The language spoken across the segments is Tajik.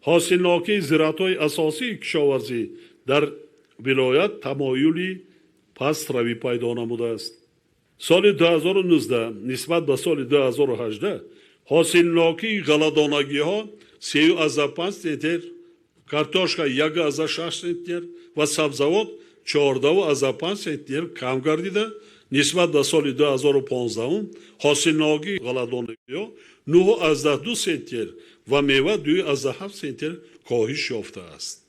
Ҳосилнокии зироатҳои асосии кишоварзӣ дар вилоят тамоюли пастравӣ пайдо намудааст. Соли 2019 нисбат ба соли 2018 ҳосилнокии ғалладонагиҳо 3,5 центнер, картошка 1,6 центнер ва сабзавот 14,5 центнер кам гардида, нисбат ба соли 2015 ҳосилнокии ғалладонагиҳо 9,2 центнер ва мева 2,7 центнер коҳиш ёфтааст.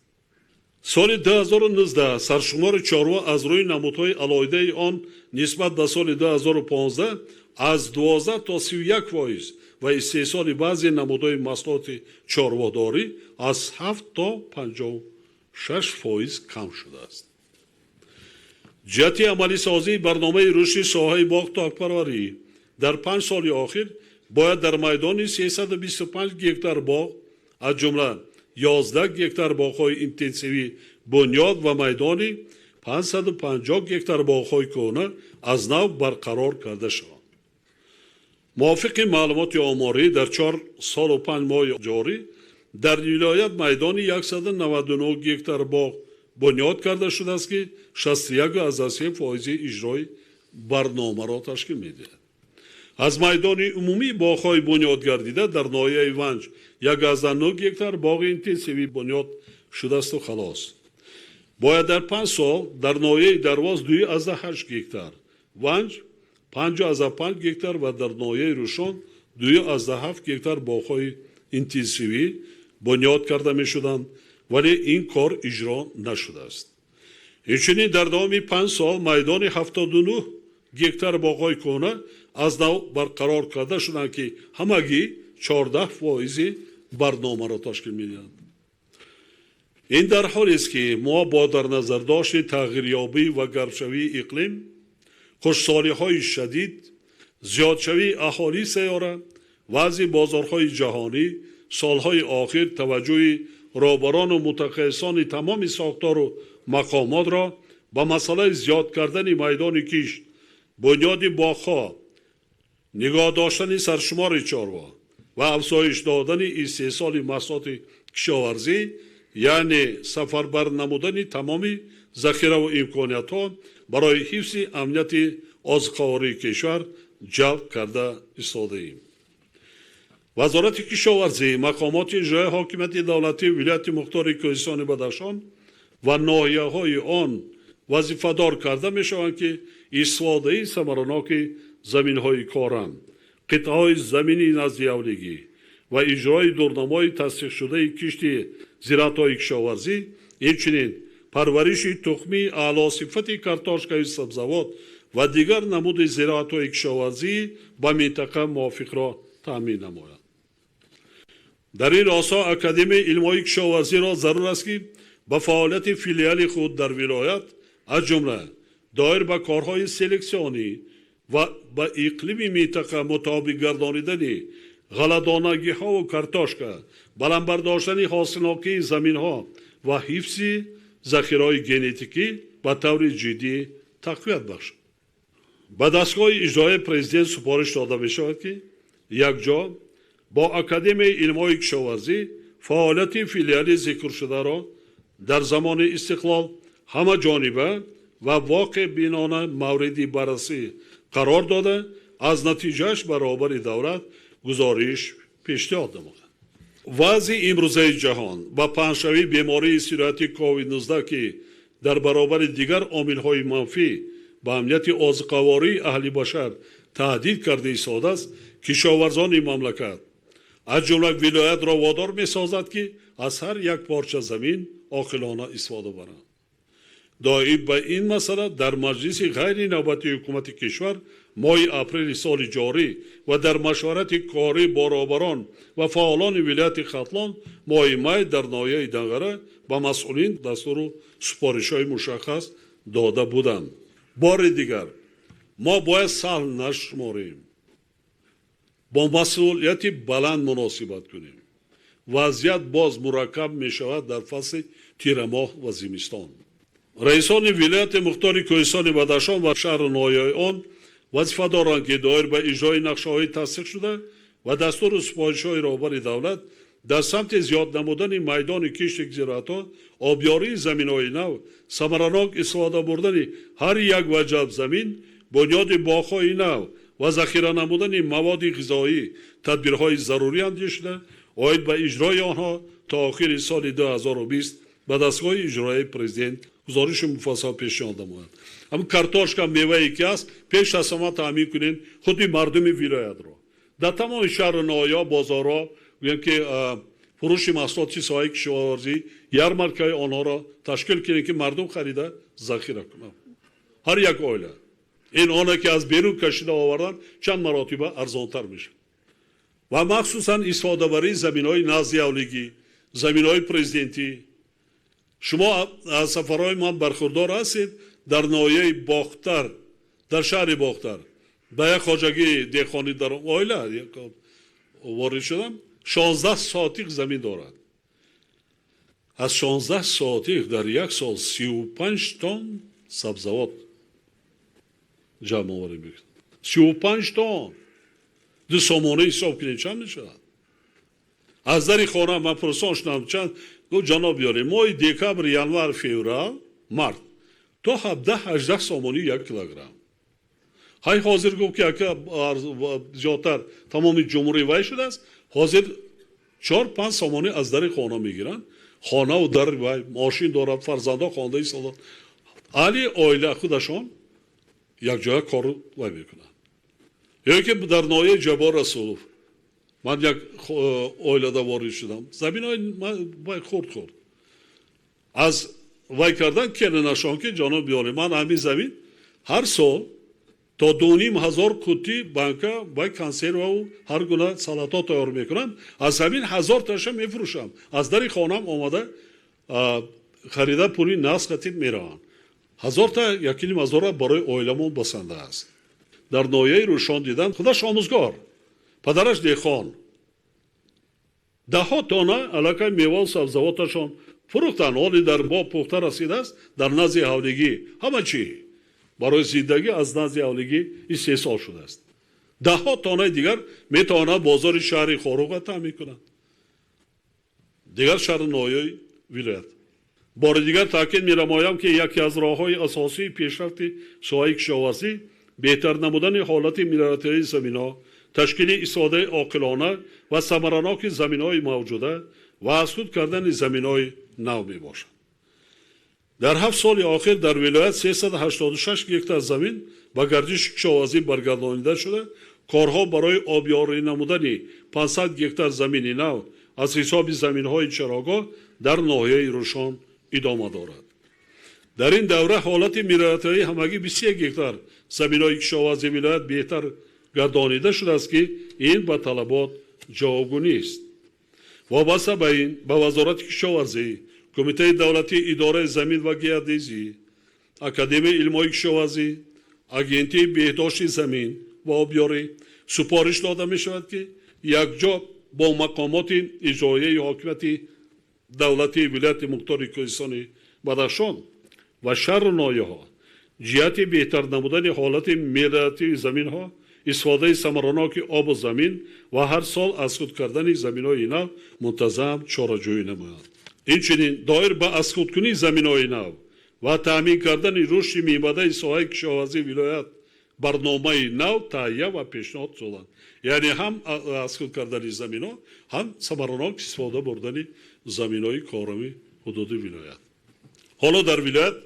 Соли 2019 саршумори чорво аз рӯи намудҳои алоҳидаи он нисбат ба соли 2015 аз 12 то 31% ва истеҳсоли баъзе намудҳои маҳсулоти чорводорӣ аз 7 то 56% кам шудааст. Ҷиҳати амалисозии барномаи рушди соҳаи боғ-токпарварӣ дар 5 соли охир бояд дар майдони 325 гектар боғ, аз ҷумла 11 гектар боғҳои интенсивӣ бунёд ва майдони 550 гектар боғҳои кӯҳна аз нав барқарор карда шаванд. Мувофиқи маълумоти оморӣ, дар 4 солу 5 моҳи ҷорӣ дар вилоят майдони 199 гектар боғ бунёд карда шудааст, ки 61,3 фоизи иҷрои барномаро ташкил медиҳад. Аз майдони умумии боғҳои бунёд гардида дар ноҳияи Ванҷ 1,9 гектар боғи интенсивӣ бунёд шудаасту халос. Бояд дар 5 сол дар ноҳияи Дарвоз 2,8 гектар, Ванҷ 5,5 гектар ва дар ноҳияи Рӯшон 2,7 гектар боғҳои интенсивӣ бунёд карда мешуданд, вале ин кор иҷро нашудааст. Инчунин дар давоми 5 сол майдони 79 гектар боғҳои кӯҳна аз нав барқарор карда шуданд, ки ҳамагӣ 14 фоизи барномаро ташкил медиҳанд. Ин дар ҳолест, ки мо бо дар назардошти тағйирёбӣ ва гармшавии иқлим, хушксолиҳои шадид, зиёдшавии аҳолии сайёра, вазъи бозорҳои ҷаҳонӣ солҳои охир таваҷҷӯҳи роҳбарону мутахассисони тамоми сохтору мақомотро ба масъалаи зиёд кардани майдони кишт, бунёди боғҳо, нигоҳ доштани саршумори чорво ва афзоиш додани истеҳсоли маҳсулоти кишоварзӣ, яъне сафарбар намудани тамоми захираву имкониятҳо барои ҳифзи амнияти озуқавории кишвар ҷалб карда истодаем. Вазорати кишоварзӣ, мақомоти иҷроияи ҳокимияти давлатии вилояти мухтори Кӯҳистони Бадахшон ва ноҳияҳои он вазифадор карда мешаванд, ки истифодаи самараноки заминҳои корам, қитъаҳои замини наздиҳавлигӣ ва иҷрои дурнамои тасдиқшудаи кишти зироатҳои кишоварзӣ, инчунин парвариши тухмии аълосифати картошкаи сабзавот ва дигар намуди зироатҳои кишоварзӣ ба минтақа мувофиқро таъмин намояд. Дар ин росто Академияи илмҳои кишоварзиро зарур аст, ки ба фаъолияти филиали худ дар вилоят, аз ҷумла доир ба корҳои селексионӣ ва ба иқлими минтақа мутобиқ гардонидани ғалладонагиҳову картошка, баланд бардоштани ҳосилнокии заминҳо ва ҳифзи захираҳои генетикӣ ба таври ҷиддӣ тақвият бахшад. Ба дастгоҳи иҷроияи президент супориш дода мешавад, ки якҷо бо Академияи илмҳои кишоварзӣ фаъолияти филиали зикршударо дар замони истиқлол ҳамаҷониба ва воқеъбинона мавриди баррасӣ қарор дода, аз натиҷааш ба роҳбари давлат гузориш пешниҳод намояд. Вазъи имрӯзаи ҷаҳон ва паҳншавии бемории сирояти COVID-19, ки дар баробари дигар омилҳои манфӣ ба амнияти озуқавории аҳли башар таҳдид карда истодааст, кишоварзони мамлакат, аз ҷумла вилоятро водор месозад, ки аз ҳар як порча замин оқилона истифода баранд. Доир ба ин масъала дар маҷлиси ғайринавбатии ҳукумати кишвар моҳи апрели соли ҷорӣ ва дар машварати корӣ бо роҳбарон ва фаъолони вилояти Хатлон моҳи май дар ноҳияи Данғара ба масъулин дастуру супоришҳои мушаххас дода буданд. Бори дигар, мо бояд саҳл нашуморем, бо масъулияти баланд муносибат кунем. Вазъият боз мураккаб мешавад дар фасли тирамоҳ ва зимистон. Раисони вилояти мухтори Кӯҳистони Бадахшон ва шаҳру ноҳияҳои он вазифа доранд, ки доир ба иҷрои нақшаҳои тасдиқшуда ва дастуру супоришҳои роҳбари давлат Дар самти зиёд намудани майдони кишти зироатҳо, обёрии заминҳои нав, самаранок истифода бурдани ҳар як ваҷаб замин, бунёди боғҳои нав ва захира намудани маводи ғизоӣ тадбирҳои зарурӣ андешида, оид ба иҷрои онҳо то охири соли 2020 ба дастгоҳи иҷроияи президент гузориши муфассал пешниҳод намояд. Ҳамин картошка, мевае ки аст, пеш аз ҳама таъмин кунем худи мардуми вилоятро. Дар тамоми шаҳру ноҳияҳо, бозорҳо, гӯем ки фурӯши маҳсулоти соҳаи кишоварзӣ, ярмаркаи онҳоро ташкил кунем, ки мардум харида захира кунанд. Ҳар як оила. Ин оне ки аз берун кашида овардан чанд маротиба арзонтар мешавад. Ва махсусан истифодабарии заминҳои назди ҳавлигӣ, заминҳои президентӣ. Шумо аз сафарҳои ман бархурдор ҳастед. Дар ноҳияи Бохтар, дар шаҳри Бохтар ба як хоҷагии деҳқонӣ дар оила ворид шудам. 16 сотиқ замин дорад. Аз 16 сотиқ дар як сол 35 тонн сабзавот ҷамъоварӣ мекунад. 35 тонн. 2 сомона ҳисоб кунед, чанд мешавад? Аз дари хона ман пурсон шудам, чанд? Гуфт, ҷаноб ёре, моҳи декабр, январ, феврал, март то 17-18 сомонӣ 1 килограмм. Ҳай ҳозир гуфт ки ака зиёдтар тамоми ҷумҳурӣ вай шудааст, ҳозир 4-5 сомонӣ аз дари хона мегиранд. Хонаву дар вай мошин дорад, фарзандо хонда истоданд. Аҳли оила худашон якҷоя кор вай мекунанд. Ё ки дар ноҳияи Ҷаббор Расулов ман як оилада ворид шудам. Заминҳои вай хурд хурд. Аз вай кардан келинашон ки ҷаноб биёре, ман ҳамин замин ҳар сол то 2500 қуттӣ банка вай консерваву ҳар гуна салатҳо тайёр мекунам. Аз ҳамин 1000 таша мефурӯшам. Аз дари хонам омада харида пули нақд қатиб мераванд. 1000 та 1500 барои оиламон басанда аст. Дар ноҳияи Рӯшон дидам, худаш омӯзгор, падараш деҳқон. Даҳҳо тонна аллакай меваву сабзавоташон фурӯхтанд. Ҳоле дар боғ пухта расидааст, дар назди ҳавлигӣ ҳама чӣ барои зиндагӣ аз назди ҳавлигӣ истеҳсол шудааст. Даҳҳо тоннаи дигар метавонад бозори шаҳри Хоруғро таъмин кунад, дигар шаҳру ноҳияи вилоят. Бори дигар таъкид менамоям, ки яке аз роҳҳои асосии пешрафти соҳаи кишоварзӣ беҳтар намудани ҳолати мелиоративии заминҳо, ташкили истифодаи оқилона ва самараноки заминҳои мавҷуда ва аз худ кардани заминҳои нав мебошад. Дар 7 соли охир дар вилоят 386 гектар замин ба гардиши кишоварзӣ баргардонида шуда, корҳо барои обёрӣ намудани 500 гектар замини нав аз ҳисоби заминҳои чарогоҳ дар ноҳияи Рӯшон идома дорад. Дар ин давра ҳолати мелиоративии ҳамагӣ 21 гектар заминҳои кишоварзии вилоят беҳтар гардонида шудааст, ки ин ба талабот ҷавобгӯ нест. Вобаста ба ин ба Вазорати кишоварзӣ, Кумитаи давлатии идораи замин ва геодезӣ, Академияи илмҳои кишоварзӣ, Агентии беҳдошти замин ва обёрӣ супориш дода мешавад, ки якҷо бо мақомоти иҷроияи ҳокимияти давлатии вилояти Мухтори Кӯҳистони Бадахшон ва шаҳру ноҳияҳо ҷиҳати беҳтар намудани ҳолати мелиоративии заминҳо, истифодаи самараноки обу замин ва ҳар сол аз худ кардани заминҳои нав мунтазам чораҷӯӣ намоянд. Инчунин доир ба аз худкунии заминҳои нав ва таъмин кардани рушди минбаъдаи соҳаи кишоварзии вилоят барномаи нав таҳия ва пешниҳод созанд. Яъне ҳам аз худ кардани заминҳо, ҳам самаранок истифода бурдани заминҳои корами ҳудуди вилоят. Ҳоло дар вилоят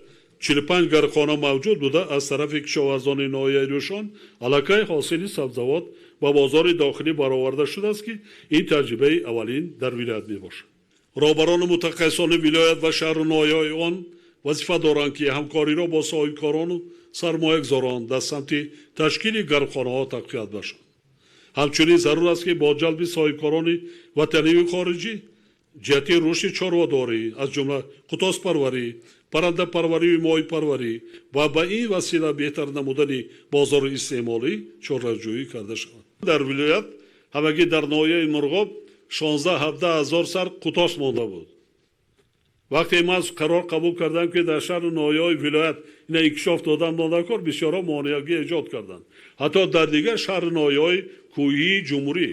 45 гармхона мавҷуд буда, аз тарафи кишоварзони ноҳияи Рӯшон аллакай ҳосили сабзавот ба бозори дохилӣ бароварда шудааст, ки ин таҷрибаи аввалин дар вилоят мебошад. Роҳбарону мутахассисони вилоят ва шаҳру ноҳияҳои он вазифа доранд, ки ҳамкориро бо соҳибкорону сармоягузорон дар самти ташкили гармхонаҳо тақвият бахшанд. Ҳамчунин зарур аст, ки бо ҷалби соҳибкорони ватаниву хориҷӣ ҷиҳати рушди чорводорӣ, аз ҷумла қутоспарварӣ, паррандапарварию моҳипарварӣ ва ба ин васила беҳтар намудани бозори истеъмолӣ чораҷӯӣ карда шавад. Дар вилоят ҳамагӣ дар ноҳияи Мурғоб 16-17 ҳазор сар қутос монда буд. Вақте ман қарор қабул кардам, ки дар шаҳру ноҳияҳои вилоят ина инкишоф додан монда кор, бисёрҳо монеагӣ эҷод карданд, ҳатто дар дигар шаҳру ноҳияҳои кӯҳии ҷумҳурӣ.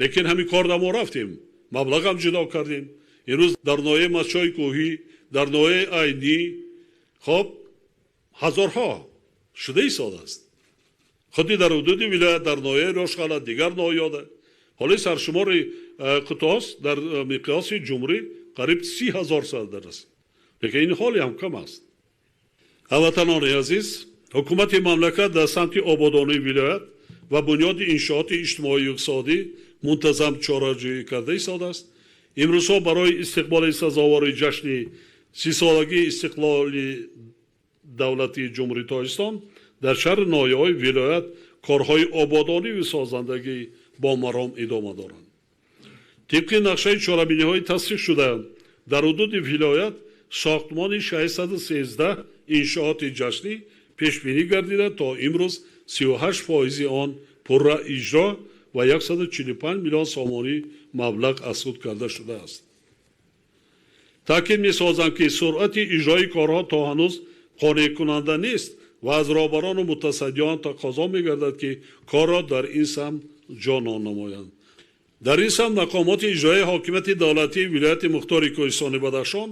Лекин ҳамин кор мо рафтем. Маблағ ҳам ҷудо кардем. Имрӯз дар ноҳияи Мастчои Кӯҳӣ, дар ноҳияи Айнӣ хоб ҳазорҳо шуда истодааст. Худи дар ҳудуди вилоят, дар ноҳияи Рошқалъа, дигар ноҳияҳо. Ҳоло саршумори қутос дар миқёси ҷумҳурӣ қариб 30 ҳазор сар аст. Лекин ин ҳоле ҳам кам аст. Ҳамватанони азиз, ҳукумати мамлакат дар самти ободонии вилоят ва бунёди иншооти иҷтимоию иқтисодӣ мунтазам чораҷӯӣ карда истодааст. Имрӯзҳо барои истиқболи сазовори ҷашни 30-солагии истиқлоли давлатии Ҷумҳурии Тоҷикистон дар шаҳри ноҳияҳои вилоят корҳои ободонӣ ва созандагӣ бо маром идома доранд. Тибқи нақшаи чорабиниҳои тасдиқшуда дар ҳудуди вилоят сохтмони 613 иншооти ҷашнӣ пешбинӣ гардида, то имрӯз 38% он пурра иҷро ва 145 миллион сомонӣ маблағ аз худ карда шудааст. Таъкид месозам, ки суръати иҷрои корҳо то ҳанӯз қонеъкунанда нест ва аз роҳбарону мутасаддиён тақозо мегардад, ки корро дар ин самт ҷонон намоянд. Дар ин самт мақомоти иҷроияи ҳокимияти давлатии вилояти Мухтори Кӯҳистони Бадахшон,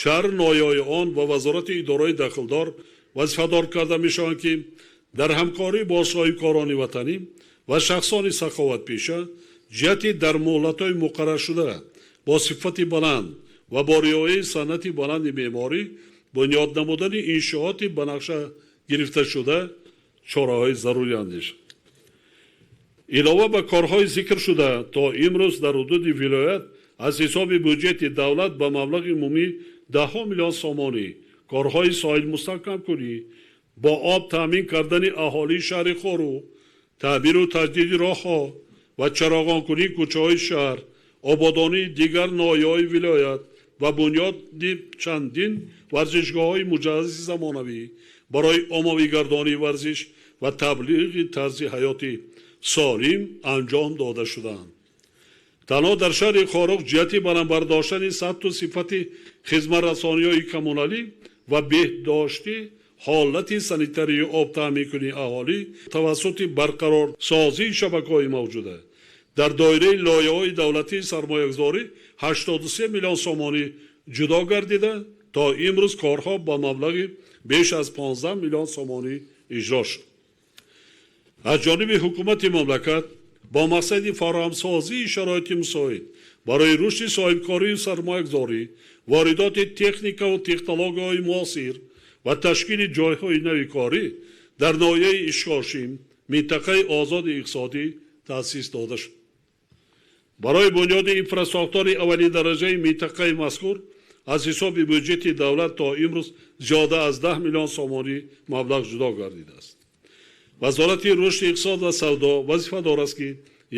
шаҳр ноҳияҳои он ва вазорати идораҳои дахлдор вазифадор карда мешаванд, ки дар ҳамкорӣ бо соҳибкорони ватанӣ ва шахсони саховатпеша ҷиҳати дар муҳлатҳои муқарраршуда бо сифати баланд ва бо риояи санъати баланди меъморӣ бунёд намудани иншооти ба нақша гирифташуда чораҳои зарурӣ андешанд. Илова ба корҳои зикршуда, то имрӯз дар ҳудуди вилоят аз ҳисоби бюҷети давлат ба маблағи умумӣ даҳҳо миллион сомонӣ корҳои соҳилмустаҳкамкунӣ, бо об таъмин кардани аҳолии шаҳри Хоруғ, таъмиру таҷдиди роҳҳо ва чароғонкунии кӯчаҳои шаҳр, ободонии дигар ноҳияҳои вилоят ва бунёди чандин варзишгоҳҳои муҷаҳҳази замонавӣ барои оммавигардонии варзиш ва таблиғи тарзи ҳаёти солим анҷом дода шудаанд. Танҳо дар шаҳри Хоруғ ҷиҳати баландбардоштани сатҳу сифати хизматрасониҳои коммуналӣ ва беҳдоштӣ ҳолати санитарии об таъминкунии аҳолӣ тавассути барқарорсозии шабакаҳои мавҷуда дар доираи лоиҳаҳои давлатии сармоягузорӣ 83 миллион сомонӣ ҷудо гардида, то имрӯз корҳо ба маблағи беш аз 15 миллион сомонӣ иҷро шуд. Аз ҷониби ҳукумати мамлакат бо мақсади фароҳамсозии шароити мусоид барои рушди соҳибкорию сармоягузорӣ, воридоти техникаву технологияҳои муосир ва ташкили ҷойҳои нави корӣ дар ноҳияи Ишкошим минтақаи озоди иқтисодӣ таъсис дода шуд. Барои бунёди инфрасохтори аввалиндараҷаи минтақаи мазкур аз ҳисоби бюҷети давлат то имрӯз зиёда аз 10 миллион сомонӣ маблағ ҷудо гардидааст. Вазорати рушди иқтисод ва савдо вазифадор аст, ки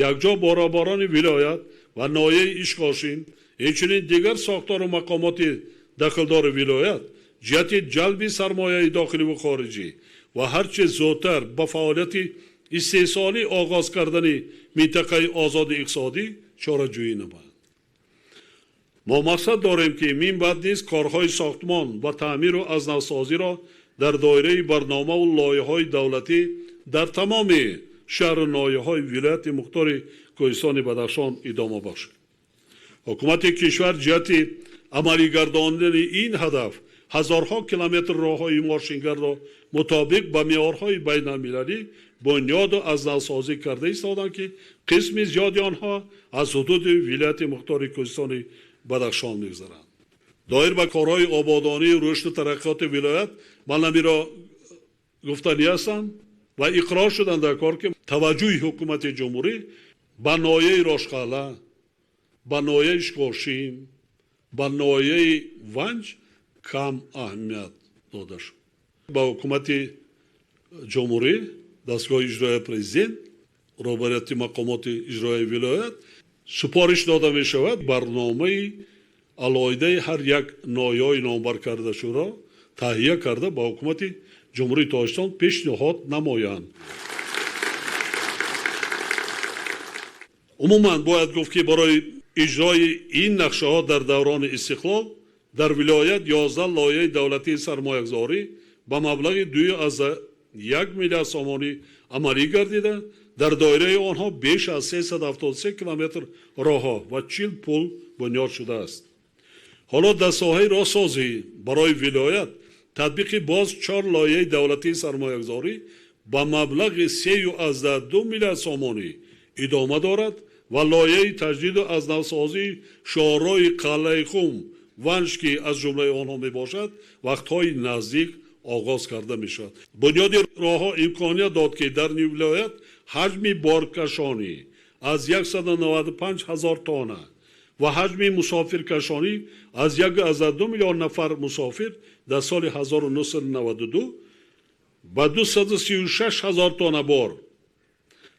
якҷо бо роҳбарони вилоят ва ноҳияи Ишкошим, инчунин дигар сохтору мақомоти дахлдори вилоят ҷиҳати ҷалби сармояи дохилӣ ва хориҷӣ ва ҳарчи зудтар ба фаъолияти истеҳсолӣ оғоз кардани минтақаи озоди иқтисодӣ чораҷӯӣ намоянд. Мо мақсад дорем, ки мин баъд низ корҳои сохтмон ва таъмиру аз навсозиро дар доираи барномаву лоиҳаҳои давлатӣ дар тамоми шаҳру ноҳияҳои вилояти Мухтори Кӯҳистони Бадахшон идома бахшад. Ҳукумати кишвар ҷиҳати амалигардонидани ин ҳадаф ҳазорҳо километр роҳҳои мошингарро мутобиқ ба меъёрҳои байналмилалӣ бунёду аз навсозӣ карда истоданд, ки қисми зиёди онҳо аз ҳудуди вилояти Мухтори Кӯҳистони Бадахшон мегузаранд. Доир ба корҳои ободонию рушду тараққиёти вилоят ман намиро гуфтанӣ ҳастам ва иқрор шуданд дар кор, ки таваҷҷӯҳи ҳукумати ҷумҳурӣ ба ноҳияи Рошқалъа, ба ноҳияи Ишкошим, ба ноҳияи Ванҷ кам аҳамият дода шуд. Ба ҳукумати ҷумҳурӣ, дастгоҳи иҷроияи президент, роҳбарияти мақомоти иҷроияи вилоят супориш дода мешавад барномаи алоҳидаи ҳар як ноҳияҳои номбар кардашударо таҳия карда ба ҳукумати Ҷумҳурии Тоҷикистон пешниҳод намоянд. Умуман бояд гуфт, ки барои иҷрои ин нақшаҳо дар даврони истиқлол дар вилоят 11 лоиҳаи давлатии сармоягузорӣ ба маблағи 2,1 миллиард сомонӣ амалӣ гардида, Дар доираи онҳо беш аз 373 километр роҳҳо ва 40 пул бунёд шудааст. Ҳоло дар соҳаи роҳсозӣ барои вилоят татбиқи боз 4 лоиҳаи давлатии сармоягузорӣ ба маблағи 3,2 миллиард сомонӣ идома дорад ва лоиҳаи таҷдиду аз навсозии шоҳроҳи Қалъаи Хум Ванҷ, ки аз ҷумлаи онҳо мебошад, вақтҳои наздик оғоз карда мешавад. Бунёди роҳҳо имконият дод, ки дар вилоят ҳаҷми боркашонӣ аз 195 ҳазор тонна ва ҳаҷми мусофиркашонӣ аз 1,2 миллион нафар мусофир дар соли 1992 ба 236 ҳазор тонна бор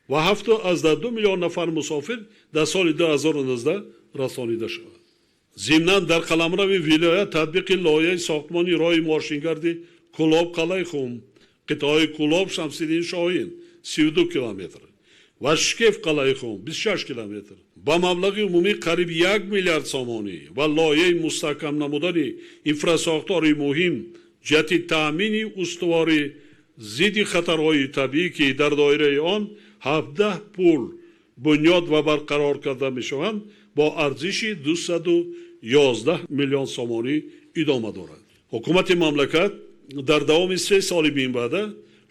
ва 7,2 миллион нафар мусофир дар соли 2019 расонида шавад. Зимнан дар қаламрави вилоят татбиқи лоиҳаи сохтмони роҳи мошингарди Кӯлоб Қалъаи Хум, қитъаи Кӯлоб Шамсиддин Шоҳин 32 километр ва Шкеф Қалъаи Хум 26 километр ба маблағи умумӣ қариб 1 миллиард сомонӣ ва лоиҳаи мустаҳкам намудани инфрасохтори муҳим ҷиҳати таъмини устувори зидди хатарҳои табиӣ, ки дар доираи он 17 пул бунёд ва барқарор карда мешаванд, бо арзиши 211 миллион сомонӣ идома дорад. Ҳукумати мамлакат дар давоми 3 соли минбаъда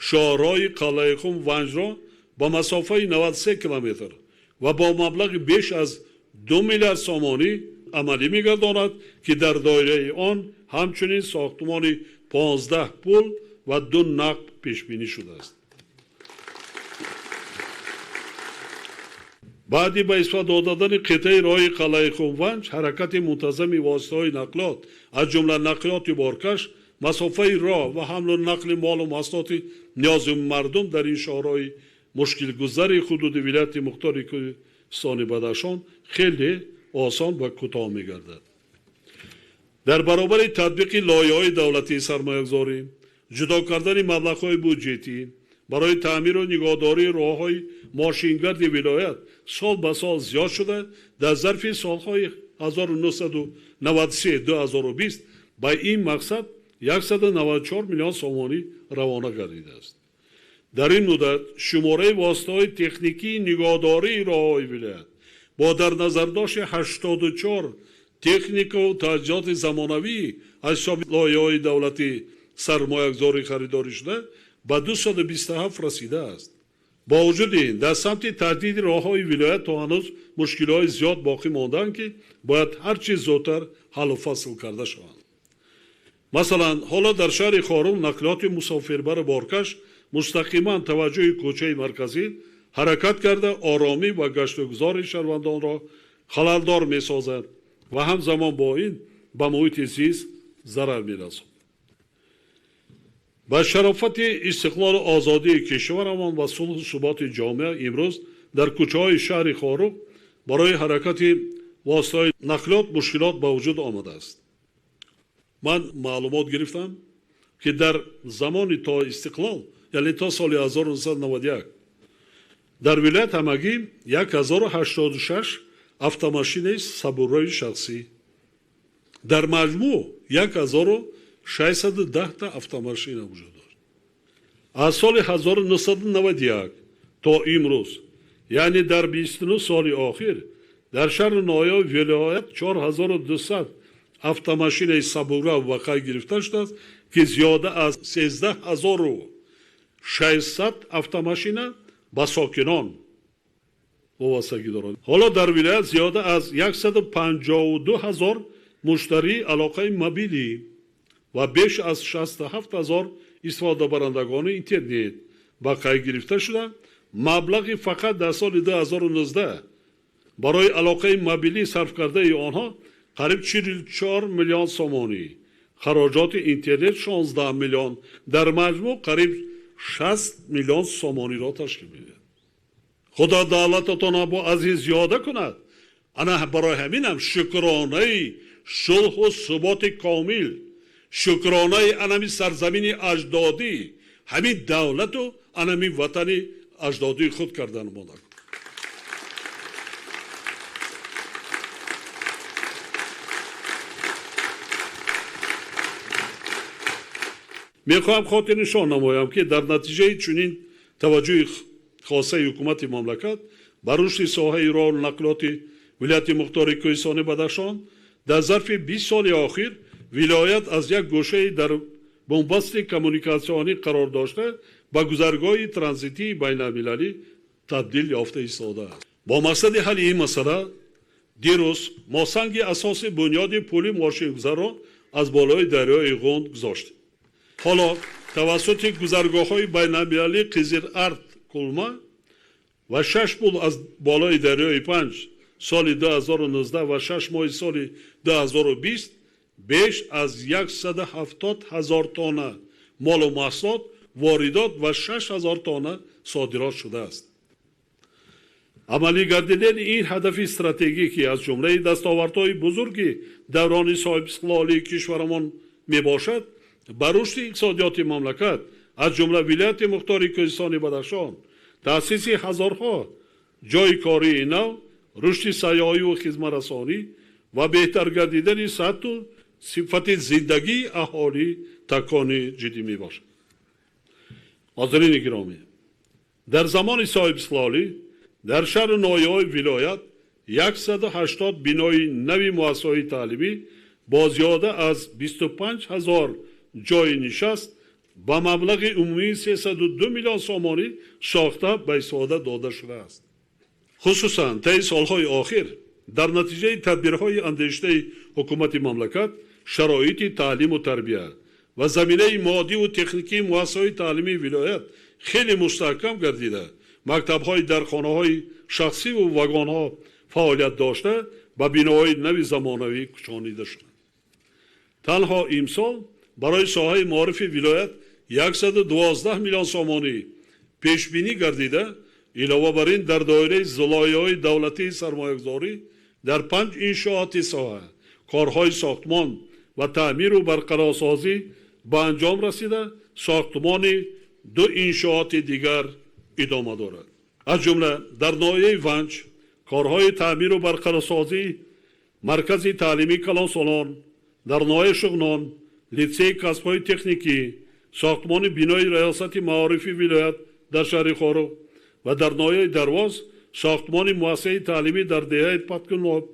шоҳроҳи Қалъаи Хум Ванҷро ба масофаи 93 километр ва бо маблағи беш аз 2 миллиард сомонӣ амалӣ мегардонад, ки дар доираи он ҳамчунин сохтмони 15 пул ва 2 нақб пешбинӣ шудааст. Баъди ба истифода додани қитъаи роҳи Қалъаи Хум Ванҷ, ҳаракати мунтазами воситаҳои нақлиёт, аз ҷумла нақлиёти боркаш, масофаи роҳ ва ҳамлу нақли молу маҳсулоти ниёзи мардум дар ин шоҳроҳи мушкилгузари ҳудуди вилояти мухтори Кӯҳистони Бадахшон хеле осон ва кӯтоҳ мегардад. Дар баробари татбиқи лоиҳаҳои давлатии сармоягузорӣ, ҷудо кардани маблағҳои буҷетӣ барои таъмиру нигоҳдории роҳҳои мошингарди вилоят сол ба сол зиёд шуда, дар зарфи солҳои 1993-2020 ба ин мақсад 194 миллион сомонӣ равона гардидааст. Дар ин муддат шумораи воситаҳои техникии нигоҳдории роҳҳои вилоят бо дар назардошти 84 техникаву таҷҳизоти замонавӣ аз ҳисоби лоиҳаҳои давлатӣ сармоягузорӣ харидорӣ шуда ба 227 расидааст. Бо вуҷуди ин, дар самти таҷдиди роҳҳои вилоят то ҳанӯз мушкилиҳои зиёд боқӣ мондаанд, ки бояд ҳар чиз зудтар ҳаллу фасл карда шаванд. Масалан, ҳоло дар шаҳри Хорум нақлиёти мусофирбару боркаш мустақиман таваҷҷӯҳи кӯчаи марказӣ ҳаракат карда, оромӣ ва гаштугузори шаҳрвандонро халалдор месозад ва ҳамзамон бо ин ба муҳити зист зарар мерасонад. Ба шарофати истиқлолу озодии кишварамон ва сулҳу суботи ҷомеа имрӯз дар кӯчаҳои шаҳри Хоруғ барои ҳаракати воситаҳои нақлиёт мушкилот ба вуҷуд омадааст. Ман маълумот гирифтам, ки дар замони то истиқлол, яъне то соли 1991, дар вилоят ҳамагӣ 1086 автомошинаи сабуррои шахсӣ, дар маҷмӯъ 1610 та автомошина вуҷуд дошт. Аз соли 1991 то имрӯз, яъне дар 29 соли охир, дар шаҳру ноҳияҳои вилоят 4200 автомошинаи сабура ба қайд гирифта шудааст, ки зиёда аз 13600 автомошина ба сокинон вобастагӣ дорад. Ҳоло дар вилоят зиёда аз 152 ҳазор муштарии алоқаи мобилӣ ва беш аз 67 ҳазор истифодабарандагони интернет ба қайд гирифта шуда, маблағи фақат дар соли 2019 барои алоқаи мобилӣ сарф кардаи онҳо қариб 44 миллион сомонӣ, хароҷоти интернет 16 миллион, дар маҷмӯъ қариб 60 миллион сомониро ташкил медиҳад. Худо давлататонро бо азиз зиёда кунад. Ана барои ҳаминам шукронаи сулҳу суботи комил, шукронаи анами сарзамини аҷдодӣ, ҳамин давлату анами ватани аҷдодии худ кардан монад. Мехоҳам хотирнишон намоям, ки дар натиҷаи чунин таваҷҷӯҳи хосаи ҳукумати мамлакат ба рушди соҳаи роҳу нақлиёти вилояти мухтори Кӯҳистони Бадахшон дар зарфи 20 соли охир вилоят аз як гӯшаи дар бунбасти коммуникатсионӣ қарор дошта ба гузаргоҳи транзитии байналмилалӣ табдил ёфта истодааст. Бо мақсади ҳалли ин масъала дирӯз мо санги асоси бунёди пули мошингузарро аз болои дарёи Ғунд гузоштем. Ҳоло тавассути гузаргоҳҳои байналмилалии Қизир-Арт Кулма ва шаш пул аз болои дарёи Панҷ соли 2019 ва 6 моҳи соли 2020 беш аз 170 ҳазор тонна молу маҳсулот воридот ва 6 ҳазор тонна содирот шудааст. Амалӣ гардидани ин ҳадафи стратегӣ, ки аз ҷумлаи дастовардҳои бузурги даврони соҳибистиқлолии кишварамон мебошад, ба рушди иқтисодиёти мамлакат, аз ҷумла вилояти мухтори Кӯҳистони Бадахшон, таъсиси ҳазорҳо ҷойи кории нав, рушди сайёҳиву хизматрасонӣ ва беҳтар гардидани сатҳу сифати зиндагии аҳолӣ такони ҷиддӣ мебошад. Ҳозирини гиромӣ, дар замони соҳибистиқлолӣ дар шаҳру ноҳияҳои вилоят 180 бинои нави муассисаҳои таълимӣ бо зиёда аз 25 ҳазор ҷойи нишаст ба маблағи умумии 302 миллион сомонӣ сохта ба истифода дода шудааст. Хусусан таи солҳои охир дар натиҷаи тадбирҳои андешидаи ҳукумати мамлакат шароити таълиму тарбия ва заминаи моддиву техникии муассисаҳои таълимии вилоят хеле мустаҳкам гардида, мактабҳои дар хонаҳои шахсиву вагонҳо фаъолият дошта ба биноҳои нави замонавӣ кӯчонида шуданд. Танҳо имсол барои соҳаи маорифи вилоят 112 миллион сомонӣ пешбинӣ гардида, илова бар ин дар доираи лоиҳаҳои давлатии сармоягузорӣ дар 5 иншооти соҳа корҳои сохтмон ва таъмиру барқарорсозӣ ба анҷом расида, сохтмони 2 иншооти дигар идома дорад. Аз ҷумла дар ноҳияи Ванҷ корҳои таъмиру барқарорсозии маркази таълимии калонсолон, дар ноҳияи Шуғнон литсейи касбҳои техникӣ, сохтмони бинои раёсати маорифи вилоят дар шаҳри Хоруғ ва дар ноҳияи Дарвоз сохтмони муассисаи таълимӣ дар деҳаи Паткуноб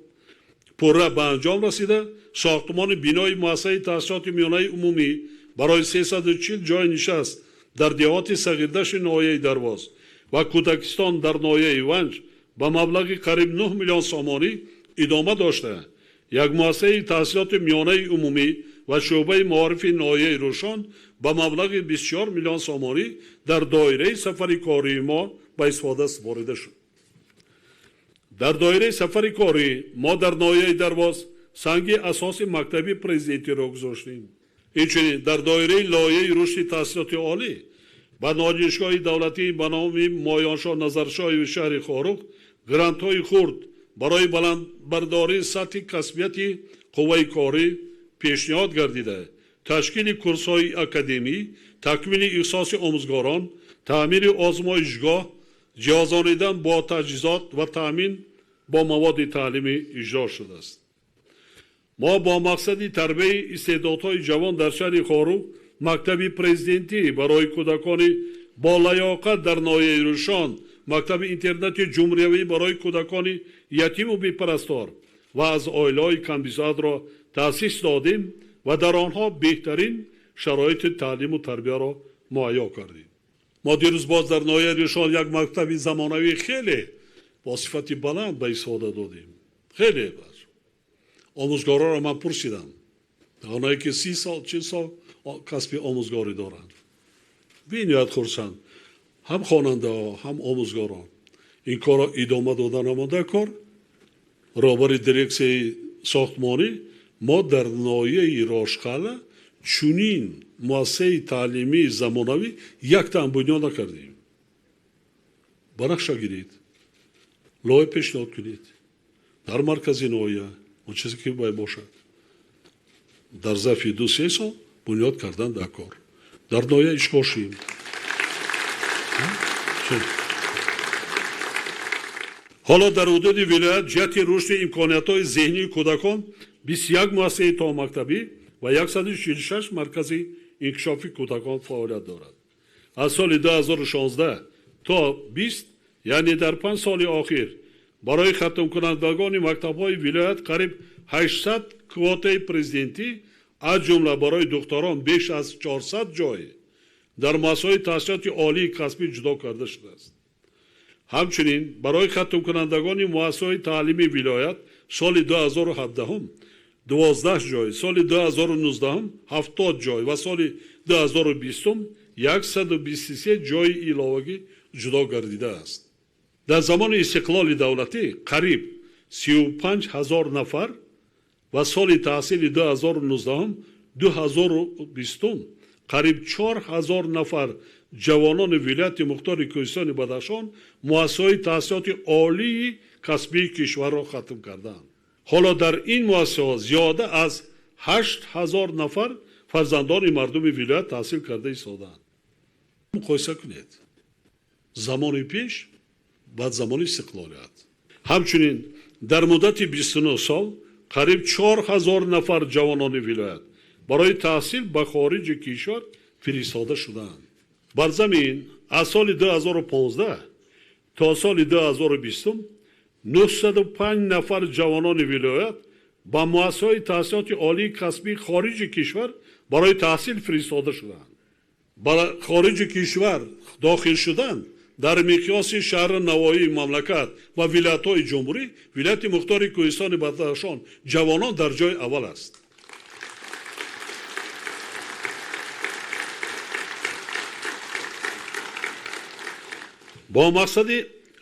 пурра ба анҷом расида, сохтмони бинои муассисаи таҳсилоти миёнаи умумӣ барои 340 ҷойи нишаст дар деҳоти Сағирдашти ноҳияи Дарвоз ва Кӯдакистон дар ноҳияи Ванҷ ба маблағи қариб 9 миллион сомонӣ идома дошта, як муассисаи таҳсилоти миёнаи умумӣ ва шӯъбаи маорифи ноҳияи Рӯшон ба маблағи 24 миллион сомонӣ дар доираи сафари кории мо ба истифода супорида шуд. Дар доираи сафари корӣ мо дар ноҳияи Дарвоз санги асоси мактаби президентиро гузоштем. Инчунин дар доираи лоиҳаи рушди таҳсилоти олӣ ба донишгоҳи давлатӣ ба номи Моёншоҳ Назаршоҳеви шаҳри Хоруғ грантҳои хурд барои баландбардории сатҳи касбияти қувваи корӣ пешниҳод гардида, ташкили курсҳои академӣ, такмили ихтисоси омӯзгорон, таъмири озмоишгоҳ, ҷиҳозонидан бо таҷҳизот ва таъмин бо маводи таълимӣ иҷро шудааст. Мо бо мақсади тарбияи истеъдодҳои ҷавон дар шаҳри Хоруғ мактаби президентӣ барои кӯдакони болаёқат дар ноҳияи Рӯшон, мактаби интернати ҷумҳуриявӣ барои кӯдакони ятиму бепарастор ва аз оилаҳои камбизоатро таъсис додем ва дар онҳо беҳтарин шароити таълиму тарбияро муҳайё кардем. Мо дирӯз боз дар ноҳияи Рӯшон як мактаби замонавӣ хеле бо сифати баланд ба истифода додем. Хеле бас. Омӯзгоронро ман пурсидам, онҳое ки 30 сол, 40 сол касби омӯзгорӣ доранд, бениҳоят хурсанд, ҳам хонандаҳо, ҳам омӯзгорон. Ин корро идома дода намонда кор. Роҳбари дирексияи сохтмонӣ мо дар ноҳияи Рошқалъа чунин муассисаи таълимии замонавӣ яктаам бунёд накардем. Ба нақша гиред, лоиҳа пешниҳод кунед дар маркази ноҳия, он чизе ки бояд бошад, дар зарфи 2-3 сол бунёд кардан дар кор. Дар ноҳияи Ишкошим. Ҳоло дар ҳудуди вилоят ҷиҳати рушди имкониятҳои зеҳнии кӯдакон 21 муассисаи томактабӣ ва 146 маркази инкишофи кӯдакон фаъолият дорад. Аз соли 2016 то 20, яъне дар 5 соли охир барои хатмкунандагони мактабҳои вилоят қариб 800 квотаи президентӣ, аз ҷумла барои духтарон беш аз 400 ҷой дар муассисаҳои таҳсилоти олии касбӣ ҷудо карда шудааст. Ҳамчунин барои хатмкунандагони муассисаҳои таълимии вилоят соли 2017 12 ҷой, соли 2019 70 ҷой ва соли 2020 123 ҷойи иловагӣ ҷудо гардидааст. Дар замони истиқлоли давлатӣ қариб 35 ҳазор нафар ва соли таҳсили 2019-2020 қариб 4 ҳазор нафар ҷавонони вилояти мухтори Кӯҳистони Бадахшон муассисаҳои таҳсилоти олии касбии кишварро хатм карданд. Ҳоло дар ин муассисаҳо зиёда аз 8 ҳазор нафар фарзандони мардуми вилоят таҳсил карда истодаанд. Муқоиса кунед замони пеш баъд замони истиқлолият. Ҳамчунин дар муддати 29 сол қариб 4 ҳазор нафар ҷавонони вилоят барои таҳсил ба хориҷи кишвар фиристода шудаанд. Бар замин аз соли 2015 то соли 2020 905 нафар ҷавонони вилоят ба муассисаҳои таҳсилоти олии касбии хориҷи кишвар барои таҳсил фиристода шудаанд. Ба хориҷи кишвар дохил шудан дар миқёси шаҳри навоии мамлакат ва вилоятҳои ҷумҳурӣ вилояти мухтори Кӯҳистони Бадахшон ҷавонон дар ҷои аввал аст. Бо мақсади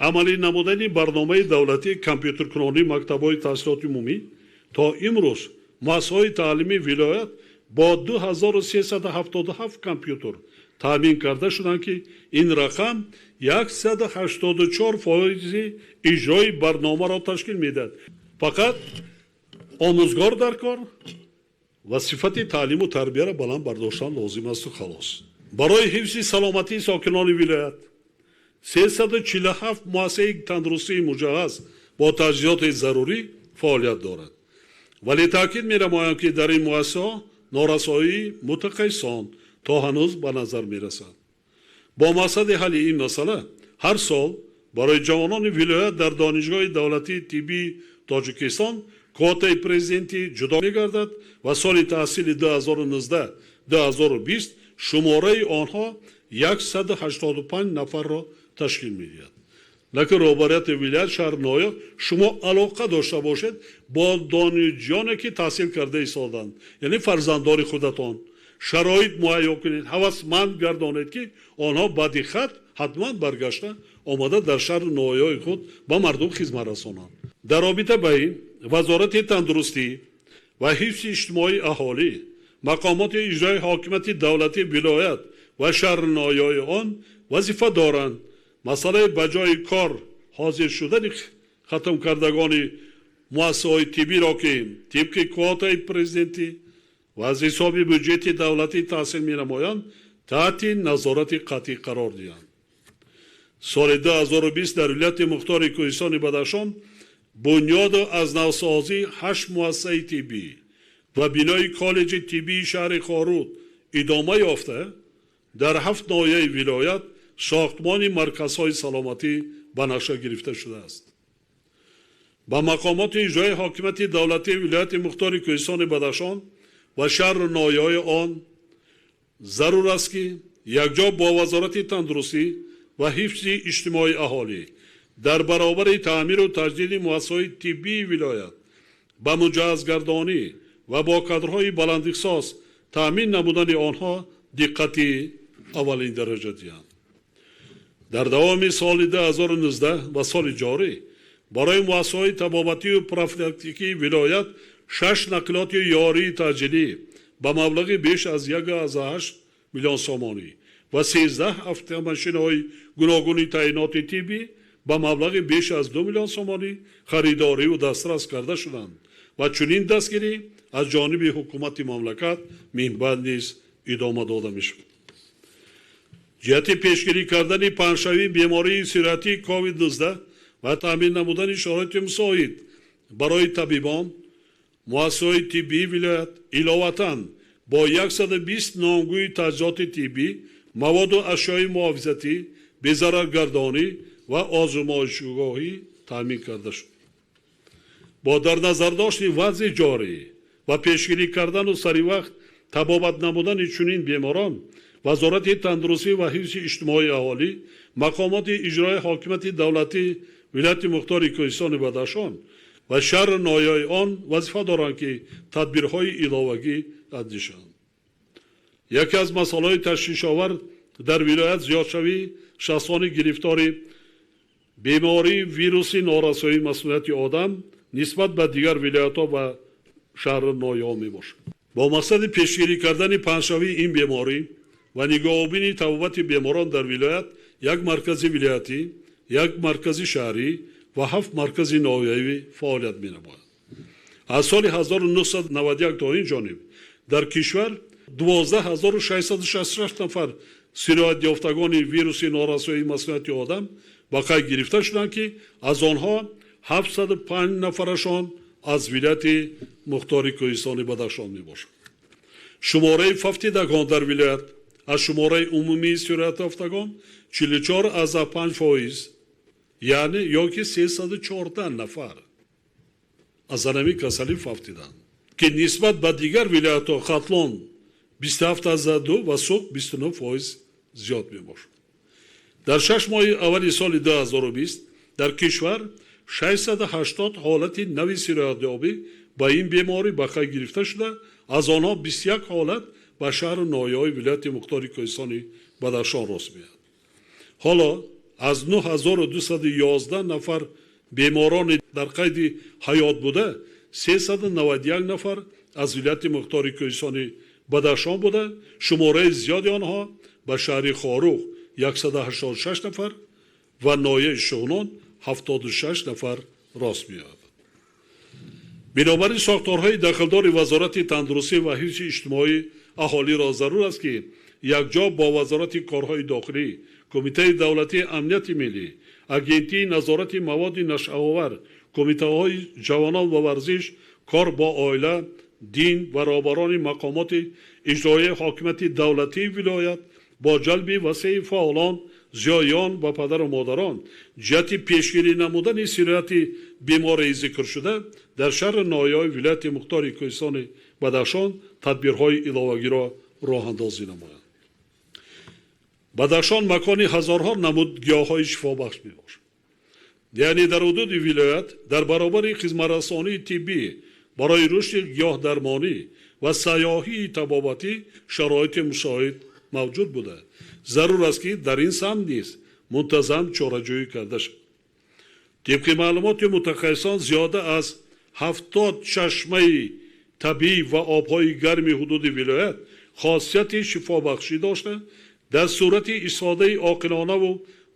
амалӣ намудани барномаи давлатии компютеркунонии мактабҳои таҳсилоти умумӣ то имрӯз муассисаҳои таълимии вилоят бо 2377 компютер таъмин карда шуданд, ки ин рақам 184% иҷрои барномаро ташкил медиҳад. Фақат омӯзгор дар кор ва сифати таълиму тарбияро баланд бардоштан лозим асту халос. Барои ҳифзи саломатии сокинони вилоят 347 муассисаи тандурустии муҷаҳҳаз бо таҷҳизоти зарурӣ фаъолият дорад. Вале таъкид менамоям, ки дар ин муассисаҳо норасоии мутақайсон то ҳанӯз ба назар мерасад. Бо мақсади ҳалли ин масъала ҳар сол барои ҷавонони вилоят дар Донишгоҳи давлатии тиббии Тоҷикистон квотаи президентӣ ҷудо мегардад ва соли таҳсили 2019-2020 шумораи онҳо 185 нафарро ташкил медиҳад. Лекин роҳбарияти вилоят шаҳр ноҳия шумо алоқа дошта бошед бо донишҷӯёне ки таҳсил карда истоданд, яъне фарзандони худатон. Шароит муҳайё кунед, ҳавасманд гардонед, ки онҳо баъди хат ҳатман баргашта омада дар шаҳру ноҳияҳои худ ба мардум хизмат расонанд. Дар робита ба ин Вазорати тандурустӣ ва ҳифзи иҷтимоии аҳолӣ, мақомоти иҷрои ҳокимияти давлатии вилоят ва шаҳру ноҳияҳои он вазифа доранд масъалаи ба ҷои кор ҳозир шудани хатмкардагони муассисаҳои тиббиро, ки тибқи квотаи президентӣ ва аз ҳисоби бюҷети давлатӣ таҳсил менамоянд, таҳти назорати қатъӣ қарор диҳанд. Соли 2020 дар вилояти мухтори Кӯҳистони Бадахшон бунёду аз навсозии 8 муассисаи тиббӣ ва бинои коллеҷи тиббии шаҳри Хоруд идома ёфта, дар 7 ноҳияи вилоят сохтмони марказҳои саломатӣ ба нақша гирифта шудааст. Ба мақомоти иҷрои ҳокимияти давлатии вилояти мухтори Кӯҳистони Бадахшон ва шаҳру ноҳияҳои он зарур аст, ки якҷо бо Вазорати тандурустӣ ва ҳифзи иҷтимоии аҳолӣ дар баробари таъмиру таҷдиди муассисаҳои тиббии вилоят ба муҷаҳҳазгардонӣ ва бо кадрҳои баландихсос таъмин намудани онҳо диққати аввалин дараҷа диҳанд. Дар давоми соли 2019 ва соли ҷорӣ барои муассисаҳои табобатию профилактикии вилоят 6 нақлиёти ёрии таъҷилӣ ба маблағи беш аз 1,8 миллион сомонӣ ва 13 автомошинаҳои гуногуни таъиноти тиббӣ ба маблағи беш аз 2 миллион сомонӣ харидориву дастрас карда шуданд ва чунин дастгирӣ аз ҷониби ҳукумати мамлакат минбаъд низ идома дода мешавад. Ҷиҳати пешгирӣ кардани паҳншавии бемории сироятии COVID-19 ва таъмин намудани шароити мусоид барои табибон, муассисаҳои тиббии вилоят иловатан бо 120 номгӯи таҷҳизоти тиббӣ, маводу ашёи муҳофизатӣ безараргардонӣ ва озмоишгоҳӣ таъмин карда шуд. Бо дар назардошти вазъи ҷорӣ ва пешгирӣ кардану саривақт табобат намудани чунин беморон, Вазорати тандурустӣ ва ҳифзи иҷтимоии аҳолӣ, мақомоти иҷроияи ҳокимияти давлатии вилояти мухтори Кӯҳистони Бадахшон ва шаҳру ноҳияҳои он вазифа доранд, ки тадбирҳои иловагӣ андешанд. Яке аз масъалаҳои ташвишовар дар вилоят зиёдшавии шахсони гирифтори бемории вируси норасоии масунияти одам нисбат ба дигар вилоятҳо ва шаҳру ноҳияҳо мебошад. Бо мақсади пешгирӣ кардани паҳншавии ин беморӣ ва нигоҳубини табобати беморон дар вилоят як маркази вилоятӣ, як маркази шаҳрӣ ва 7 маркази ноҳиявӣ фаъолият менамояд. Аз соли 1991 то ин ҷониб дар кишвар 12666 нафар сироятёфтагони вируси норасоии масунияти одам ба қайд гирифта шуданд, ки аз онҳо 705 нафарашон аз вилояти мухтори Кӯҳистони Бадахшон мебошанд. Шумораи фавтидагон дар вилоят аз шумораи умумии сироятёфтагон 44,5%, яъне ёки 314 нафар аз ҳамин касалӣ фавтиданд, ки нисбат ба дигар вилоятҳо Хатлон 27,2 ва Суғд 29% зиёд мебошад. Дар 6 моҳи аввали соли 2020 дар кишвар 680 ҳолати нави сироятёбӣ ба ин беморӣ ба қайд гирифта шуда, аз онҳо 21 ҳолат ба шаҳру ноҳияҳои вилояти мухтори Кӯҳистони Бадахшон рост меояд. Ҳоло аз 9211 нафар беморони дар қайди ҳаёт буда, 391 нафар аз вилояти мухтори Кӯҳистони Бадахшон буда, шумораи зиёди онҳо ба шаҳри Хоруғ 186 нафар ва ноҳияи Шуғнон 76 нафар рост меояд. Бинобар ин сохторҳои дахлдори Вазорати тандурустӣ ва ҳифзи иҷтимоии аҳолиро зарур аст, ки якҷо бо Вазорати корҳои дохилӣ, Кумитаи давлатии амнияти миллӣ, Агентии назорати маводи нашъаовар, кумитаҳои ҷавонон ва варзиш, кор бо оила, дин ва роҳбарони мақомоти иҷроияи ҳокимияти давлатии вилоят бо ҷалби васеи фаъолон, зиёиён ва падару модарон ҷиҳати пешгирӣ намудани сирояти бемории зикршуда дар шаҳру ноҳияҳои вилояти мухтори Кӯҳистони Бадахшон тадбирҳои иловагиро роҳандозӣ намоянд. Бадахшон макони ҳазорҳо намуд гиёҳҳои шифобахш мебошад. Яъне дар ҳудуди вилоят дар баробари хизматрасонии тиббӣ барои рушди гиёҳдармонӣ ва сайёҳии табобатӣ шароити мусоид мавҷуд буда, зарур аст, ки дар ин самт низ мунтазам чораҷӯӣ карда шавад. Тибқи маълумоти мутахассисон, зиёда аз 70 чашмаи табиӣ ва обҳои гарми ҳудуди вилоят хосияти шифобахшӣ дошта, дар сурати истифодаи оқилонаву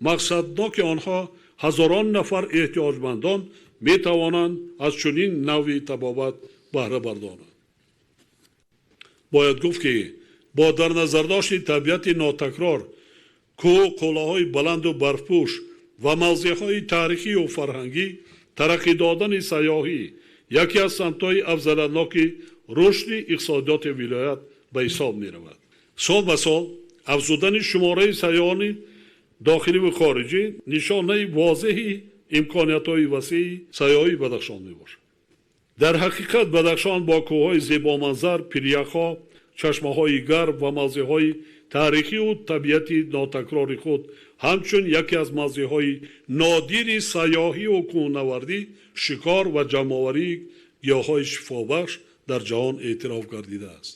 мақсадноки онҳо ҳазорон нафар эҳтиёҷмандон метавонанд аз чунин навъи табобат баҳра бардоранд. Бояд гуфт, ки бо дар назардошти табиати нотакрор, кӯҳу қуллаҳои баланду барфпӯш ва мавзеъҳои таърихию фарҳангӣ, тараққӣ додани сайёҳӣ яке аз самтҳои афзалиятноки рушди иқтисодиёти вилоят ба ҳисоб меравад. Сол ба сол афзудани шумораи сайёҳони дохилӣ ва хориҷӣ нишонаи возеҳи имкониятҳои васеи сайёҳии Бадахшон мебошад. Дар ҳақиқат Бадахшон бо кӯҳҳои зебоманзар, пиряхҳо, чашмаҳои гарм ва мавзеъҳои таърихию табиати нотакрори худ ҳамчун яке аз мавзеъҳои нодири сайёҳию кӯҳнавардӣ, шикор ва ҷамъоварии гиёҳҳои шифобахш дар ҷаҳон эътироф гардидааст.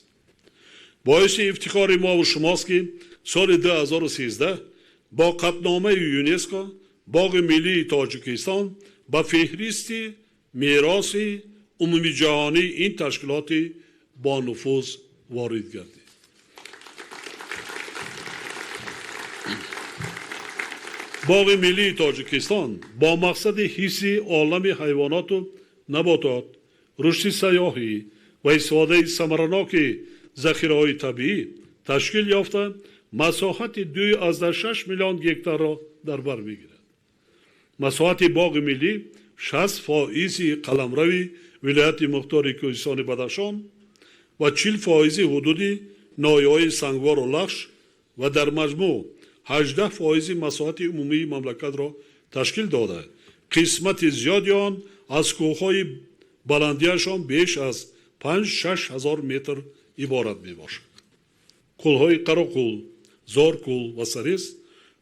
Боиси ифтихори мову шумост, ки соли 2013 бо қатъномаи ЮНЕСКО Боғи миллии Тоҷикистон ба феҳристи мероси умумиҷаҳонии ин ташкилоти бонуфуз ворид гардид. Боғи миллии Тоҷикистон бо мақсади ҳифзи олами ҳайвоноту наботот, рушди сайёҳӣ ва истифодаи самараноки захираҳои табиӣ ташкил ёфта, масоҳати 2,6 миллион гектарро дар бар мегирад. Масоҳати боғи миллӣ 60% қаламрави вилояти мухтори Кӯҳистони Бадахшон ва 40% ҳудуди ноҳияҳои Сангвору Лахш ва дар маҷмӯъ 18% масоҳати умумии мамлакатро ташкил дода, қисмати зиёди он аз кӯҳҳои баландиашон беш аз 5-6 ҳазор метр иборат мебошад. Кӯлҳои Қарақул, Зоркул ва Сарез,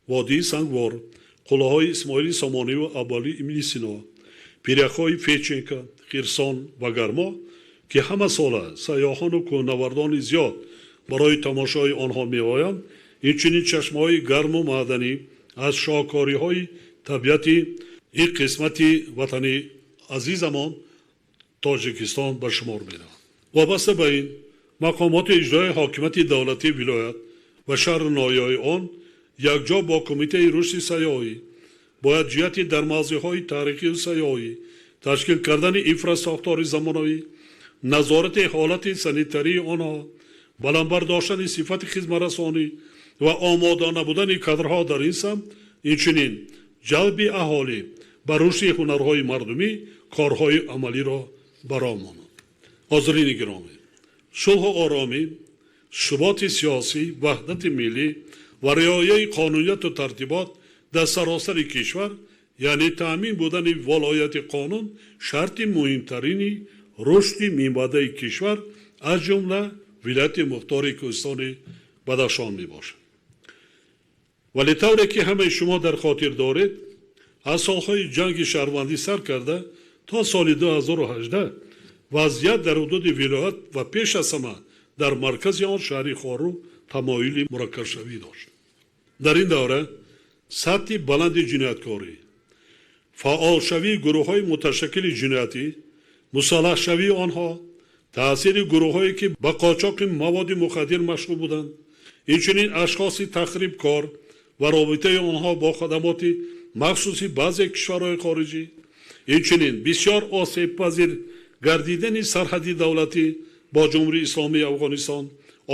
водии Сангвор, қуллаҳои Исмоили Сомонӣ ва Абуалӣ ибни Сино, пиряхҳои Федченко, Хирсон ва Гармо, ки ҳама сола сайёҳону кӯҳнавардони зиёд барои тамошои онҳо меоянд, инчунин чашмаҳои гарму маъданӣ аз шоҳкориҳои табиати ин қисмати ватани азизамон Тоҷикистон ба шумор мераванд. Вобаста ба ин, мақомоти иҷроии ҳокимияти давлатии вилоят ва шаҳру ноҳияҳои он якҷо бо Кумитаи рушди сайёҳӣ бояд ҷиҳати дар мавзеъҳои таърихию сайёҳӣ ташкил кардани инфрасохтори замонавӣ, назорати ҳолати санитарии онҳо, баланд бардоштани сифати хизматрасонӣ ва омода набудани кадрҳо дар ин самт, инчунин ҷалби аҳолӣ ба рушди ҳунарҳои мардумӣ корҳои амалиро бароҳ монанд. Ҳозирини гиромӣ, сулҳу оромӣ, суботи сиёсӣ, ваҳдати миллӣ ва риояи қонунияту тартибот дар саросари кишвар, яъне таъмин будани волояти қонун, шарти муҳимтарини рушди минбаъдаи кишвар, аз ҷумла вилояти мухтори Кӯҳистони Бадахшон мебошад. Вале тавре ки ҳамаи шумо дар хотир доред, аз солҳои ҷанги шаҳрвандӣ сар карда то соли 2018 вазъият дар ҳудуди вилоят ва пеш аз ҳама дар маркази он шаҳри Хоруғ тамоюли мураккабшавӣ дошт. Дар ин давра сатҳи баланди ҷинояткорӣ, фаъолшавии гурӯҳҳои муташаккили ҷиноятӣ, мусаллаҳшавии онҳо, таъсири гурӯҳҳое ки ба қочоқи маводи мухаддир машғул буданд, инчунин ашхоси тахрибкор ва робитаи онҳо бо хадамоти махсуси баъзе кишварҳои хориҷӣ, инчунин бисёр осебпазир гардидани сарҳади давлатӣ бо Ҷумҳурии Исломии Афғонистон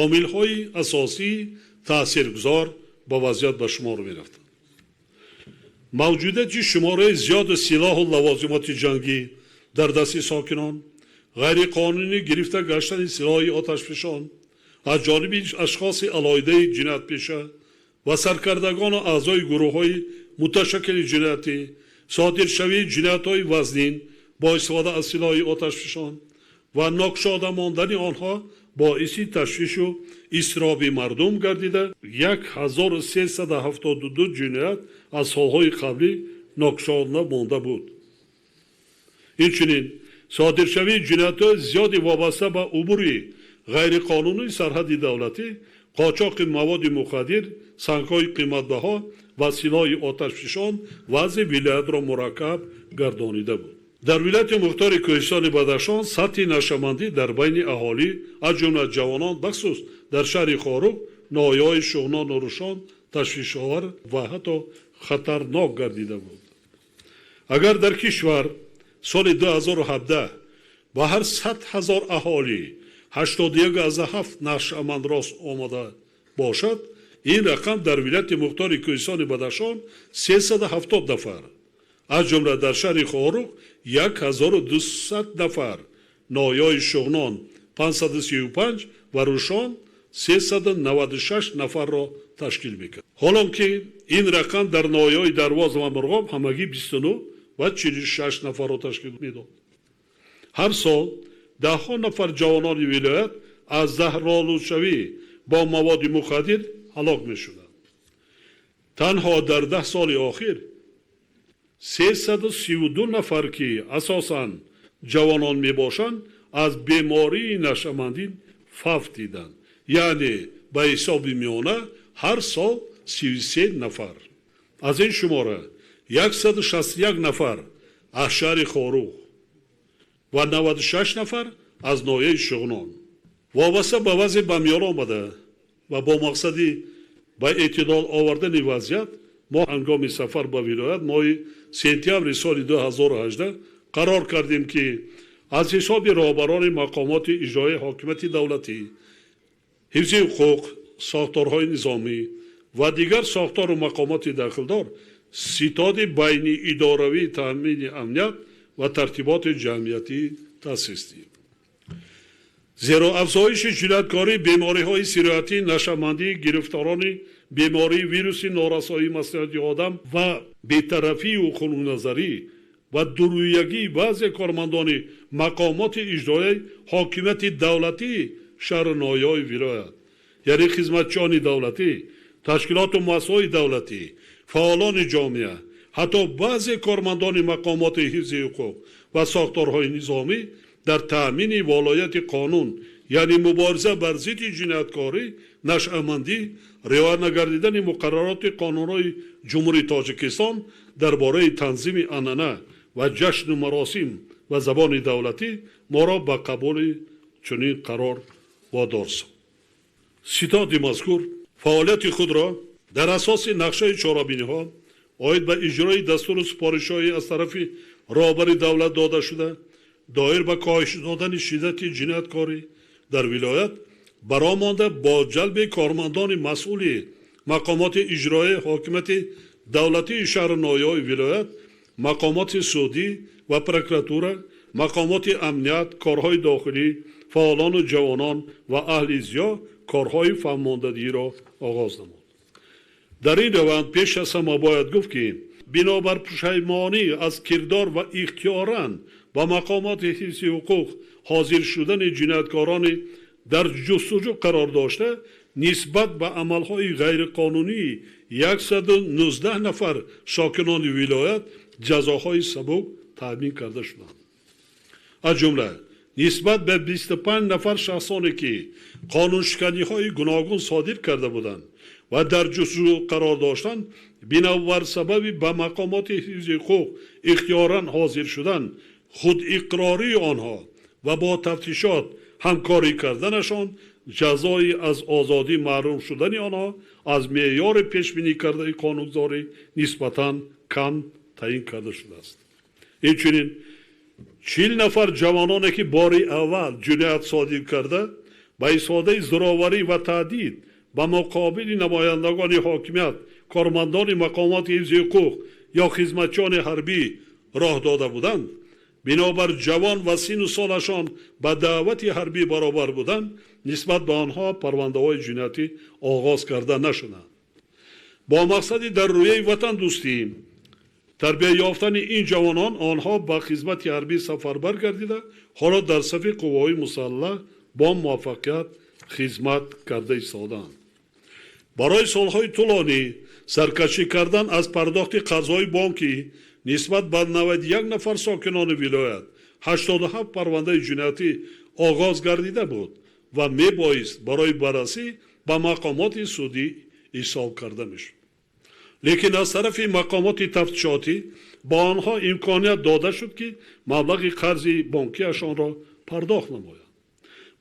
омилҳои асосии таъсиргузор ба вазъият ба шумор мерафтанд. Мавҷудияти шумораи зиёди силоҳу лавозимоти ҷангӣ дар дасти сокинон, ғайриқонунӣ гирифта гаштани силоҳи оташфишон аз ҷониби ашхоси алоҳидаи ҷиноятпеша ва саркардагону аъзои гурӯҳҳои муташаккили ҷиноятӣ, содиршавии ҷиноятҳои вазнин бо истифода аз силоҳи оташфишон ва нокушода мондани онҳо боиси ташвишу изтироби мардум гардида, 1372 ҷиноят аз солҳои қаблӣ нокушода монда буд. Инчунин содиршавии ҷиноятҳои зиёди вобаста ба убури ғайриқонунии сарҳади давлатӣ, қочоқи маводи мухаддир, сангҳои қиматбаҳо ва силоҳи оташфишон вазъи вилоятро мураккаб гардонида буд. Дар вилояти мухтори Кӯҳистони Бадахшон сатҳи нашъамандӣ дар байни аҳолӣ, аз ҷумла ҷавонон, бахусус дар шаҳри Хоруғ, ноҳияҳои Шуғнону Рушон ташвишовар ва ҳатто хатарнок гардида буд. Агар дар кишвар соли 2017 ба ҳар 100 ҳазор аҳолӣ 81,7 нашъаманд рост омада бошад, ин рақам дар вилояти мухтори Кӯҳистони Бадахшон 370 нафар, аз ҷумла дар шаҳри Хоруғ 1200 нафар, ноҳияҳои Шуғнон 535 ва Рушон 396 нафарро ташкил мекард. Ҳолон ки ин рақам дар ноҳияҳои Дарвоз ва Мурғоб ҳамагӣ 29 ва 46 нафарро ташкил медод. Ҳар сол даҳҳо нафар ҷавонони вилоят аз заҳролудшавӣ бо маводи мухаддир ҳалок мешуданд. Танҳо дар 10 соли охир 332 нафар, ки асосан ҷавонон мебошанд, аз бемории нашъамандӣ фавт диданд, яъне ба ҳисоби миёна ҳар сол 33 нафар. Аз ин шумора 161 нафар аз шаҳри Хоруғ ва 96 нафар аз ноҳияи Шуғнон. Вобаста ба вазъи ба миён омада ва бо мақсади ба эътидол овардани вазъият, мо ҳангоми сафар ба вилоят моҳи сентябри соли 2018 қарор кардем, ки аз ҳисоби роҳбарони мақомоти иҷроии ҳокимияти давлатӣ, ҳифзи ҳуқуқ, сохторҳои низомӣ ва дигар сохтору мақомоти дахлдор ситоди байниидоравии таъмини амният ва тартиботи ҷамъиятӣ таъсис диҳем. Зеро афзоиши ҷинояткорӣ, бемориҳои сироятӣ, нашъамандӣ, гирифторони Бемории вируси норасоии маслиҳати одам ва бетарафию хунукназарӣ ва дурӯягии баъзе кормандони мақомоти иҷроияи ҳокимияти давлатии шаҳру ноҳияҳои вилоят, яъне хизматчиёни давлатӣ, ташкилоту муассисаҳои давлатӣ, фаъолони ҷомеа, ҳатто баъзе кормандони мақомоти ҳифзи ҳуқуқ ва сохторҳои низомӣ дар таъмини волояти қонун, яъне мубориза бар зидди ҷинояткорӣ, нашъамандӣ, риоя нагардидани муқаррароти қонунҳои Ҷумҳурии Тоҷикистон дар бораи танзими анъана ва ҷашну маросим ва забони давлатӣ моро ба қабули чунин қарор водор сохт. Ситоди мазкур фаъолияти худро дар асоси нақшаи чорабиниҳо оид ба иҷрои дастуру супоришҳои аз тарафи роҳбари давлат додашуда доир ба коҳиш додани шиддати ҷинояткорӣ дар вилоят баромонда, бо ҷалби кормандони масъули мақомоти иҷроияи ҳокимияти давлатии шаҳру ноҳияҳои вилоят, мақомоти судӣ ва прокуратура, мақомоти амният, корҳои дохилӣ, фаъолону ҷавонон ва аҳли зиё корҳои фаҳмондадиро оғоз намуд. Дар ин раванд пеш аз ҳама бояд гуфт, ки бинобар пушаймонӣ аз кирдор ва ихтиёран ба мақомоти ҳифзи ҳуқуқ ҳозир шудани ҷинояткорони дар ҷустуҷӯ қарор дошта, нисбат ба амалҳои ғайриқонунии 119 нафар сокинони вилоят ҷазоҳои сабук таъмин карда шуданд. Аз ҷумла нисбат ба 25 нафар шахсоне, ки қонуншиканиҳои гуногун содир карда буданд ва дар ҷустуҷӯ қарор доштанд, бинобар сабаби ба мақомоти ҳифзи ҳуқуқ ихтиёран ҳозир шудан, худиқрории онҳо ва бо тафтишот ҳамкорӣ карданашон, ҷазои аз озодӣ маҳрум шудани онҳо аз меъёри пешбинӣ кардаи қонунгузорӣ нисбатан кам таъин карда шудааст. Инчунин 40 нафар ҷавононе, ки бори аввал ҷиноят содир карда, ба истифодаи зӯроварӣ ва таҳдид ба муқобили намояндагони ҳокимият, кормандони мақомоти ҳифзи ҳуқуқ ё хизматчиёни ҳарбӣ роҳ дода буданд, бинобар ҷавон ва синну солашон ба даъвати ҳарбӣ баробар буданд, нисбат ба онҳо парвандаҳои ҷиноятӣ оғоз карда нашуданд. Бо мақсади дар рӯяи ватандӯстӣ тарбия ёфтани ин ҷавонон, онҳо ба хизмати ҳарбӣ сафарбар гардида, ҳоло дар сафи қувваҳои мусаллаҳ бо муваффақият хизмат карда истодаанд. Барои солҳои тӯлонӣ саркашӣ кардан аз пардохти қарзҳои бонкӣ нисбат ба 91 нафар сокинони вилоят 87 парвандаи ҷиноятӣ оғоз гардида буд ва мебоист барои баррасӣ ба мақомоти судӣ ирсол карда мешуд. Лекин аз тарафи мақомоти тафтишотӣ ба онҳо имконият дода шуд, ки маблағи қарзи бонкиашонро пардохт намоянд.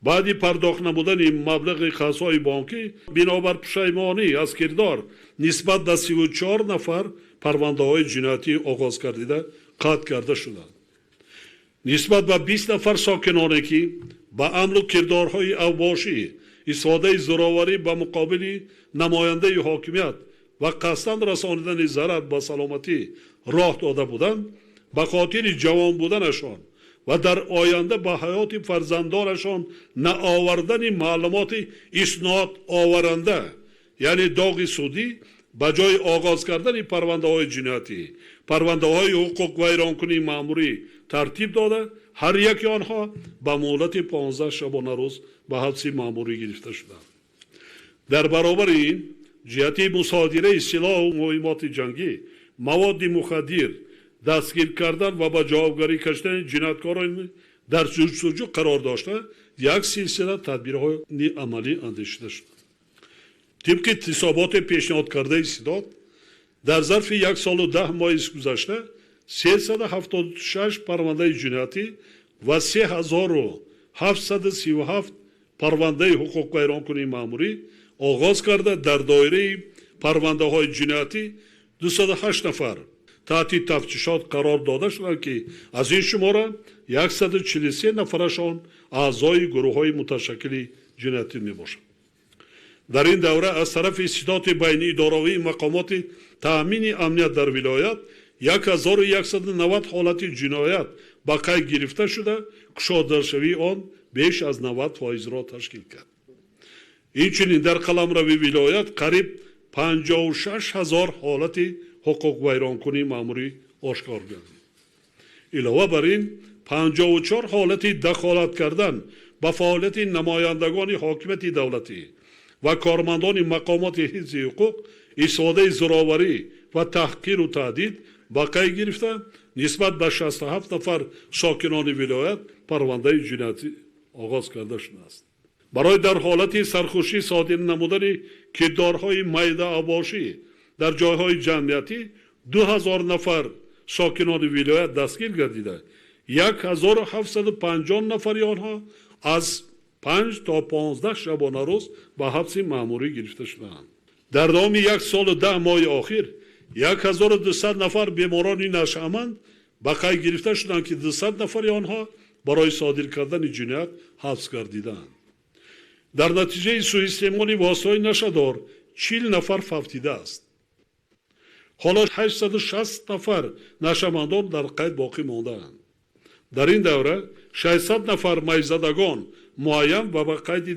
Баъди пардохт намудани маблағи қарзҳои бонкӣ, бинобар пушаймонӣ аз кирдор нисбат ба 34 нафар парвандаҳои ҷиноятӣ оғоз гардида, қатъ карда шуданд. Нисбат ба 20 нафар сокиноне, ки ба амру кирдорҳои авбошӣ, истифодаи зӯроварӣ ба муқобили намояндаи ҳокимият ва қасдан расонидани зарар ба саломатӣ роҳ дода буданд, ба хотири ҷавон буданашон ва дар оянда ба ҳаёти фарзандонашон наовардани маълумоти иснод оваранда, яъне доғи судӣ, ба ҷои оғоз кардани парвандаҳои ҷиноятӣ парвандаҳои ҳуқуқвайронкунии маъмурӣ тартиб дода, ҳар яки онҳо ба муҳлати 15 шабонарӯз ба ҳабси маъмурӣ гирифта шуданд. Дар баробари ин, ҷиҳати мусодираи силоҳу муҳимоти ҷангӣ, маводи мухаддир, дастгир кардан ва ба ҷавобгарӣ кашидани ҷинояткорони дар ҷустуҷӯ қарор дошта, як силсила тадбирҳои амалӣ андешида шуд. Тибқи ҳисоботи пешниҳод кардаи ситод, дар зарфи як солу 10 моҳи гузашта 376 парвандаи ҷиноятӣ ва 3737 парвандаи ҳуқуқвайронкунии маъмурӣ оғоз карда, дар доираи парвандаҳои ҷиноятӣ 208 нафар таҳти тафтишот қарор дода шуданд, ки аз ин шумора 143 нафарашон аъзои гурӯҳҳои муташаккили ҷиноятӣ мебошанд. Дар ин давра аз тарафи ситоди байниидоравии мақомоти таъмини амният дар вилоят 1190 ҳолати ҷиноят ба қайд гирифта шуда, кушодашавии он беш аз 90 фоизро ташкил кард. Инчунин дар қаламрави вилоят қариб 56 ҳазор ҳолати ҳуқуқвайронкунии маъмурӣ ошкор гардид. Илова бар ин, 54 ҳолати дахолат кардан ба фаъолияти намояндагони ҳокимияти давлатӣ ва кормандони мақомоти ҳифзи ҳуқуқ, истифодаи зӯроварӣ ва таҳқиру таҳдид ба қайд гирифта, нисбат ба 67 нафар сокинони вилоят парвандаи ҷиноятӣ оғоз карда шудааст. Барои дар ҳолати сархушӣ содир намудани кирдорҳои майдаабошӣ дар ҷойҳои ҷамъиятӣ 2000 нафар сокинони вилоят дастгир гардида, 1750 нафари онҳо аз 5 то 15 шабонарӯз ба ҳабси маъмурӣ гирифта шудаанд. Дар давоми як солу 10 моҳи охир 1200 нафар беморони нашъаманд ба қайд гирифта шуданд, ки 200 нафари онҳо барои содир кардани ҷиноят ҳабс гардидаанд. Дар натиҷаи суистеъмоли воситаҳои нашъадор 40 нафар фавтидааст. Ҳоло 860 нафар нашъамандон дар қайд боқӣ мондаанд. Дар ин давра 600 нафар майзадагон муайян ва ба қайди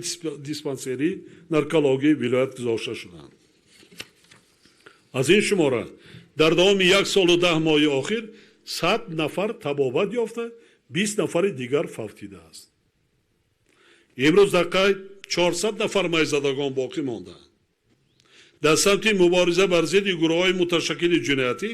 диспансерии наркологияи вилоят гузошта шуданд. Аз ин шумора дар давоми як солу 10 моҳи охир 100 нафар табобат ёфта, 20 нафари дигар фавтидааст. Имрӯз дар қайд 400 нафар майзадагон боқӣ мондаанд. Дар самти мубориза бар зидди гурӯҳҳои муташаккили ҷиноятӣ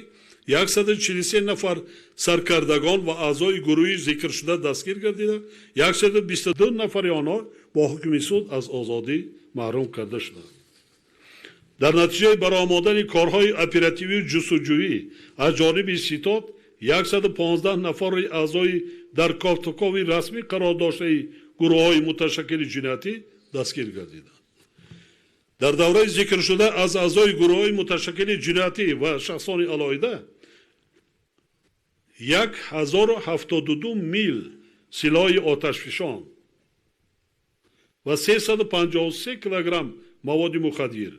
143 нафар саркардагон ва аъзои гурӯҳи зикршуда дастгир гардида, 122 нафари онҳо бо ҳукми суд аз озодӣ маҳрум карда шуданд. Дар натиҷаи баромадани корҳои оперативию ҷустуҷӯӣ аз ҷониби ситод 115 нафари аъзои дар кофтукови расмӣ қарор доштаи гурӯҳҳои муташаккили ҷиноятӣ дастгир гардиданд. Дар давраи зикршуда аз аъзои гурӯҳҳои муташаккили ҷиноятӣ ва шахсони алоҳида 1072 мил силоҳи оташфишон ва 353 килограмм маводи мухаддир,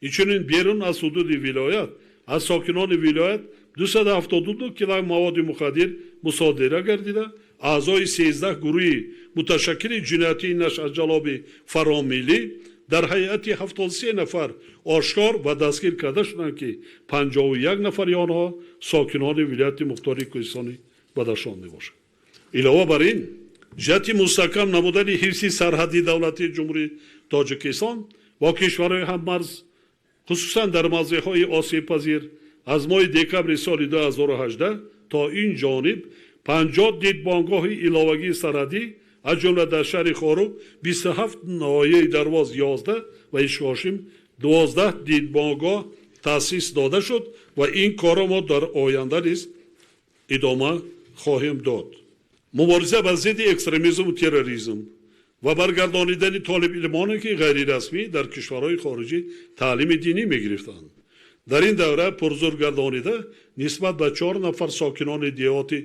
инчунин берун аз ҳудуди вилоят аз сокинони вилоят 272 килограмм маводи мухаддир мусодира гардида, аъзои 13 гурӯҳи муташаккили ҷиноятии нашъаҷалоби фаромиллӣ дар ҳайати 73 нафар ошкор ва дастгир карда шуданд, ки 51 нафари онҳо сокинони вилояти мухтори Кӯҳистони Бадахшон мебошанд. Илова бар ин, ҷиҳати мустаҳкам намудани ҳифзи сарҳади давлатии Ҷумҳурии Тоҷикистон бо кишварҳои ҳаммарз, хусусан дар мавзеъҳои осебпазир, аз моҳи декабри соли 2018 то ин ҷониб 50 дидбонгоҳи иловагии сарҳадӣ, аз ҷумла дар шаҳри Хоруғ 27, ноҳияи Дарвоз 11 ва Ишкошим 12 дидбонгоҳ таъсис дода шуд ва ин корро мо дар оянда низ идома хоҳем дод. Мубориза бар зидди экстремизму терроризм ва баргардонидани толибилмоне, ки ғайрирасмӣ дар кишварҳои хориҷӣ таълими динӣ мегирифтанд. Дар ин давра пурзур гардонида нисбат ба 4 нафар сокинони деҳоти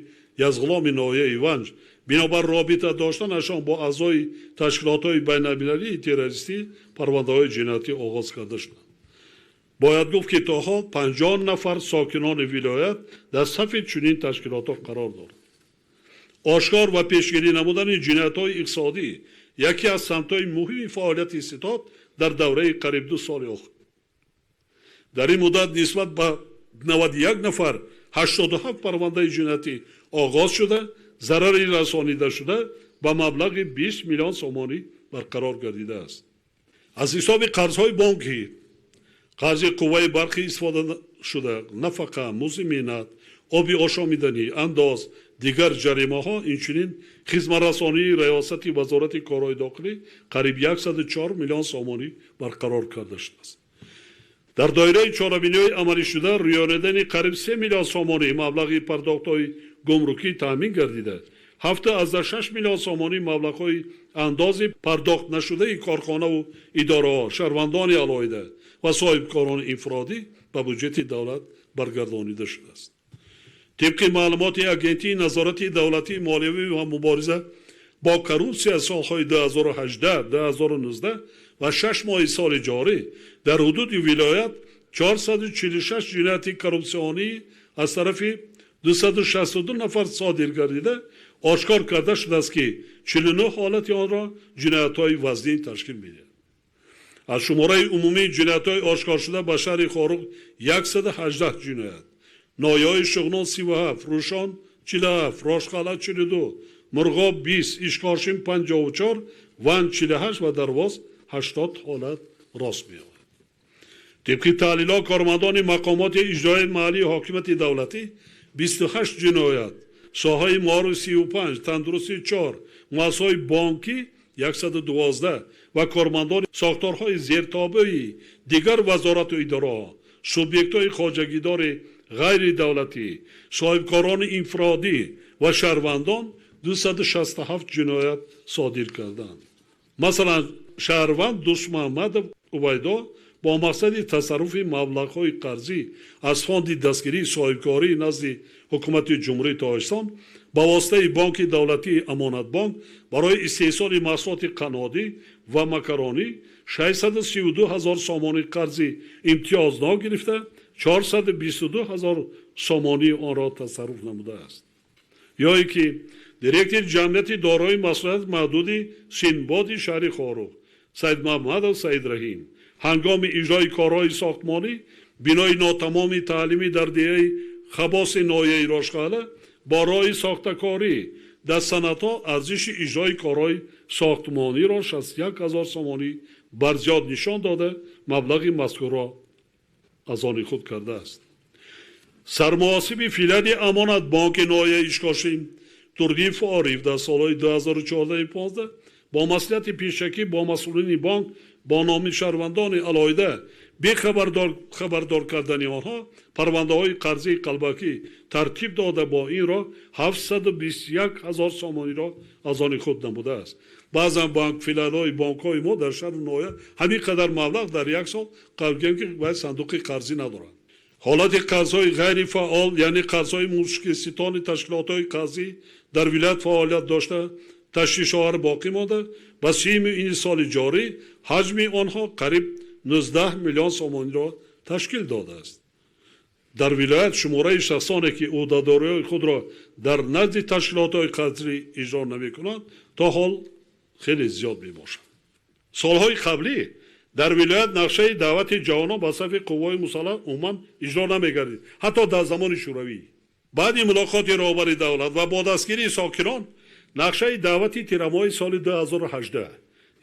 Язғуломи ноҳияи Ванҷ бинобар робита доштанашон бо аъзои ташкилотҳои байналмилалии террористӣ парвандаҳои ҷиноятӣ оғоз карда шуданд. Бояд гуфт, ки то ҳол 50 нафар сокинони вилоят дар сафи чунин ташкилотҳо қарор доранд. Ошкор ва пешгирӣ намудани ҷиноятҳои иқтисодӣ яке аз самтҳои муҳими фаъолияти ситод дар давраи қариб 2 соли охир. Дар ин муддат нисбат ба 91 нафар 87 парвандаи ҷиноятӣ оғоз шуда, зарари расонидашуда ба маблағи 20 миллион сомонӣ барқарор гардидааст. Аз ҳисоби қарзҳои бонкӣ, қарзи қувваи барқи истифодашуда, нафақа, музди меҳнат, оби ошомиданӣ, андоз, дигар ҷаримаҳо, инчунин хизматрасонии раёсати Вазорати корҳои дохилӣ қариб 104 миллион сомонӣ барқарор карда шудааст. Дар доираи чорабиниҳои амалишуда рӯёнидани қариб 3 миллион сомонӣ маблағи пардохтҳои гумрукӣ таъмин гардида, 7,6 миллион сомонӣ маблағҳои андози пардохтнашудаи корхонаву идораҳо, шаҳрвандони алоҳида ва соҳибкорони инфиродӣ ба буҷети давлат баргардонида шудааст. Тибқи маълумоти Агентии назорати давлатии молиявӣ ва мубориза бо коррупсия, солҳои 2018, 2019 ва 6 моҳи соли ҷорӣ дар ҳудуди вилоят 446 ҷинояти коррупсионӣ аз тарафи 262 нафар содир гардида, ошкор карда шудааст, ки 49 ҳолати онро ҷиноятҳои вазнин ташкил медиҳад. Аз шумораи умумии ҷиноятҳои ошкоршуда ба шаҳри Хоруғ 118 ҷиноят, ноҳияҳои Шуғнон 37, Рӯшон 47, Рошқалъа 42, Мурғоб 20, Ишкошим 54, Ванҷ 48 ва Дарвоз 80 ҳолат рост меояд. Тибқи таҳлилҳо кормандони мақомоти иҷроияи маҳаллии ҳокимияти давлатӣ 28 ҷиноят, соҳаи маориф 35, тандурустӣ 4, муассисаҳои бонкӣ 112 ва кормандони сохторҳои зертобеи дигар вазорату идораҳо, субъектҳои хоҷагидори ғайридавлатӣ, соҳибкорони инфиродӣ ва шаҳрвандон 267 ҷиноят содир карданд. Масалан, шаҳрванд Дӯстмуҳаммадов Убайдо бо мақсади тасарруфи маблағҳои қарзӣ аз фонди дастгирии соҳибкории назди ҳукумати Ҷумҳурии Тоҷикистон ба воситаи бонки давлатии Амонатбонк барои истеҳсоли маҳсулоти қаннодӣ ва макаронӣ 632 ҳазор сомонӣ қарзи имтиёзнок гирифта, 422 ҳазор сомонии онро тасарруф намудааст. Ё ин ки директори ҷамъияти дорои масъулияти маҳдуди Синбоди шаҳри Хоруғ Саидмуҳаммадов Саидраҳим ҳангоми иҷрои корҳои сохтмонӣ бинои нотамоми таълимӣ дар деҳаи Хабоси ноҳияи Рошқалъа бо роҳи сохтакорӣ дар санадҳо арзиши иҷрои корҳои сохтмониро 61 ҳазор сомонӣ барзиёд нишон дода, маблағи мазкурро аз они худ кардааст. Сармуҳосиби филиали Амонатбонки ноҳияи Ишкошим Турдиев Ориф дар солҳои 2014-15 бо маслиҳати пешакӣ бо масъулини бонк бо номи шаҳрвандони алоҳида бехабардор кардани онҳо парвандаҳои қарзии қалбакӣ тартиб дода, бо ин роҳ 721 ҳазор сомониро аз они худ намудааст. Баъзан банк филиалҳои бонкҳои мо дар шаҳру ноҳия ҳамин қадар маблағ дар як сол қалбгирем, ки бояд сандуқи қарзӣ надоранд. Ҳолати қарзҳои ғайрифаъол, яъне қарзҳои мушкилситони ташкилотҳои қарзӣ дар вилоят фаъолият дошта ташвишовар боқӣ монда, ба сиюми ини соли ҷорӣ ҳаҷми онҳо қариб 19 миллион сомониро ташкил додааст. Дар вилоят шумораи шахсоне ки ӯҳдадориҳои худро дар назди ташкилотҳои қарзӣ иҷро намекунанд, то ҳол хеле зиёд мебошад. Солҳои қаблӣ дар вилоят нақшаи даъвати ҷавонон ба сафи қувваҳои мусаллаҳ умуман иҷро намегардид, ҳатто дар замони шӯравӣ. Баъди мулоқоти роҳбари давлат ва бо дастгирии сокинон нақшаи даъвати тирамоҳи соли 2018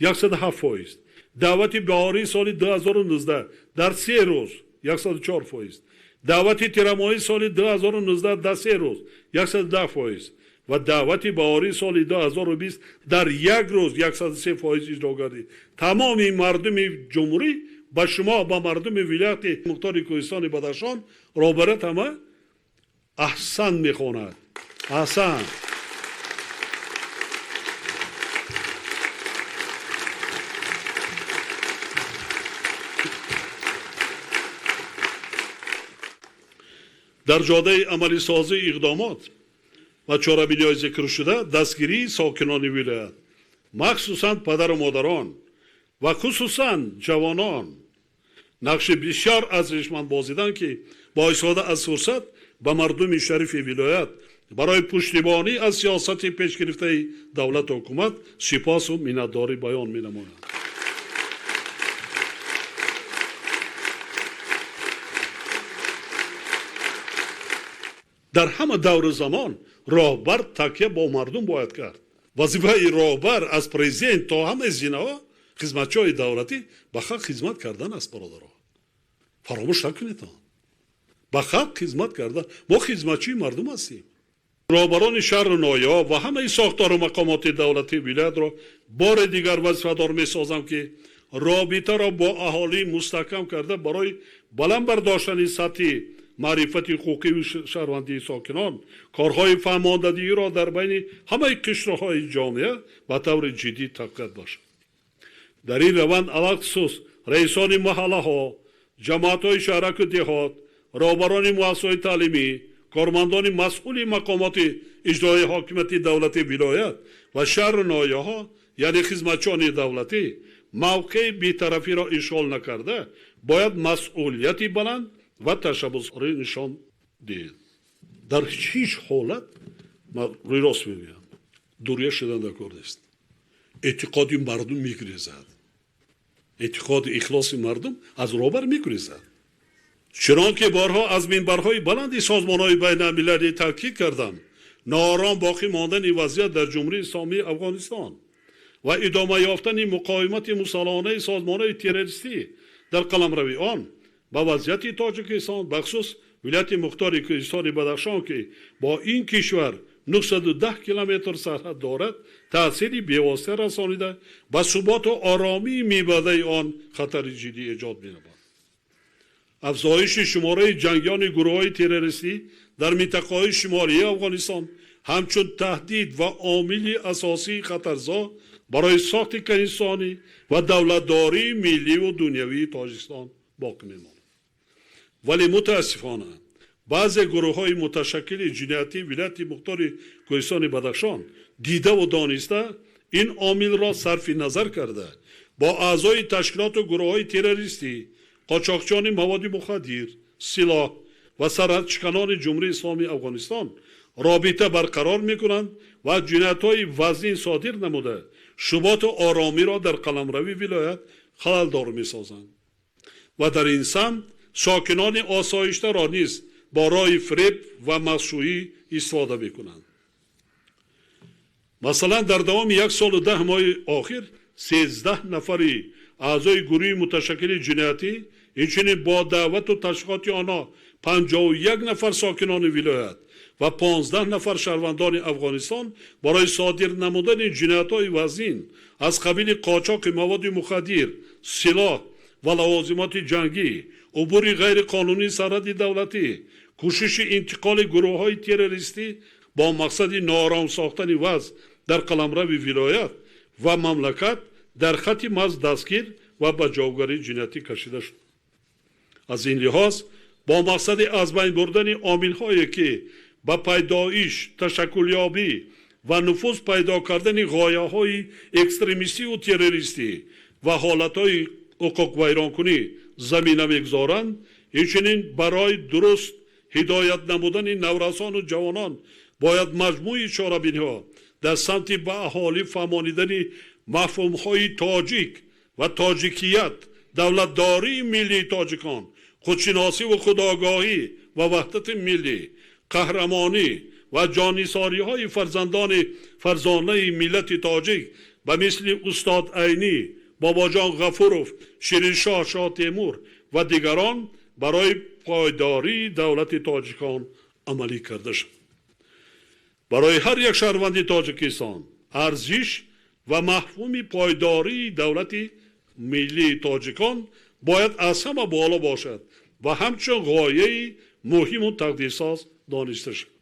107%, даъвати баҳории соли 2019 дар 3 рӯз 104%, даъвати тирамоҳии соли 2019 дар 3 рӯз 110% ва даъвати баҳории соли 2020 дар як рӯз 103% иҷро гардид. Тамоми мардуми ҷумҳурӣ ба шумо, ба мардуми вилояти мухтори Кӯҳистони Бадахшон роҳбарият ҳама аҳсан мехонад. Аҳсан. Дар ҷодаи амалисозии иқдомот ва чорабиниҳои зикршуда дастгирии сокинони вилоят, махсусан падару модарон ва хусусан ҷавонон нақши бисёр арзишманд бозиданд, ки бо истифода аз фурсат ба мардуми шарифи вилоят барои пуштибонӣ аз сиёсати пешгирифтаи давлату ҳукумат сипосу миннатдорӣ баён менамоянд. Дар ҳама давру замон роҳбар такя бо мардум бояд кард. Вазифаи роҳбар аз президент то ҳамаи зинаҳо хизматчиҳои давлатӣ ба халқ хизмат кардан аст, бародаро. Фаромӯш накунед он. Ба халқ хизмат кардан. Мо хизматчии мардум ҳастем. Роҳбарони шаҳру ноҳияҳо ва ҳамаи сохтору мақомоти давлатии вилоятро бори дигар вазифадор месозам, ки робитаро бо аҳолӣ мустаҳкам карда барои баланд бардоштани сатҳи маърифати ҳуқуқию шаҳрвандии сокинон корҳои фаҳмондадиҳиро дар байни ҳамаи қишрҳои ҷомеа ба таври ҷиддӣ тақвият бахшад. Дар ин раванд алалхусус раисони маҳаллаҳо, ҷамоатҳои шаҳраку деҳот, роҳбарони муассисаҳои таълимӣ, кормандони масъули мақомоти иҷроии ҳокимияти давлатии вилоят ва шаҳру ноҳияҳо, яъне хизматчиёни давлатӣ, мавқеи бетарафиро ишғол накарда, бояд масъулияти баланд ва ташаббускорӣ нишон диҳед. Дар ҳеҷ ҳолат, ман рӯи рост мегӯям, дурия шудан дар кор нест. Эътиқоди мардум мегрезад. Эътиқоду ихлоси мардум аз роҳбар мегурезад. Чунон ки борҳо аз минбарҳои баланди созмонҳои байналмилалӣ таъкид кардам, ноором боқӣ мондани вазъият дар Ҷумҳурии Исломии Афғонистон ва идома ёфтани муқовимати мусаллаҳонаи созмонҳои террористӣ дар қаламрави он ба вазъияти Тоҷикистон, бахусус вилояти мухтори Кӯҳистони Бадахшон, ки бо ин кишвар 910 километр сарҳад дорад, таъсири бевосита расонида ба суботу оромии мебаъдаи он хатари ҷиддӣ эҷод менамояд. Афзоиши шумораи ҷангиёни гурӯҳҳои террористӣ дар минтақаҳои шимолии Афғонистон ҳамчун таҳдид ва омили асосии хатарзо барои сохти конститутсионӣ ва давлатдории милливу дунявии Тоҷикистон боқӣ мемонад. Вале мутаассифона баъзе гурӯҳҳои муташаккили ҷиноятии вилояти мухтори Кӯҳистони Бадахшон дидаву дониста ин омилро сарфи назар карда, бо аъзои ташкилоту гурӯҳҳои террористӣ, қочоқчиёни маводи мухаддир, силоҳ ва сарҳадшиканони Ҷумҳурии Исломии Афғонистон робита барқарор мекунанд ва ҷиноятҳои вазнин содир намуда, суботу оромиро дар қаламрави вилоят халалдор месозанд ва дар ин самт сокинони осоиштаро низ бо роҳи фиреб ва мағшӯӣ истифода мекунанд. Масалан, дар давоми як солу 10 моҳи охир 13 нафари аъзои гурӯҳи муташаккили ҷиноятӣ, инчунин бо даъвату ташвиқоти онҳо 51 нафар сокинони вилоят ва 15 нафар шаҳрвандони Афғонистон барои содир намудани ҷиноятҳои вазнин аз қабили қочоқи маводи мухаддир, силоҳ ва лавозимоти ҷангӣ, убури ғайриқонунии сарҳади давлатӣ, кӯшиши интиқоли гурӯҳҳои террористӣ бо мақсади ноором сохтани вазъ дар қаламрави вилоят ва мамлакат дар хати марз дастгир ва ба ҷавобгарии ҷиноятӣ кашида шуд. Аз ин лиҳоз, бо мақсади аз байн бурдани омилҳое, ки ба пайдоиш, ташаккулёбӣ ва нуфуз пайдо кардани ғояҳои экстремистиву террористӣ ва ҳолатҳои ҳуқуқвайронкунӣ замина мегузоранд, инчунин барои дуруст ҳидоят намудани наврасону ҷавонон бояд маҷмӯи чорабиниҳо дар самти ба аҳолӣ фаҳмонидани мафҳумҳои тоҷик ва тоҷикият, давлатдории миллии тоҷикон, худшиносиву худогоҳӣ ва ваҳдати миллӣ, қаҳрамонӣ ва ҷоннисориҳои фарзандони фарзонаи миллати тоҷик ба мисли устод Айнӣ, Бобоҷон Ғафуров, Шириншоҳ Шоҳтемур ва дигарон барои пойдории давлати тоҷикон амалӣ карда шуд. Барои ҳар як шаҳрванди Тоҷикистон арзиш ва мафҳуми пойдории давлати миллии тоҷикон бояд аз ҳама боло бошад ва ҳамчун ғояи муҳиму тақдирсоз дониста шавад.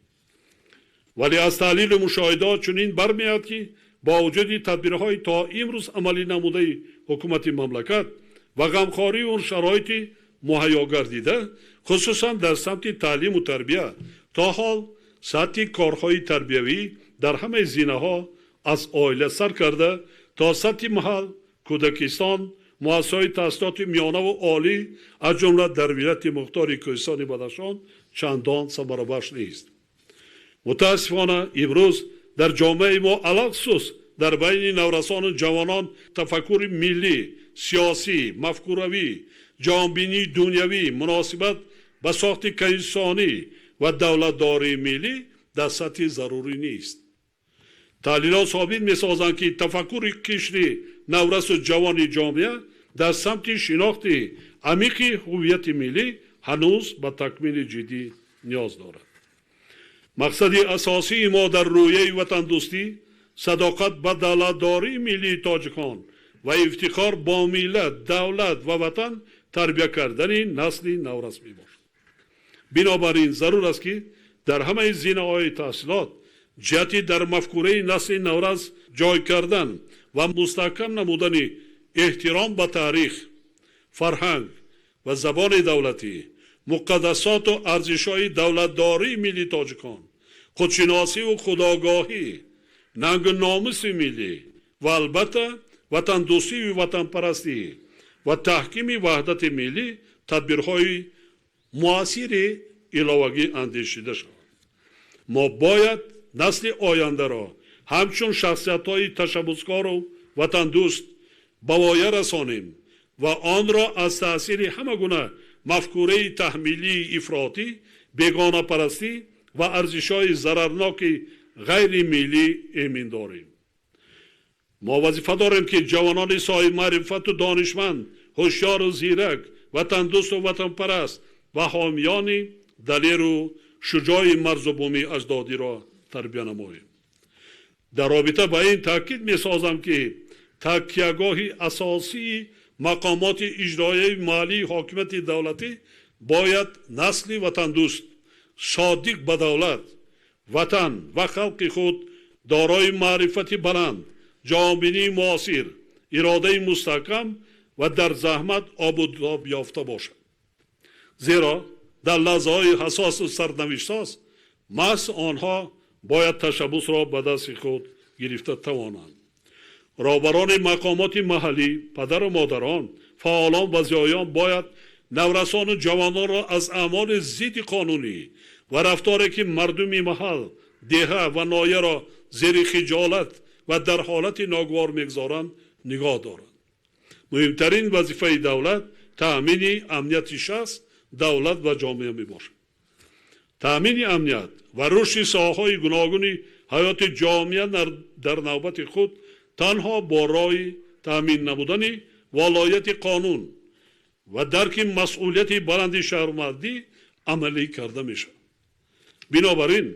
Вале аз таҳлилу мушоҳидот чунин бармеояд, ки бо вуҷуди тадбирҳои то имрӯз амалӣ намудаи ҳукумати мамлакат ва ғамхории он шароити муҳайё гардида, хусусан дар самти таълиму тарбия, то ҳол сатҳи корҳои тарбиявӣ дар ҳамаи зинаҳо аз оила сар карда то сатҳи маҳал, кӯдакистон, муассисаҳои таҳсилоти миёнаву олӣ, аз ҷумла дар вилояти мухтори Кӯҳистони Бадахшон чандон самарабахш нест. Мутаассифона, имрӯз дар ҷомеаи мо, алалхусус дар байни наврасону ҷавонон, тафаккури миллӣ, сиёсӣ, мафкуравӣ, ҷаҳонбинии дунявӣ, муносибат ба сохти конститутсионӣ ва давлатдории миллӣ дар сатҳи зарурӣ нест. Таҳлилот собит месозанд, ки тафаккури қишри наврасу ҷавони ҷомеа дар самти шинохти амиқи ҳуввияти миллӣ ҳанӯз ба такмили ҷиддӣ ниёз дорад. Мақсади асосии мо дар рӯяи ватандӯстӣ, садоқат ба давлатдории миллии тоҷикон ва ифтихор бо миллат, давлат ва ватан тарбия кардани насли наврас мебошад. Бинобар ин зарур аст, ки дар ҳамаи зинаҳои таҳсилот ҷиҳати дар мафкураи насли наврас ҷой кардан ва мустаҳкам намудани эҳтиром ба таърих, фарҳанг ва забони давлатӣ, муқаддасоту арзишҳои давлатдории миллии тоҷикон, худшиносиву худогоҳӣ, нангу номуси миллӣ ва албатта ватандӯстию ватанпарастӣ ва таҳкими ваҳдати миллӣ тадбирҳои муассири иловагӣ андешида шавад. Мо бояд насли ояндаро ҳамчун шахсиятҳои ташаббускору ватандӯст ба воя расонем. Ва онро аз таъсири ҳама гуна мафкураи таҳмилии ифротӣ, бегонапарастӣ ва арзишҳои зарарноки ғайримиллӣ эмин дорем. Мо вазифа дорем, ки ҷавонони соҳибмаърифату донишманд, ҳушёру зирак, ватандӯсту ватанпараст ва ҳомиёни далеру шуҷои марзу буми аҷдодиро тарбия намоем. Дар робита ба ин таъкид месозам, ки такягоҳи асосии мақомоти иҷроияи маҳаллии ҳокимияти давлатӣ бояд насли ватандӯст, содиқ ба давлат, ватан ва халқи худ, дорои маърифати баланд, ҷаҳонбинии муосир, иродаи мустаҳкам ва дар заҳмат обу тоб ёфта бошад. Зеро дар лаҳзаҳои ҳассосу сарнавиштсоз маҳз онҳо бояд ташаббусро ба дасти худ гирифта тавонанд. Роҳбарони мақомоти маҳаллӣ, падару модарон, фаъолон ва зиёиён бояд наврасону ҷавононро аз аъмоли зидди қонунӣ ва рафторе, ки мардуми маҳал, деҳа ва ноҳияро зери хиҷолат ва дар ҳолати ногувор мегузоранд, нигоҳ доранд. Муҳимтарин вазифаи давлат таъмини амнияти шахс, давлат ва ҷомеа мебошад. Таъмини амният ва рушди соҳаҳои гуногуни ҳаёти ҷомеа дар навбати худ танҳо бо роҳи таъмин намудани волояти қонун ва дарки масъулияти баланди шаҳрвандӣ амалӣ карда мешавад. Бинобар ин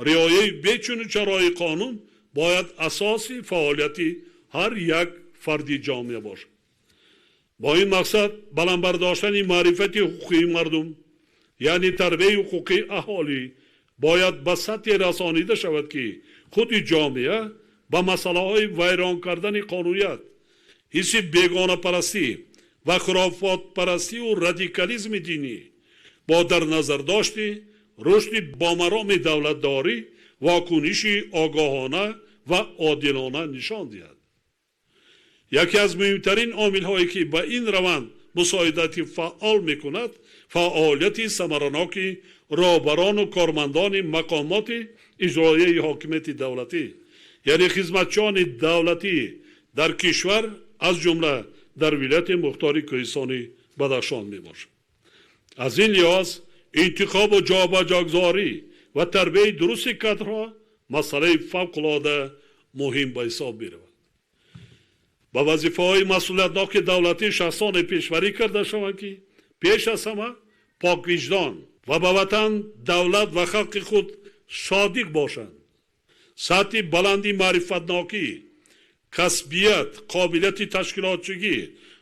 риояи бечуну чарои қонун бояд асоси фаъолияти ҳар як фарди ҷомеа бошад. Бо ин мақсад баланд бардоштани маърифати ҳуқуқии мардум, яъне тарбияи ҳуқуқии аҳолӣ, бояд ба сатҳе расонида шавад, ки худи ҷомеа ба масъалаҳои вайрон кардани қонуният, ҳисси бегонапарастӣ ва хурофотпарастиву радикализми динӣ бо дар назардошти рушди бомароми давлатдорӣ вокуниши огоҳона ва одилона нишон диҳад. Яке аз муҳимтарин омилҳое, ки ба ин раванд мусоидати фаъол мекунад, фаъолияти самараноки роҳбарону кормандони мақомоти иҷроияи ҳокимияти давлатӣ, яъне хизматчиёни давлатӣ дар кишвар, аз ҷумла дар вилояти мухтори Кӯҳистони Бадахшон мебошад. Аз ин лиҳоз интихобу ҷобаҷогузорӣ ва тарбияи дурусти кадрҳо масъалаи фавқулода муҳим ба ҳисоб меравад. Ба вазифаҳои масъулиятноки давлатӣ шахсоне пешбарӣ карда шаванд, ки пеш аз ҳама поквиҷдон ва ба ватан, давлат ва халқи худ содиқ бошанд. Сатҳи баланди маърифатнокӣ, касбият, қобилияти ташкилотчигӣ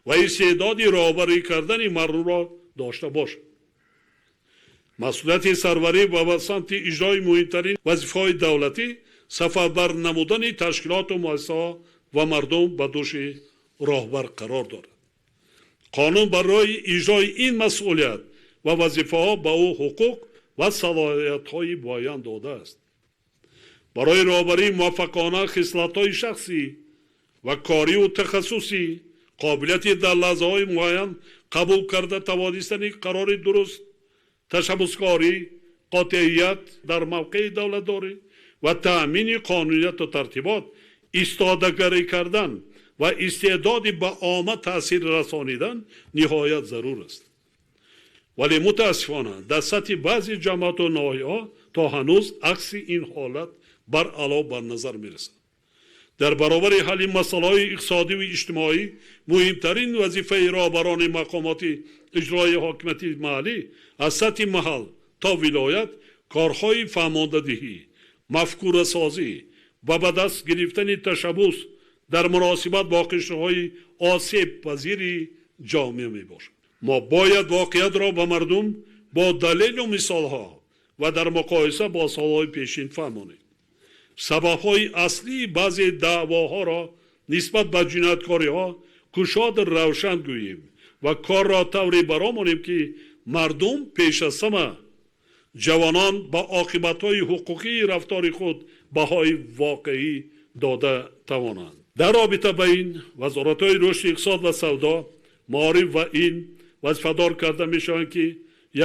ва истеъдоди роҳбарӣ кардани мардумро дошта бошанд. Масъулияти сарварӣ ва ба самти иҷрои муҳимтарин вазифаҳои давлатӣ, сафарбар намудани ташкилоту муассисаҳо ва мардум ба дӯши роҳбар қарор дорад. Қонун барои иҷрои ин масъулият ва вазифаҳо ба ӯ ҳуқуқ ва салоҳиятҳои муайян додааст. Барои роҳбарии муваффақона хислатҳои шахсӣ ва корию тахассусӣ, қобилияти дар лаҳзаҳои муайян қабул карда тавонистани қарори дуруст, ташаббускорӣ, қотеият дар мавқеи давлатдорӣ ва таъмини қонунияту тартибот, истодагарӣ кардан ва истеъдоди ба омма таъсир расонидан ниҳоят зарур аст. Вале мутаассифона дар сатҳи баъзе ҷамоату ноҳияҳо то ҳанӯз акси ин ҳолат баръало бар назар мерасад. Дар баробари ҳалли масъалаҳои иқтисодиву иҷтимоӣ муҳимтарин вазифаи роҳбарони мақомоти иҷроии ҳокимияти маҳаллӣ аз сатҳи маҳал то вилоят корҳои фаҳмондадиҳӣ, мафкурасозӣ ва ба даст гирифтани ташаббус дар муносибат бо қишрҳои осебпазири ҷомеа мебошад. Мо бояд воқеиятро ба мардум бо далелу мисолҳо ва дар муқоиса бо солҳои пешин фаҳмонем. Сабабҳои аслии баъзе даъвоҳоро нисбат ба ҷинояткориҳо кушоду равшан гӯем ва корро тавре баромонем, ки мардум, пеш аз ҳама ҷавонон, ба оқибатҳои ҳуқуқии рафтори худ баҳои воқеӣ дода тавонанд. Дар робита ба ин вазоратҳои рушди иқтисод ва савдо, маориф ва илм вазифадор карда мешаванд, ки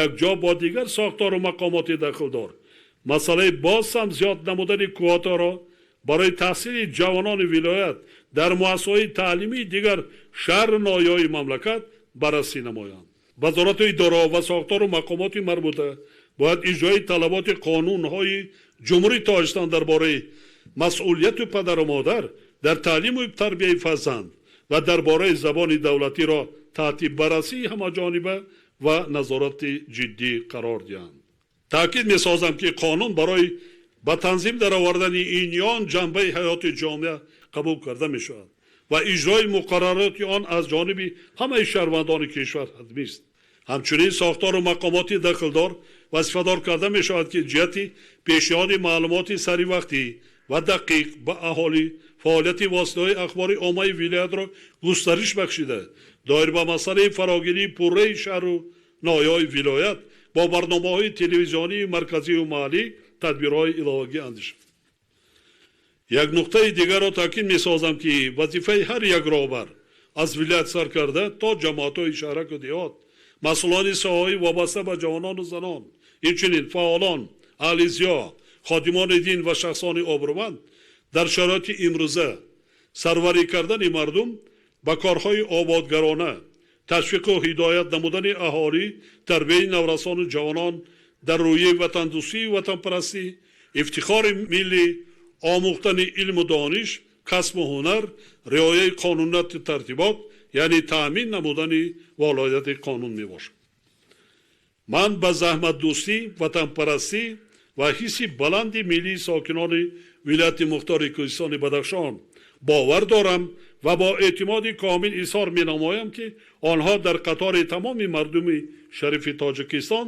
якҷо бо дигар сохтору мақомоти дахлдор масъалаи боз ҳам зиёд намудани квотаро барои таҳсили ҷавонони вилоят дар муассисаҳои таълимии дигар шаҳру ноҳияҳои мамлакат баррасӣ намоянд. Вазорату идораҳо ва сохтору мақомоти марбута бояд иҷрои талаботи қонунҳои Ҷумҳурии Тоҷикистон дар бораи масъулияту падару модар дар таълиму тарбияи фарзанд ва дар бораи забони давлатиро таҳти баррасии ҳамаҷониба ва назорати ҷиддӣ қарор диҳанд. Таъкид месозам, ки қонун барои ба танзим даровардани ин ё он ҷанбаи ҳаёти ҷомеа қабул карда мешавад ва иҷрои муқаррароти он аз ҷониби ҳамаи шаҳрвандони кишвар ҳатмист. Ҳамчунин сохтору мақомоти дахлдор вазифадор карда мешавад, ки ҷиҳати пешниҳоди маълумоти саривақтӣ ва дақиқ ба аҳолӣ фаъолияти воситаҳои ахбори оммаи вилоятро густариш бахшида, доир ба масъалаи фарогирии пурраи шаҳру ноҳияҳои вилоят бо барномаҳои телевизионии марказию маҳаллӣ тадбирҳои иловагӣ андешанд. Як нуқтаи дигарро таъкид месозам, ки вазифаи ҳар як роҳбар аз вилоят сар карда то ҷамоатҳои шаҳраку деҳот, масъулони соҳаҳои вобаста ба ҷавонону занон, инчунин фаъолон, аҳли зиё, ходимони дин ва шахсони обрӯманд дар шароити имрӯза сарварӣ кардани мардум ба корҳои ободгарона, ташвиқу ҳидоят намудани аҳолӣ, тарбияи наврасону ҷавонон дар рӯҳияи ватандӯстию ватанпарастӣ, ифтихори миллӣ, омӯхтани илму дониш, касбу ҳунар, риояи қонунияту тартибот, яъне таъмин намудани волоияти қонун мебошад. Ман ба заҳматдӯстӣ, ватанпарастӣ ва ҳисси баланди миллии сокинони вилояти мухтори Кӯҳистони Бадахшон бовар дорам ва бо эътимоди комил изҳор менамоям, ки онҳо дар қатори тамоми мардуми шарифи Тоҷикистон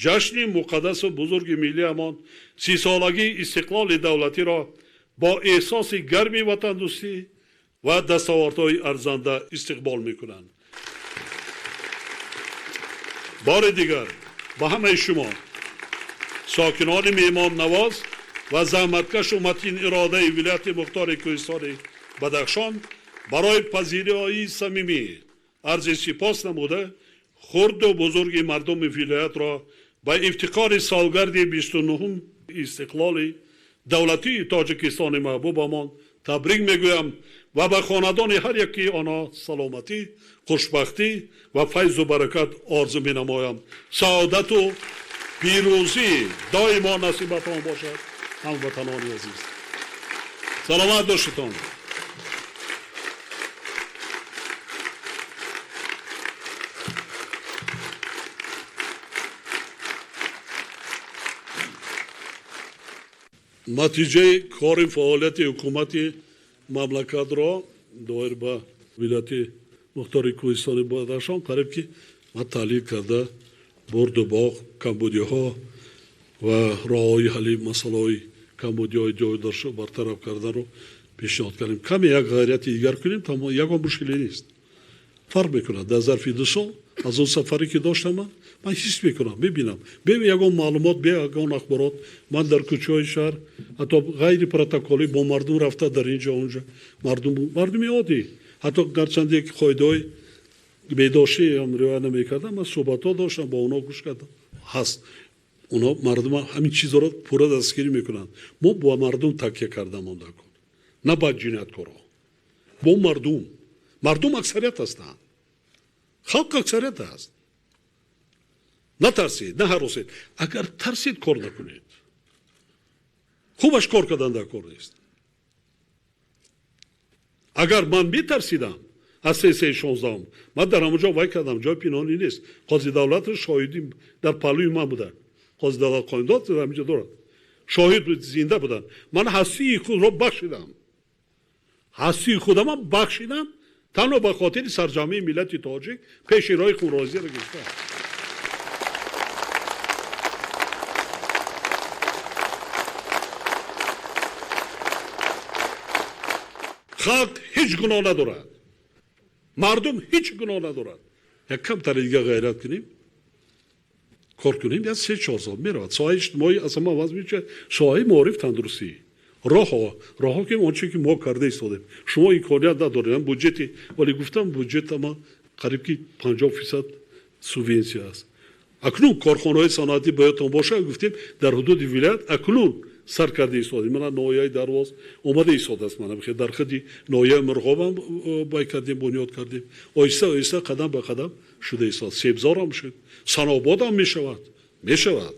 ҷашни муқаддасу бузурги миллиамон 30-солагии истиқлоли давлатиро бо эҳсоси гарми ватандӯстӣ ва дастовардҳои арзанда истиқбол мекунанд. Бори дигар ба ҳамаи шумо сокинони меҳмоннавоз ва заҳматкашу матин иродаи вилояти мухтори Кӯҳистони Бадахшон барои пазироии самимӣ арзи сипос намуда, хурду бузурги мардуми вилоятро ба ифтихори солгарди 29-ум истиқлоли давлатии Тоҷикистони маҳбубамон табрик мегӯям ва ба хонадони ҳар яки онҳо саломатӣ, хушбахтӣ ва файзу баракат орзу менамоям. Саодату пирӯзӣ доимо насибатон бошад, ҳамватанони азиз. Саломат бошедтон. Натиҷаи кори фаъолияти ҳукумати мамлакатро доир ба вилояти мухтори Кӯҳистони Бадахшон қариб ки ман таҳлил карда, бурду боғ, камбудиҳо ва роҳҳои ҳалли масъалаҳои камбудиҳои ҷойдоршо бартараф карданро пешниҳод кардем. Каме як ғайрати дигар кунем, ягон мушкиле нест. Фарқ мекунад дар зарфи 2 сол аз он сафаре ки доштам, ман ҳис мекунам, мебинам, бе ягон маълумот, бе ягон ахборот, ман дар кӯчаҳои шаҳр ҳатто ғайри протоколӣ бо мардум рафта дар инҷо онҷо, мардуми оддӣ, ҳатто гарчанде ки қоидаҳои беҳдоштӣ ҳам риоя намекардам, ман суҳбатҳо доштам, бо онҳо гӯш кардам. Ҳаст онҳо мардум ҳамин чизҳоро пурра дастгирӣ мекунанд. Мо бо мардум такя карда монда кун, на ба ҷинояткорҳо, бо мардум. Мардум аксарият ҳастанд, халқ аксарият аст. Натарсед, наҳаросед. Агар тарсед, кор накунед. Хубаш кор кардан дар кор нест. Агар ман метарсидам аз 3-3-16, ман дар ҳамон ҷо вай кардам, ҷои пинҳонӣ нест. Қози давлатро шоҳидӣ дар паҳлӯи ман буданд. Қози давлат қоимдод дар ҳамин ҷо дорад, шоҳид зинда буданд. Ман ҳастии худро бахшидам, ҳастии худамам бахшидам танҳо ба хотири сарҷамъии миллати тоҷик пеши роҳи хунрозиро гирифтам. Халқ ҳеҷ гуноҳ надорад, мардум ҳеҷ гуноҳ надорад. Як камтаре дига ғайрат кунем, кор кунем, як 3-4 сол меравад. Соҳаи иҷтимоӣ аз ҳама вазъ мешавад, соҳаи маориф, тандурустӣ, роҳҳо, роҳҳо ки он чизе ки мо карда истодем, шумо имконият надоред. Ман буҷети, вале гуфтам, буҷета ма қариб ки 50% субвенсия аст. Акнун корхонаҳои саноатӣ ба ёдтон бошад, гуфтем дар ҳудуди вилоят акнун Сар карда истодем. Мана ноҳияи Дарвоз омада истодааст. Мана дар худи ноҳияи Мурғобам бай кардем, бунёд кардем. Оҳиста оҳиста, қадам ба қадам шуда истод. Себзорам шуд, Санободам мешавад, мешавад.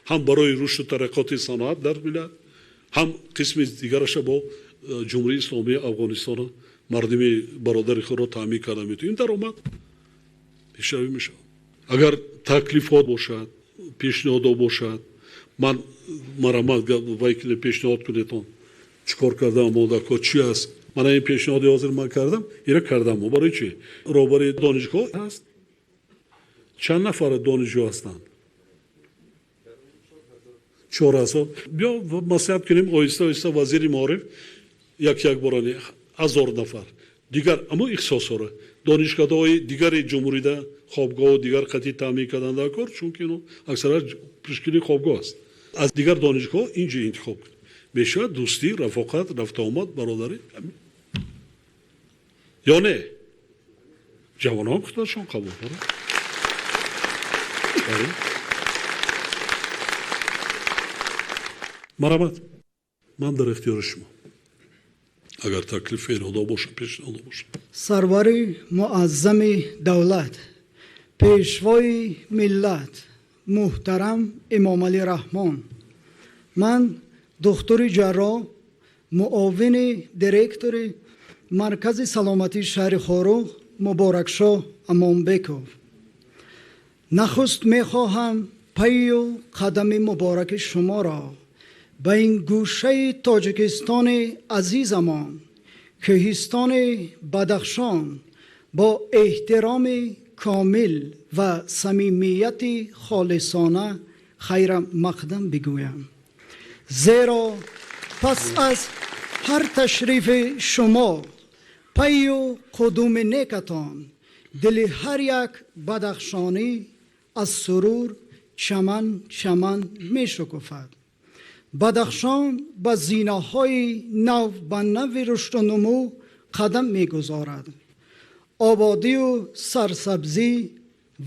Ҳам барои рушду тараққиёти саноат дар вилоят, ҳам қисми дигараша бо Ҷумҳурии Исломии Афғонистона мардуми бародари худро таъмин карда метавонем. Даромад пешравӣ мешавад. Агар таклифот бошад, пешниҳодо бошад, ман марамат вай пешниҳод кунедон, чӣ кор кардам, омодако чӣ аст. Мана ин пешниҳоди ҳозир ман кардам, ира кардам. Барои чӣ? Роҳбари донишгоҳ ҳаст. Чанд нафар донишҷӯ ҳастанд? 4000. Биё маслиҳат кунем, оҳиста оҳиста вазири маориф як як борани 1000 нафар дигар аммо ихтисосҳоро донишкадаҳои дигари ҷумҳурида хобгоҳу дигар қатъи таъмин кардан дар кор, чунки ино аксаран пешгирии хобгоҳ аст. Аз дигар донишгоҳ инҷо интихоб кунем, мешавад дӯстӣ, рафоқат, рафтуомад, бародарӣ ё не? Ҷавонон худашон қабул доранд. Марҳамат, ман дар ихтиёри шумо, агар таклиф ирода бошад, пешниҳодо бошад. Сарвари муаззами давлат, пешвои миллат, муҳтарам Эмомалӣ Раҳмон, ман духтури ҷарроҳ, муовини директори Маркази саломатии шаҳри Хоруғ Муборакшоҳ Амонбеков нахуст мехоҳам пайю қадами мубораки шуморо ба ин гӯшаи Тоҷикистони азизамон, кӯҳистони Бадахшон, бо эҳтироми комил ва самимияти холисона хайра мақдам бигӯям. Зеро пас аз ҳар ташрифи шумо, пайю қудуми некатон, дили ҳар як бадахшонӣ аз сурур чаман чаман мешукуфад. Бадахшон ба зинаҳои нав ба нави рушду нумӯ қадам мегузорад. Ободию сарсабзӣ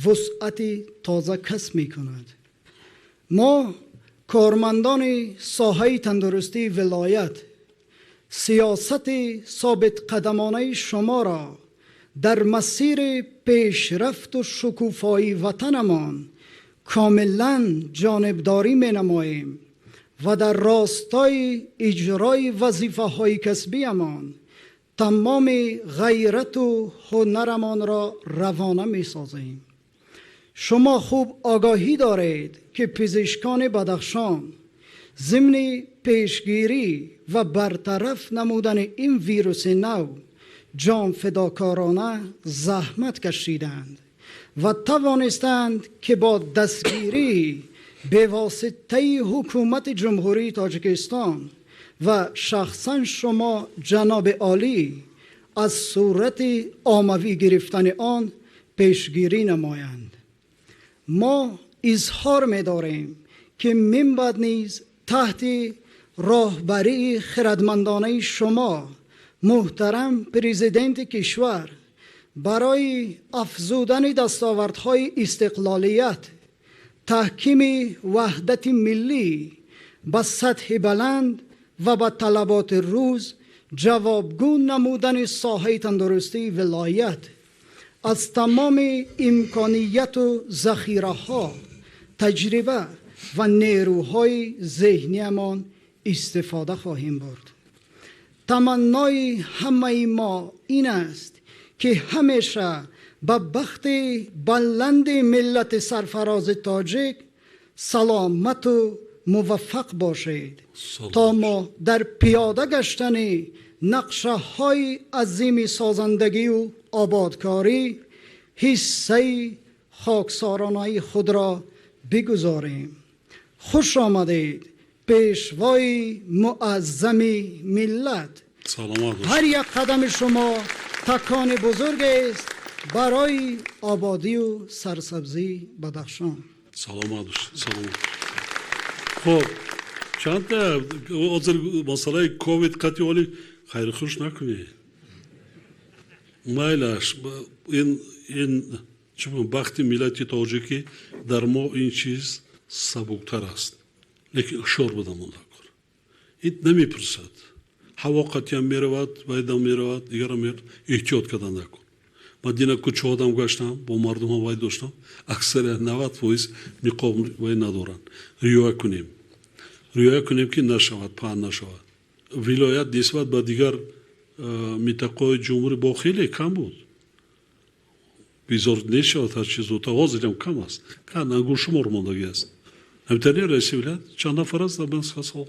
вусъати тоза касб мекунад. Мо, кормандони соҳаи тандурустии вилоят, сиёсати собитқадамонаи шуморо дар масири пешрафту шукуфоии ватанамон комилан ҷонибдорӣ менамоем ва дар ростои иҷрои вазифаҳои касбиямон тамоми ғайрату ҳунарамонро равона месозем. Шумо хуб огаҳӣ доред, ки пизишкони Бадахшон зимни пешгирӣ ва бартараф намудани ин вируси нав ҷонфидокорона заҳмат кашиданд ва тавонистанд, ки бо дастгирии бевоситаи ҳукумати Ҷумҳурии Тоҷикистон ва шахсан шумо, ҷаноби олӣ, аз сурати оммавӣ гирифтани он пешгирӣ намоянд. Мо изҳор медорем, ки минбаъд низ таҳти роҳбарии хирадмандонаи шумо, муҳтарам президенти кишвар, барои афзудани дастовардҳои истиқлолият, таҳкими ваҳдати миллӣ, ба сатҳи баланд ва ба талаботи рӯз ҷавобгӯ намудани соҳаи тандурустии вилоят, аз тамоми имконияту захираҳо, таҷриба ва нерӯҳои зеҳниямон истифода хоҳем бурд. Таманнои ҳамаи мо ин аст, ки ҳамеша ба бахти баланди миллати сарфарози тоҷик саломату муваффақ бошед, то мо дар пиёда гаштани нақшаҳои азими созандагию ободкорӣ ҳиссаи хоксоронаи худро бигузорем. Хуш омадед, пешвои муаззами миллат. Ҳар як қадами шумо такони бузургест барои ободию сарсабзии Бадахшон. Саломат бошед, саломат. Хуб, чандта ҳозир масъалаи ковид қатъи оли хайрхуш накунед. Майлаш, ин чӣ бигӯям, бахти миллати тоҷикӣ дар мо ин чиз сабуктар аст, лекин ҳушёр будам он дар кор. Ин намепурсад. Ҳаво қатъиян меравад, вайдам меравад, дигарам меравад. Эҳтиёт кардан накун. Ман дина кӯчаодам гаштам, бо мардумҳо вай доштам. Аксарият 90% ниқоб вай надоранд. Риоя кунем. Риоя кунем, ки нашавад, паҳн нашавад. Вилоят нисбат ба дигар минтақаҳои ҷумҳурӣ бо хеле кам буд. Безор нешавад ҳарчи зудтар. Ҳозирам кам аст. Ангушшумор мондагӣ аст. Ҳамитари раиси вилоят чанд нафар аст дар Банскасол?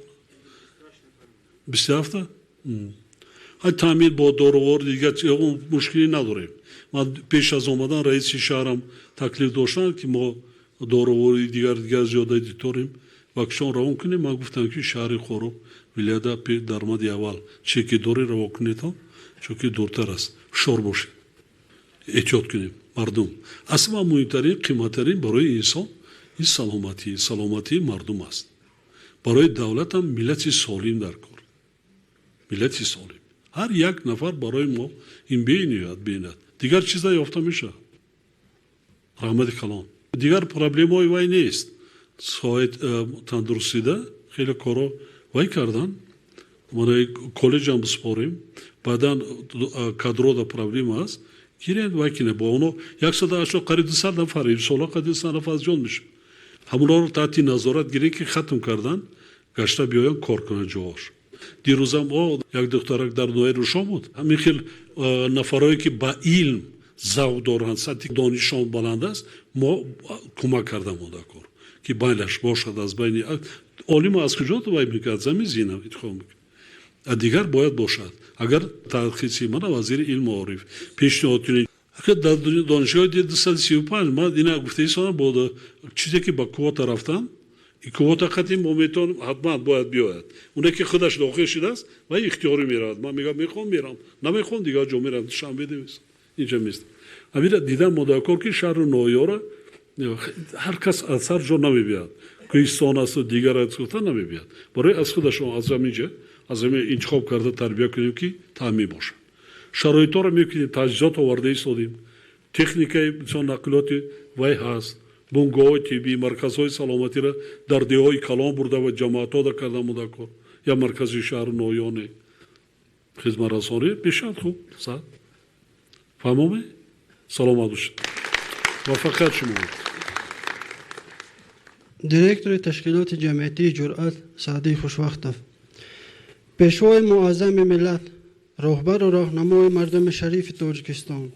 27-та? Ҳай таъмин бо дорувор дигар мушкилӣ надорем. Ман пеш аз омадан раиси шаҳрам таклиф доштанд, ки мо дорувори дигар дигар зиёда дорем ва кишон равон кунем. Ман гуфтам, ки шаҳри Хоруғ вилоята даромади аввал чеки дори равон кунедон, чунки дуртар аст. Ҳушёр бошед, эҳтиёт кунем. Мардум аслан муҳимтарин, қиматтарин барои инсон ин саломатӣ, саломатии мардум аст. Барои давлатам миллати солим дар кор, миллати солим. Ҳар як нафар барои мо ин бениҳоят бениҳоят дигар чиза ёфта мешавад. Раҳмати калон. Дигар проблемаҳои вай нест. Соҳаи тандурустида хеле корро вай кардан. Мана коллеҷам биспорем, баъдан кадрода проблема аст. Гиред вай кине бо оно 180, қариб 200 нафар имсола, қариб 200 нафар зиёд мешавад. Ҳамонҳоро таҳти назорат гиред, ки хатм кардан, гашта биёянд, кор кунанд ҷоҳош. Дирӯзам як духтарак дар ноҳияи Рӯшон буд. Ҳамин хел нафарое, ки ба илм завқ доранд, сатҳи донишшон баланд аст, мо кӯмак кардам кор, ки байлаш бошад. Аз байни олима аз куҷо вай мекард, замин зина интихоб мекард, дигар бояд бошад. Агар тархиси мана вазири илму маориф пешниҳод кунед, дар донишгоҳи 235 ман ина гуфтаисонам, бо чизе ки ба квота рафтан, квота қатъи мо метавонем, ҳатман бояд биёяд. Оне ки худаш дохил шудааст, вай ихтиёрӣ меравад. Ман мегӯям, мехоҳам, мерам, намехоҳам, дигар ҷо мерам, Душанбе неместам, инҷа местам. Ҳамира дидам модакор, ки шаҳру ноҳиёра ҳар кас аз ҳар ҷо намебиёяд, кӯҳистон асту дигар аст гуфта намебиёяд. Барои аз худашон, аз ҳаминҷа, аз ҳамин интихоб карда тарбия кунем, ки таъмин бошад. Шароитҳоро мекунем, таҷҳизот оварда истодем, техникаи нақлиёти вай ҳаст, бунгоҳҳои тиббӣ, марказҳои саломатиро дар деҳҳои калон бурда ва ҷамоатҳо карда мудакор, я маркази шаҳру ноҳиёне хизматрасонӣ мешавад хуб. Фаҳмоме? Саломат бошед, муваффақият шумо. Директори ташкилоти ҷамъиятии «Ҷуръат» Саъдии Хушвақтов. Пешвои муаззами миллат, роҳбару роҳнамои мардуми шарифи Тоҷикистон,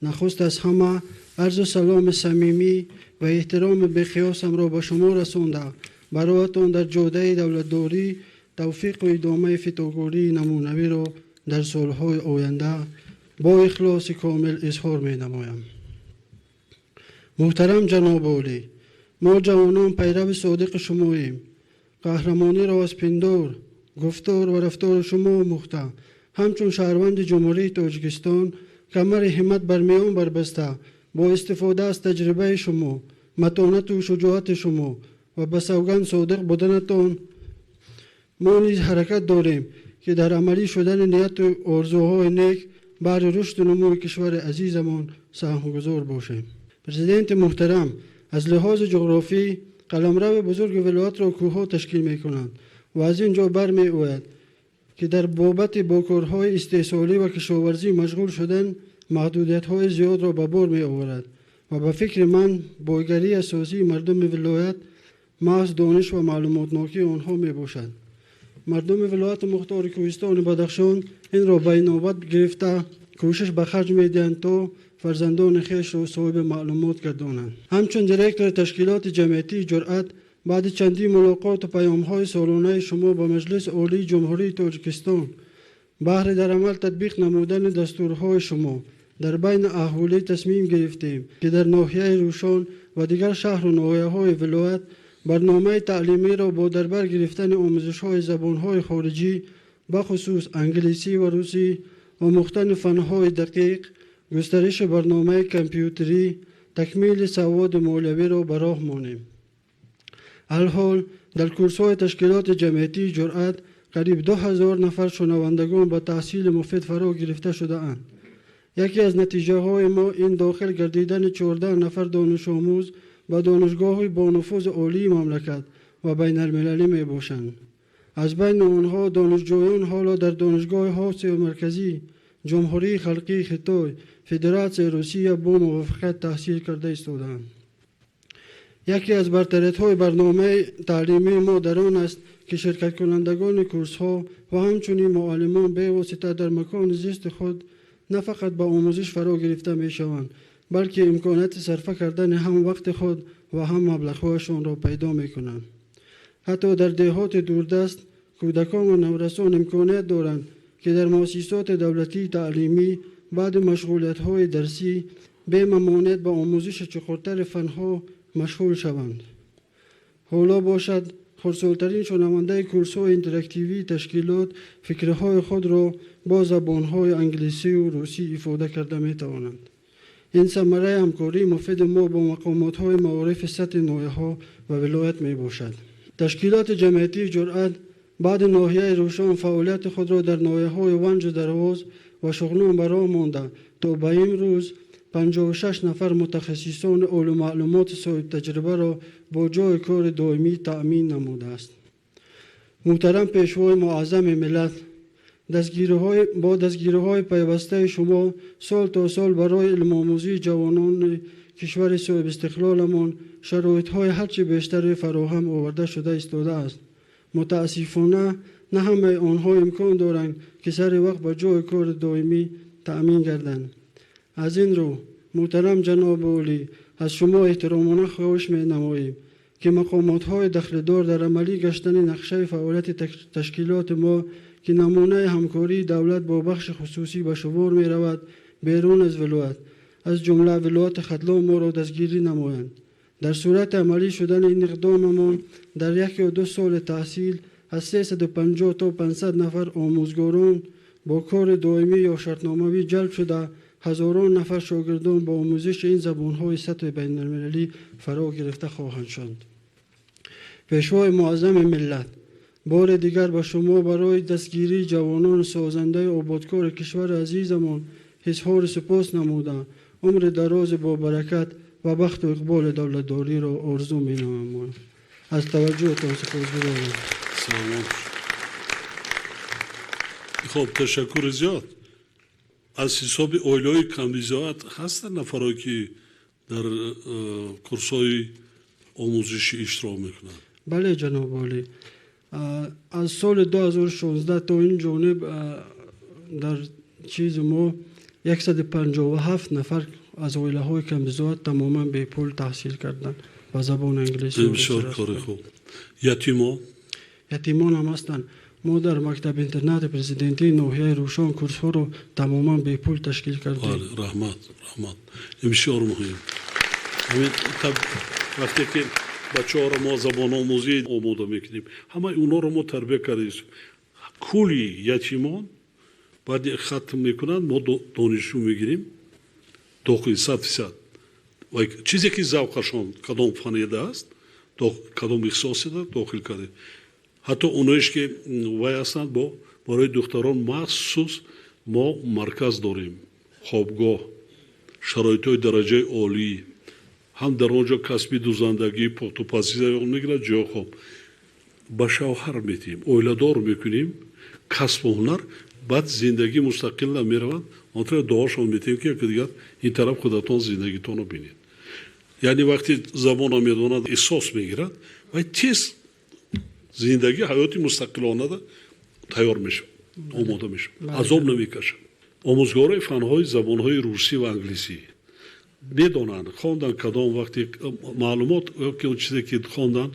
нахуст аз ҳама арзу саломи самимӣ ва эҳтироми беқиёсамро ба шумо расонда, бароятон дар ҷодаи давлатдорӣ тавфиқу идомаи фитокории намунавиро дар солҳои оянда бо ихлоси комил изҳор менамоям. Муҳтарам ҷаноби олӣ, мо ҷавонон пайрави содиқи шумоем. Қаҳрамониро аз пиндор, гуфтор ва рафтори шумо омӯхта, ҳамчун шаҳрванди Ҷумҳурии Тоҷикистон камари ҳиммат бар миён барбаста, бо истифода аз таҷрибаи шумо, матонату шуҷоати шумо ва ба савганд содиқ буданатон, мо низ ҳаракат дорем, ки дар амалӣ шудани нияту орзуҳои нек баҳри рушду нумӯи кишвари азизамон саҳмгузор бошем. Президенти муҳтарам, аз лиҳози ҷуғрофӣ қаламрави бузурги вилоятро кӯҳҳо ташкил мекунанд ва аз ин ҷо бармеояд, ки дар бобати бо корҳои истеҳсолӣ ва кишоварзӣ машғул шудан маҳдудиятҳои зиёдро ба бор меоварад ва ба фикри ман бойгарии асосии мардуми вилоят маҳз дониш ва маълумотнокии онҳо мебошад. Мардуми вилояти мухтори Кӯҳистони Бадахшон инро ба инобат гирифта, кӯшиш ба харҷ медиҳанд, то фарзандони хешро соҳиби маълумот гардонанд. Ҳамчун директори ташкилоти ҷамъиятии «Ҷуръат» баъди чандин мулоқоту паёмҳои солонаи шумо ба Маҷлиси Олии Ҷумҳурии Тоҷикистон баҳри дар амал татбиқ намудани дастурҳои шумо дар байни аҳолӣ тасмим гирифтем, ки дар ноҳияи Рӯшон ва дигар шаҳру ноҳияҳои вилоят барномаи таълимиро бо дар бар гирифтани омӯзишҳои забонҳои хориҷӣ, бахусус англисӣ ва русӣ, омӯхтани фанҳои дақиқ, густариши барномаи компютерӣ, такмили саводи молиявиро ба роҳ монем. Алҳол дар курсҳои ташкилоти ҷамъиятии «Ҷуръат» қариб 2000 нафар шунавандагон ба таҳсили муфид фаро гирифта шудаанд. Яке аз натиҷаҳои мо ин дохил гардидани 14 нафар донишомӯз ба донишгоҳи бонуфузи олии мамлакат ва байналмилалӣ мебошанд. Аз байни онҳо донишҷӯён ҳоло дар Донишгоҳи Осиёи Марказӣ, Ҷумҳурии Халқии Хитой, Федератсияи Русия бо муваффақият таҳсил карда истодаанд. Яке аз бартариятҳои барномаи таълимии мо дар он аст, ки ширкаткунандагони курсҳо ва ҳамчунин муаллимон бевосита дар макони зисти худ на фақат ба омӯзиш фаро гирифта мешаванд, балки имконияти сарфа кардани ҳам вақти худ ва ҳам маблағҳояшонро пайдо мекунанд. Ҳатто дар деҳоти дурдаст кӯдакон ва наврасон имконият доранд, ки дар муассисоти давлатии таълимӣ баъди машғулиятҳои дарсӣ бемамониат ба омӯзиши чуқуртари фанҳо машғул шаванд. Ҳоло бошад, хурдсолтарин шунавандаи курсҳои интерактивии ташкилот фикрҳои худро бо забонҳои англисию русӣ ифода карда метавонанд. Ин самараи ҳамкории муфиди мо бо мақомотҳои маорифи сатҳи ноҳияҳо ва вилоят мебошад. Ташкилоти ҷамъиятии Ҷуръат баъди ноҳияи Рӯшон фаъолияти худро дар ноҳияҳои Ванҷу Дарвоз ва Шуғнон ба роҳ монда, то ба имрӯз 56 нафар мутахассисони олимаълумоти соҳибтаҷрибаро бо ҷойи кори доимӣ таъмин намудааст. Муҳтарам Пешвои Муаззами миллат, бо дастгириҳои пайвастаи шумо сол то сол барои илмомӯзии ҷавонони кишвари соҳибистиқлоламон шароитҳои ҳарчи бештаре фароҳам оварда шуда истодааст. Мутаассифона, на ҳамаи онҳо имкон доранд, ки сари вақт ба ҷойи кори доимӣ таъмин гарданд. Аз ин рӯ, муҳтарам ҷаноби олӣ, аз шумо эҳтиромона хоҳиш менамоем, ки мақомотҳои дахлдор дар амалӣ гаштани нақшаи фаъолияти ташкилоти мо, ки намунаи ҳамкории давлат бо бахши хусусӣ ба шумор меравад, берун аз вилоят, аз ҷумла вилояти Хатлон, моро дастгирӣ намоянд. Дар сурати амалӣ шудани ин иқдомамон дар як ё ду соли таҳсил аз 350 то 500 нафар омӯзгорон бо кори доимӣ ё шартномавӣ ҷалб шуда, ҳазорон нафар шогирдон бо омӯзиши ин забонҳои сатҳи байналмилалӣ фаро гирифта хоҳанд шуд. Пешвои муаззами миллат, бори дигар ба шумо барои дастгирии ҷавонони созандаи ободкори кишвари азизамон изҳори сипос намуда, умри дарози бобаракат ва бахту иқболи давлатдориро орзу менамоям. Аз таваҷҷӯҳатон сипосгузорам. Салом. Хоб, ташаккури зиёд. Аз ҳисоби оилаҳои камбизоат ҳастанд нафарое, ки дар курсҳои омӯзишӣ иштирок мекунанд? Бале, ҷаноби олӣ, аз соли 2016 то ин ҷониб дар чизи мо 157 нафар аз оилаҳои камбизоат тамоман бепул таҳсил карданд ба забони англисӣ. Бисёр кори хуб. Ятимо? Ятимон ҳам ҳастанд. Мо дар мактаби интернати президентии ноҳияи Рӯшон курсҳоро тамоман бепул ташкил кардем. Раҳмат, раҳмат, ин бисёр муҳим. Вақте ки бачаҳоро мо забономӯзӣ омода мекунем, ҳамаи онҳоро мо тарбия кардем. Кулли ятимон баъди хатм мекунанд, мо донишҷӯ мегирем дохили 100%. Чизе ки завқашон кадом фанида аст, кадом ихтисосида дохил кардем. Ҳатто оноеш ки вай ҳастанд, бо барои духтарон махсус мо марказ дорем, хобгоҳ, шароитҳои дараҷаи олӣ. Ҳам дар он ҷо касби дузандагӣ, пухтупазӣ мегирад, ҷои хоб, ба шавҳар метиҳем, оиладор мекунем, касбу ҳунар, баъд зиндагӣ мустақилла мераванд. Онтра дуошон метиҳем, ки яке дигар ин тараф худатон зиндагитонро бинед. Яъне вақте забонро медонад, эҳсос мегирад ва тез зиндагӣ, ҳаёти мустақилонада тайёр мешавад, омода мешавад, азоб намекашад. Омӯзгорои фанҳои забонҳои русӣ ва англисӣ медонанд, хондан, кадом вақте маълумот ки он чизе ки хондан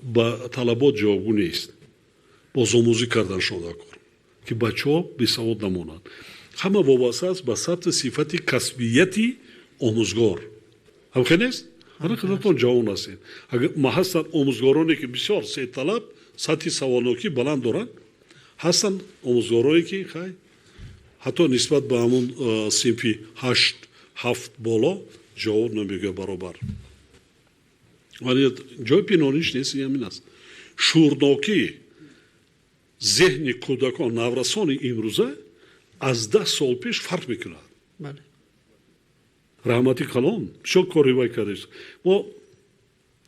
ба талабот ҷавобгӯ нест, бозомӯзӣ карданшон дар кор, ки бачаҳо бесавод намонанд. Ҳама вобаста аст ба сатҳи сифати касбияти омӯзгор. Ҳамхел нест? Ҳара худатон ҷавон ҳастед. Ма ҳастанд омӯзгороне, ки бисёр сеталаб, сатҳи саводнокӣ баланд доранд, ҳастанд омӯзгорое, ки хай, ҳатто нисбат ба ҳамун синфи ҳашт, ҳафт боло ҷавоб намегӯяд баробар. Вале ҷои пинҳониш нест, ҳамин аст. Шуурнокӣ зеҳни кӯдакон, наврасони имрӯза аз 10 сол пеш фарқ мекунад. Раҳмати калон, бисёр кори вай кардааст. Мо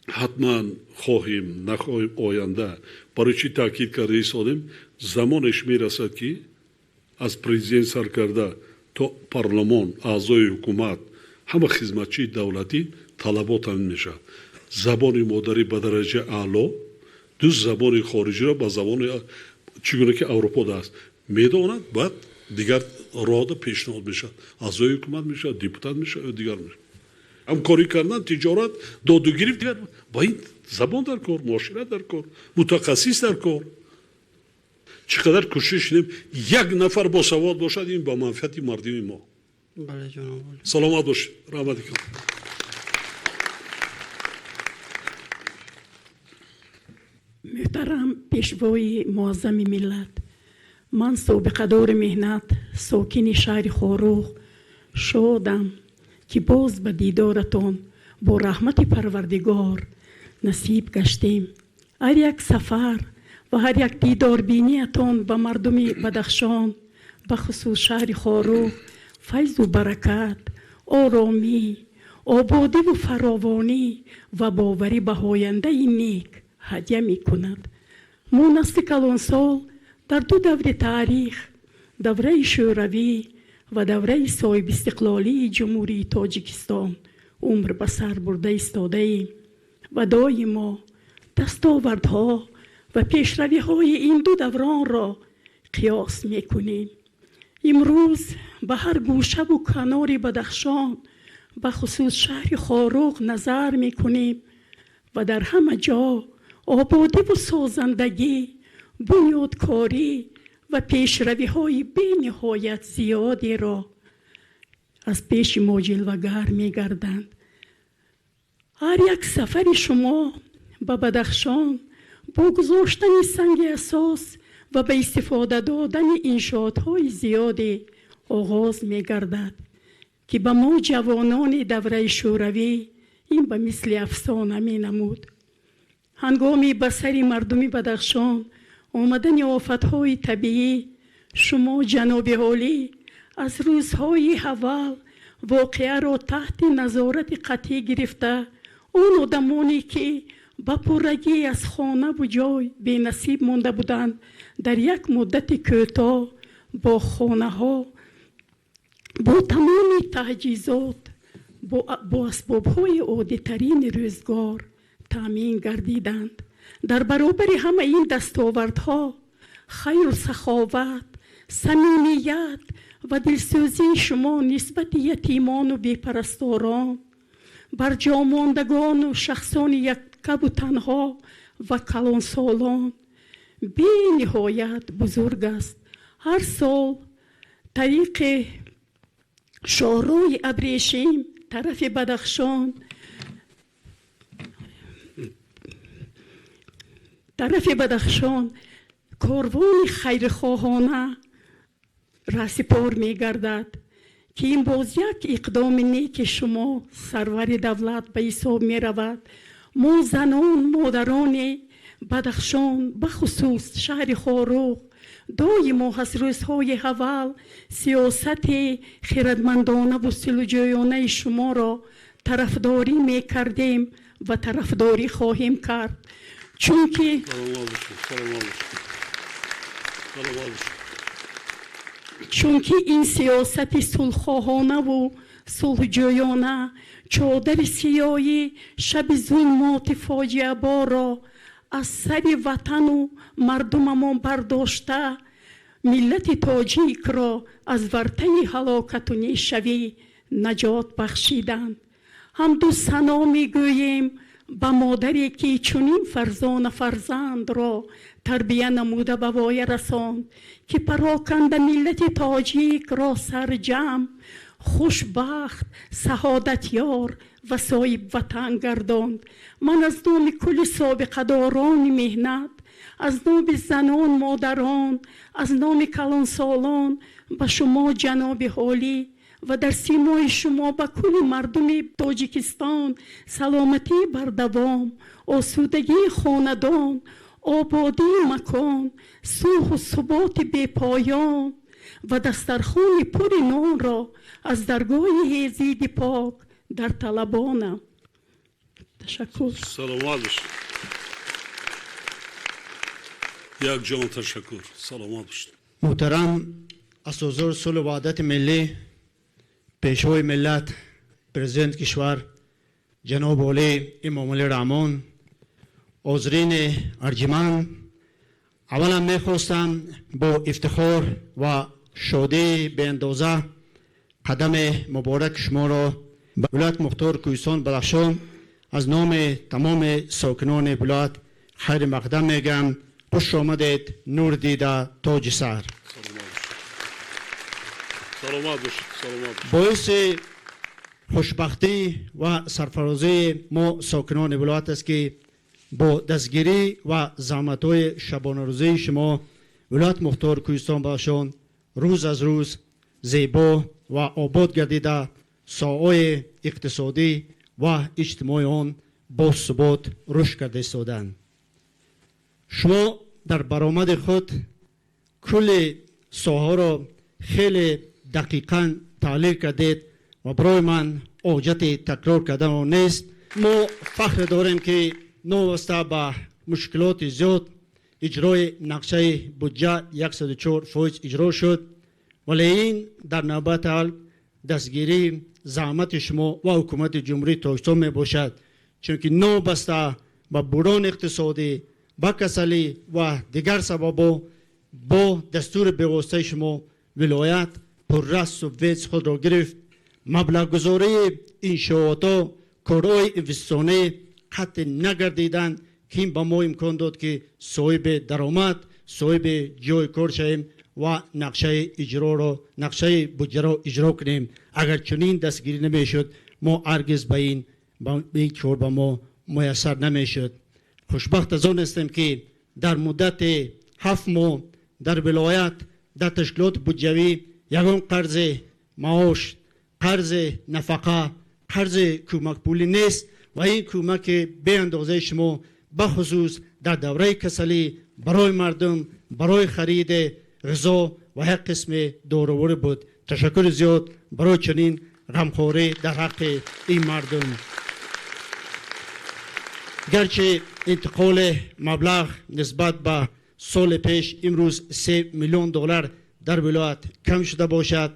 Ҳатман хоҳем нахоҳем оянда, барои чӣ таъкид карда истодем, замонеш мерасад, ки аз президент сар карда то парлумон, аъзои ҳукумат, ҳама хизматчии давлатӣ талабот ҳамин мешавад. Забони модарӣ ба дараҷаи аъло, ду забони хориҷиро ба забони чӣ гуна ки Аврупо аст медонад, баъд дигар роҳда пешниҳод мешавад, аъзои ҳукумат мешавад, депутат мешавад ё дигар мешавад. Ҳамкорӣ кардан, тиҷорат, додугирифт, дигар ба ин забон дар кор, муошират дар кор, мутахассис дар кор. Чӣ қадар кӯшиш кунем, як нафар босавод бошад, ин ба манфиати мардуми мо. Саломат бошед, раҳмати калон. Муҳтарам пешвои муаззами миллат, ман собиқадори меҳнат, сокини шаҳри Хоруғ шодам, ки боз ба дидоратон бо раҳмати Парвардигор насиб гаштем. Ҳар як сафар ва ҳар як дидорбиниятон ба мардуми Бадахшон, бахусус шаҳри Хоруғ, файзу баракат, оромӣ, ободиву фаровонӣ ва боварӣ ба ояндаи нек ҳадя мекунад. Мо насли калонсол дар ду даври таърих, давраи шӯравӣ ва давраи соҳибистиқлолии Ҷумҳурии Тоҷикистон умр ба сар бурда истодаем ва доимо дастовардҳо ва пешравиҳои ин ду давронро қиёс мекунем. Имрӯз ба ҳар гӯшаву канори Бадахшон, бахусус шаҳри Хоруғ назар мекунем ва дар ҳама ҷо ободиву созандагӣ, бунёдкорӣ ва пешравиҳои бениҳоят зиёдеро аз пеши мо ҷилвагар мегарданд. Ҳар як сафари шумо ба Бадахшон бо гузоштани санги асос ва ба истифода додани иншоотҳои зиёде оғоз мегардад, ки ба мо ҷавонони давраи шӯравӣ ин ба мисли афсона менамуд. Ҳангоми ба сари мардуми Бадахшон омадани офатҳои табиӣ, шумо ҷаноби олӣ аз рӯзҳои аввал воқеаро таҳти назорати қатъӣ гирифта, он одамоне ки ба пуррагӣ аз хонаву ҷой бенасиб монда буданд, дар як муддати кӯтоҳ бо хонаҳо, бо тамоми таҷҳизот, бо асбобҳои оддитарини рӯзгор таъмин гардиданд. Дар баробари ҳамаи ин дастовардҳо, хайру саховат, самимият ва дилсӯзии шумо нисбати ятимону бепарасторон, барҷомондагону шахсони яккаву танҳо ва калонсолон бениҳоят бузург аст. Ҳар сол тариқи шоҳроҳи Абрешим тарафи Бадахшон корвони хайрхоҳона раҳсипор мегардад, ки ин боз як иқдоми неки шумо сарвари давлат ба ҳисоб меравад. Мо занон, модарони Бадахшон, бахусус шаҳри Хоруғ, доимо аз рӯзҳои аввал сиёсати хирадмандонаву сулҳҷӯёнаи шуморо тарафдорӣ мекардем ва тарафдорӣ хоҳем кард. Чунки ин сиёсати сулҳхоҳонаву сулҳҷӯёна чодари сиёҳи шаби зулмоти фоҷиаборро аз сари ватану мардумамон бардошта, миллати тоҷикро аз вартаи ҳалокату нешавӣ наҷот бахшиданд. Ҳамду сано мегӯем ба модаре ки чунин фарзона фарзандро тарбия намуда ба воя расонд, ки пароканда миллати тоҷикро сарҷамъ, хушбахт, саодатёр ва соҳибватан гардонд. Ман аз номи кулли собиқадорони меҳнат, аз номи занон, модарон, аз номи калонсолон ба шумо ҷаноби олӣ ва дар симои шумо ба кулли мардуми Тоҷикистон саломатии бардавом, осудагии хонадон, ободии макон, сулҳу суботи бепоён ва дастархони пури нонро аз даргоҳи ҳезиди пок дар талабонам. Ташаккур. Саломат бошед. Як ҷон ташаккур. Саломат бошед. Муҳтарам асосгузори сулҳу ваҳдати миллӣ, пешвои миллат, президенти кишвар ҷаноби олӣ Эмомалӣ Раҳмон, ҳозирини арҷуманд, аввалан мехостам бо ифтихор ва шодии беандоза қадами мубораки шуморо ба вилояти мухтори Кӯҳистон Бадахшон аз номи тамоми сокинони вилоят хайри мақдам мегӯям. Хуш омадед, нур дида, тоҷи сар. Саломат бошед, саломат. Боиси хушбахтӣ ва сарфарозии мо сокинони вилоят аст, ки бо дастгирӣ ва заҳматҳои шабонарӯзии шумо вилояти мухтори Кӯҳистон Бадахшон рӯз аз рӯз зебо ва обод гардида, соҳаҳои иқтисодӣ ва иҷтимоии он бо субот рушд карда истодаанд. Шумо дар баромади худ кулли соҳаҳоро хеле дақиқан таҳлил кардед ва барои ман ҳоҷати такрор кардан нест. Мо фахр дорем, ки новобаста ба мушкилоти зиёд иҷрои нақшаи буҷа 104% иҷро шуд, вале ин дар навбати аввал дастгирии заҳмати шумо ва ҳукумати Ҷумҳурии Тоҷикистон мебошад, чунки новобаста ба буҳрони иқтисодӣ, ба касалӣ ва дигар сабабҳо бо дастури бевоситаи шумо вилоят пурра субвенсия худро гирифт. Маблағгузории иншоотҳо, корҳои инвеститсионӣ қатъ нагардиданд, ки ин ба мо имкон дод, ки соҳиби даромад, соҳиби ҷойи кор шавем ва нақшаи иҷроро, нақшаи буҷаро иҷро кунем. Агар чунин дастгирӣ намешуд, мо ҳаргиз ба ин кор ба мо муяссар намешуд. Хушбахт аз он ҳастем, ки дар муддати 7 моҳ дар вилоят дар ташкилоти буҷавӣ ягон қарзи маош, қарзи нафақа, қарзи кӯмакпулӣ нест ва ин кӯмаки беандозаи шумо бахусус дар давраи касалӣ барои мардум, барои хариди ғизо ва як қисми дороворӣ буд. Ташаккури зиёд барои чунин ғамхорӣ дар ҳаққи ин мардум. Гарчи интиқоли маблағ нисбат ба соли пеш имрӯз 3 миллион доллар дар вилоят кам шуда бошад,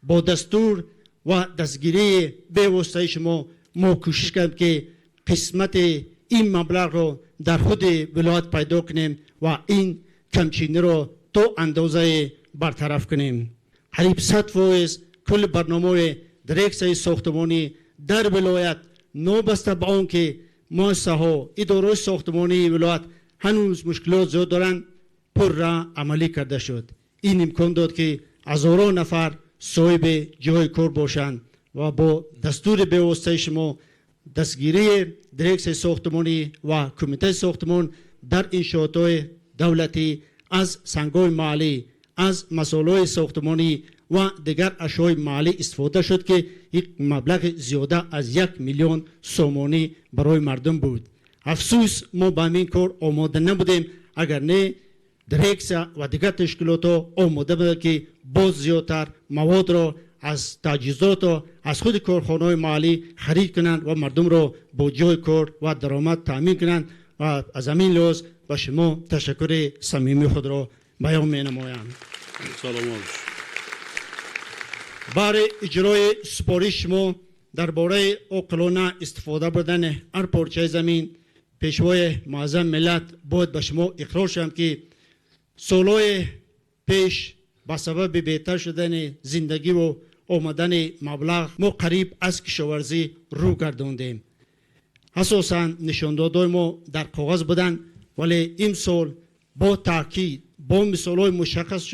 бо дастур ва дастгирии бевоситаи шумо мо кӯшиш кардем, ки қисмати ин маблағро дар худи вилоят пайдо кунем ва ин камчиниро то андозае бартараф кунем. Қариб 100% кулли барномаҳои дирексияи сохтмонӣ дар вилоят, новобаста ба он ки муассисаҳо, идораҳои сохтмонии вилоят ҳанӯз мушкилот зиёд доранд, пурра амалӣ карда шуд. Ин имкон дод, ки ҳазорон нафар соҳиби ҷойи кор бошанд ва бо дастури бевоситаи шумо дастгирии дирексияи сохтмонӣ ва кумитаи сохтмон дар иншоотҳои давлатӣ аз сангҳои маҳаллӣ, аз масолаҳои сохтмонӣ ва дигар ашёи маҳаллӣ истифода шуд, ки як маблағи зиёда аз 1 миллион сомонӣ барои мардум буд. Афсӯс, мо ба ҳамин кор омода набудем, агар не дирексия ва дигар ташкилотҳо омода буданд, ки боз зиёдтар маводро аз таҷҳизотро аз худи корхонаҳои маҳаллӣ харид кунанд ва мардумро бо ҷойи кор ва даромад таъмин кунанд ва аз ҳамин лиҳоз ба шумо ташаккури самимии худро баён менамоям. Саломат. Баҳри иҷрои супориши шумо дар бораи оқилона истифода бурдани ҳар порчаи замин, пешвои муаззами миллат, бояд ба шумо иқрор шавам, ки солҳои пеш ба сабаби беҳтар шудани зиндагиву омадани маблағ мо қариб аз кишоварзӣ рӯ гардондем. Асосан нишондодҳои мо дар коғаз буданд, вале имсол бо таъкид, бо мисолҳои мушаххас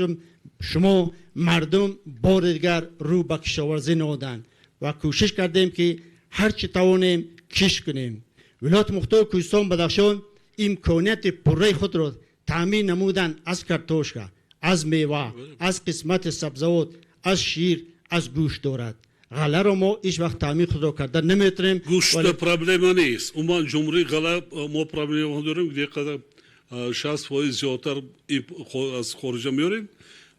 шумо мардум бори дигар рӯ ба кишоварзӣ ниҳоданд ва кӯшиш кардем, ки ҳар чӣ тавонем кишт кунем. Вилояти мухтори Кӯҳистон Бадахшон имконияти пурраи худро таъмин намуданд аз картошка, аз мева, аз қисмати сабзавот, аз шир, аз гӯшт дорад. Ғалларо мо ҳеҷ вақт таъмин худро карда наметавонем. Гӯшта проблема нест. Умуман ҷумҳурии ғалла мо проблема дорем, где қадар 60% зиёдтар аз хориҷа меорем.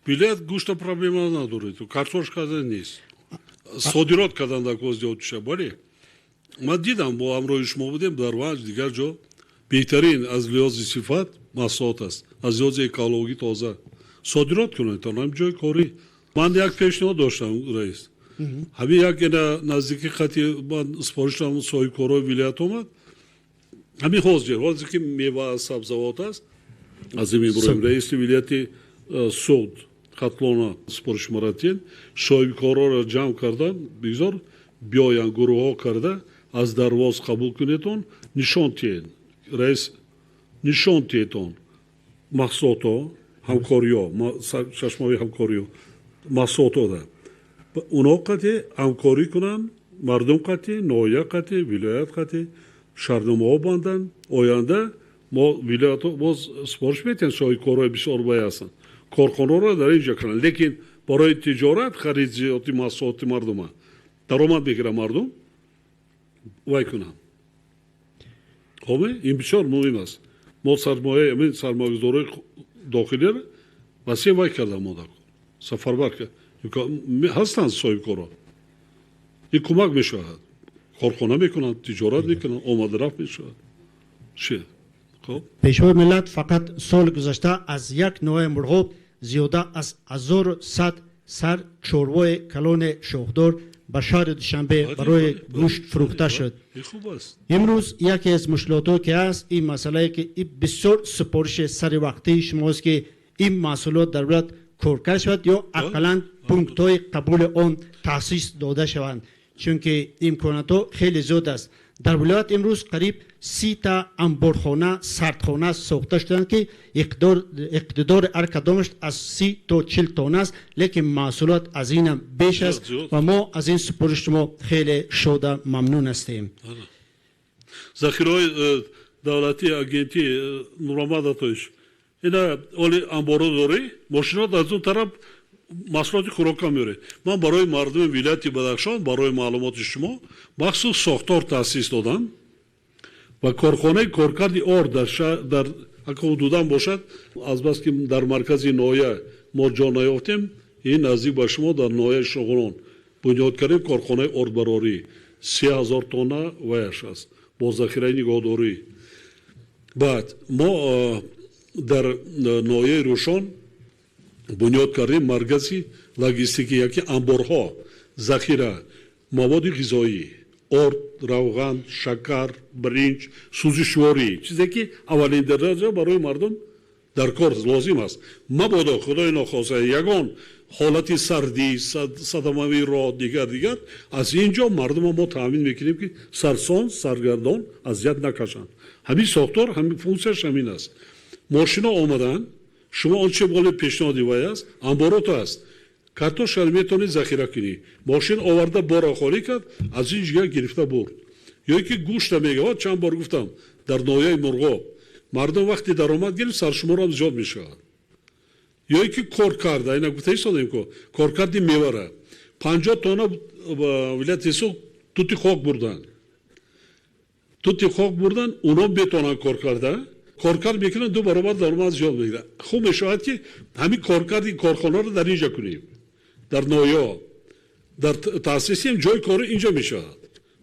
Вилоят гӯшта проблема надорад, картошка нест. Содирот кардан дар зиёд шуда, бале. Ман дидам, бо ҳамроҳи шумо будем дар Ванҷ, дигар ҷо. Беҳтарин аз лиҳози сифат маҳсулот аст, аз лиҳози экологӣ тоза. Содирот кунед, то ҳам ҷои корӣ. Ман як пешниҳод доштам, раис. Ҳамин як ина наздики хати ман супориш додам, соҳибкорои вилоят омад. Ҳамин ҳозир ки мева сабзавот аст, Азим Иброҳим раиси вилояти Суғд Хатлона супориш маратин, соҳибкорҳоро ҷамъ карда, бигзор биёянд гурӯҳҳо карда, аз дарвоз қабул кунедон, нишон тиҳед. Раис, нишон тиҳедон маҳсулотҳо, ҳамкориҳо, чашмаҳои ҳамкориҳо, маҳсулотҳо. Уно қатъи ҳамкорӣ кунанд, мардум қатъи, ноҳия қатъи, вилоят қатъи, шартномаҳо банданд. Оянда мо вилоятҳо боз супориш метиҳем, соҳибкорҳои бисёр бай ҳастанд. Корхонаҳоро дар ин ҷо кунанд. Лекин барои тиҷорат харид зиёди маҳсулоти мардума даромад мегирад мардум, вай кунанд. Хоб, ин бисёр муҳим аст. Мо сармоя, ҳамин сармоягузорои дохилиро васеъ вай карда мо дар сафарбар ҳастанд соҳибкорон. Ин кӯмак мешавад. Корхона мекунанд, тиҷорат мекунанд, омадарафт мешавад. Чи? Хоб? Пешвои миллат, фақат соли гузашта аз як ноҳияи Мурғоб зиёда аз 1100 сар чорвои калони шохдор ба шаҳри Душанбе барои гӯшт фурӯхта шуд. Имрӯз яке аз мушкилотҳое ки ҳаст, ин масъалае ки бисёр супориши сари вақтии шумост, ки ин маҳсулот дар вилоят коркард шавад ё ақаллан пунктҳои қабули он таъсис дода шаванд, чунки имконотҳо хеле зиёд аст. Дар вилоят имрӯз қариб 30 та анборхона, сардхона сохта шуданд, ки иқтидори ҳар кадомаш аз 30 то 40 тонна аст, лекин маҳсулот аз инам беш аст ва мо аз ин супориши шумо хеле шода мамнун ҳастем. Захираҳои давлатии агентии Нурмамад Атоевич, ина оли анборо дорӣ, мошино аз он тараф маҳсулоти хӯрока меоред. Ман барои мардуми вилояти Бадахшон, барои маълумоти шумо, махсус сохтор таъсис додам ва корхонаи коркарди орд дар ҳудудам бошад, азбаски дар маркази ноҳия мо ҷо наёфтем, ин наздик ба шумо дар ноҳияи Шоғурон бунёд кардем корхонаи ордбарорӣ, 3000 тонна ваяш аст бо захираи нигоҳдорӣ. Баъд мо дар ноҳияи Рӯшон бунёд кардем маркази логистикӣ, яке анборҳо, захира маводи ғизоӣ, орд, равған, шакар, биринҷ, сӯзишворӣ, чизе ки аввалин дараҷа барои мардум дар кор лозим аст. Мабодо худои нохоста ягон ҳолати сардӣ, садамавӣ роҳ, дигар дигар, аз ин ҷо мардума мо таъмин мекунем, ки сарсон, саргардон азият накашанд. Ҳамин сохтор, ҳамин функсияш ҳамин аст. Мошино омаданд, шумо он че боли пешниҳоди вай аст, анборото аст. Картошкаро метавонед захира кунӣ. Мошин оварда бора холӣ кард, аз ин ҷига гирифта бурд. Ё ки гӯшта мегавад, чанд бор гуфтам, дар ноҳияи Мурғоб мардум вақте даромад гирифт, саршуморам зиёд мешавад. Ё ки кор карда, ина гуфта истодем ку, коркарди мевара. 50 тонна вилояти Суғд тути хок бурданд. Тути хок бурданд, уно метавонанд кор карда, коркард мекунанд, 2 баробар даромад зиёд мегиранд. Хуб мешавад, ки ҳамин коркарди корхонаро дар инҷо кунем, дар ноҳияҳо, дар таъсисем ҷои кори инҷо мешавад.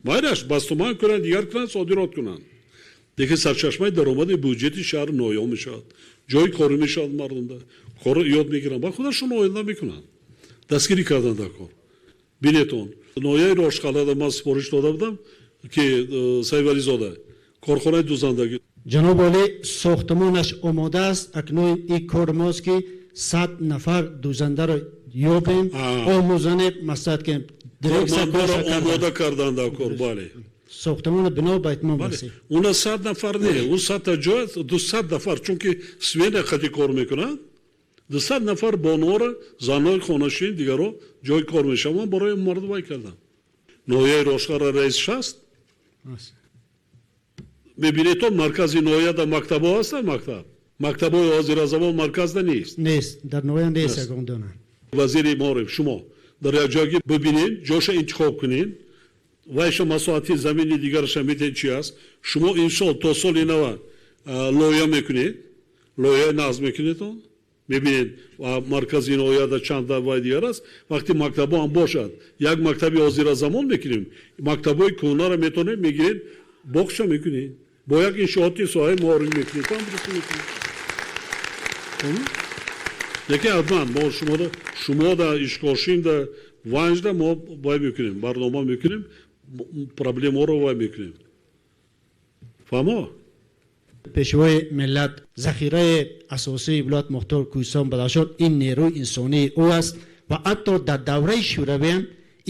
Майраш бастуман кунанд, дигар кунанд, содирот кунанд. Лекин сарчашмаи даромади буҷети шаҳр ноҳияҳо мешавад, ҷои корӣ мешавад, мардумда корро ёд мегиранд, ба худашон оянда мекунанд. Дастгирӣ карданд дар кор. Бинетон, ноҳияи Рошқалъада ман супориш дода будам, ки Сайвализода корхонаи дузандагӣ. Ҷаноб олӣ, сохтмонаш омода аст. Акнун ин кор мост, ки 100 нафар дузандаро ёбем, омӯзонем, маслиҳат кунем. Кормандонро омода карданд дар кор, бале. Сохтмон бино ба итмом расид. Уна 100 нафар не, он 100 та ҷой, 200 нафар, чунки смена қати кор мекунанд. 200 нафар бонуро, занои хонашин, дигаро ҷои кор мешаванд, барои мардум вай кардам. Ноҳияи Рошқара раис аст. Мебинед, то маркази ноҳияда мактабҳо ҳастанд, мактаб. Мактабҳои ҳозиразамон марказда нест. Нест, дар ноҳия нест ягон дона. Вазири маориф, шумо дар як ҷойги бибинед, ҷоша интихоб кунед, вайша масоҳати замини дигараша метед чи аст. Шумо имсол то соли нава лоя мекунед, лояи нағз мекунед он, Мебинед, маркази ноҳияда чанд вай дигар аст. Вақте мактабҳо ҳам бошад, як мактаби ҳозира замон мекунем, мактабҳои кӯҳнаро метавонем мегирем, боғча мекунем, бо як иншооти соҳаи маориф мекунем, там мекунем. Лекин ҳатман мо шумода Ишкошимда, Ванҷда мо вай мекунем, барнома мекунем, проблемаро вай мекунем. Фаҳмо? Пешвои миллат, захираи асосии вилоят мухтор Кӯҳистон Бадахшон ин нерӯи инсонии ӯ аст ва ҳатто дар давраи шӯравӣ ҳам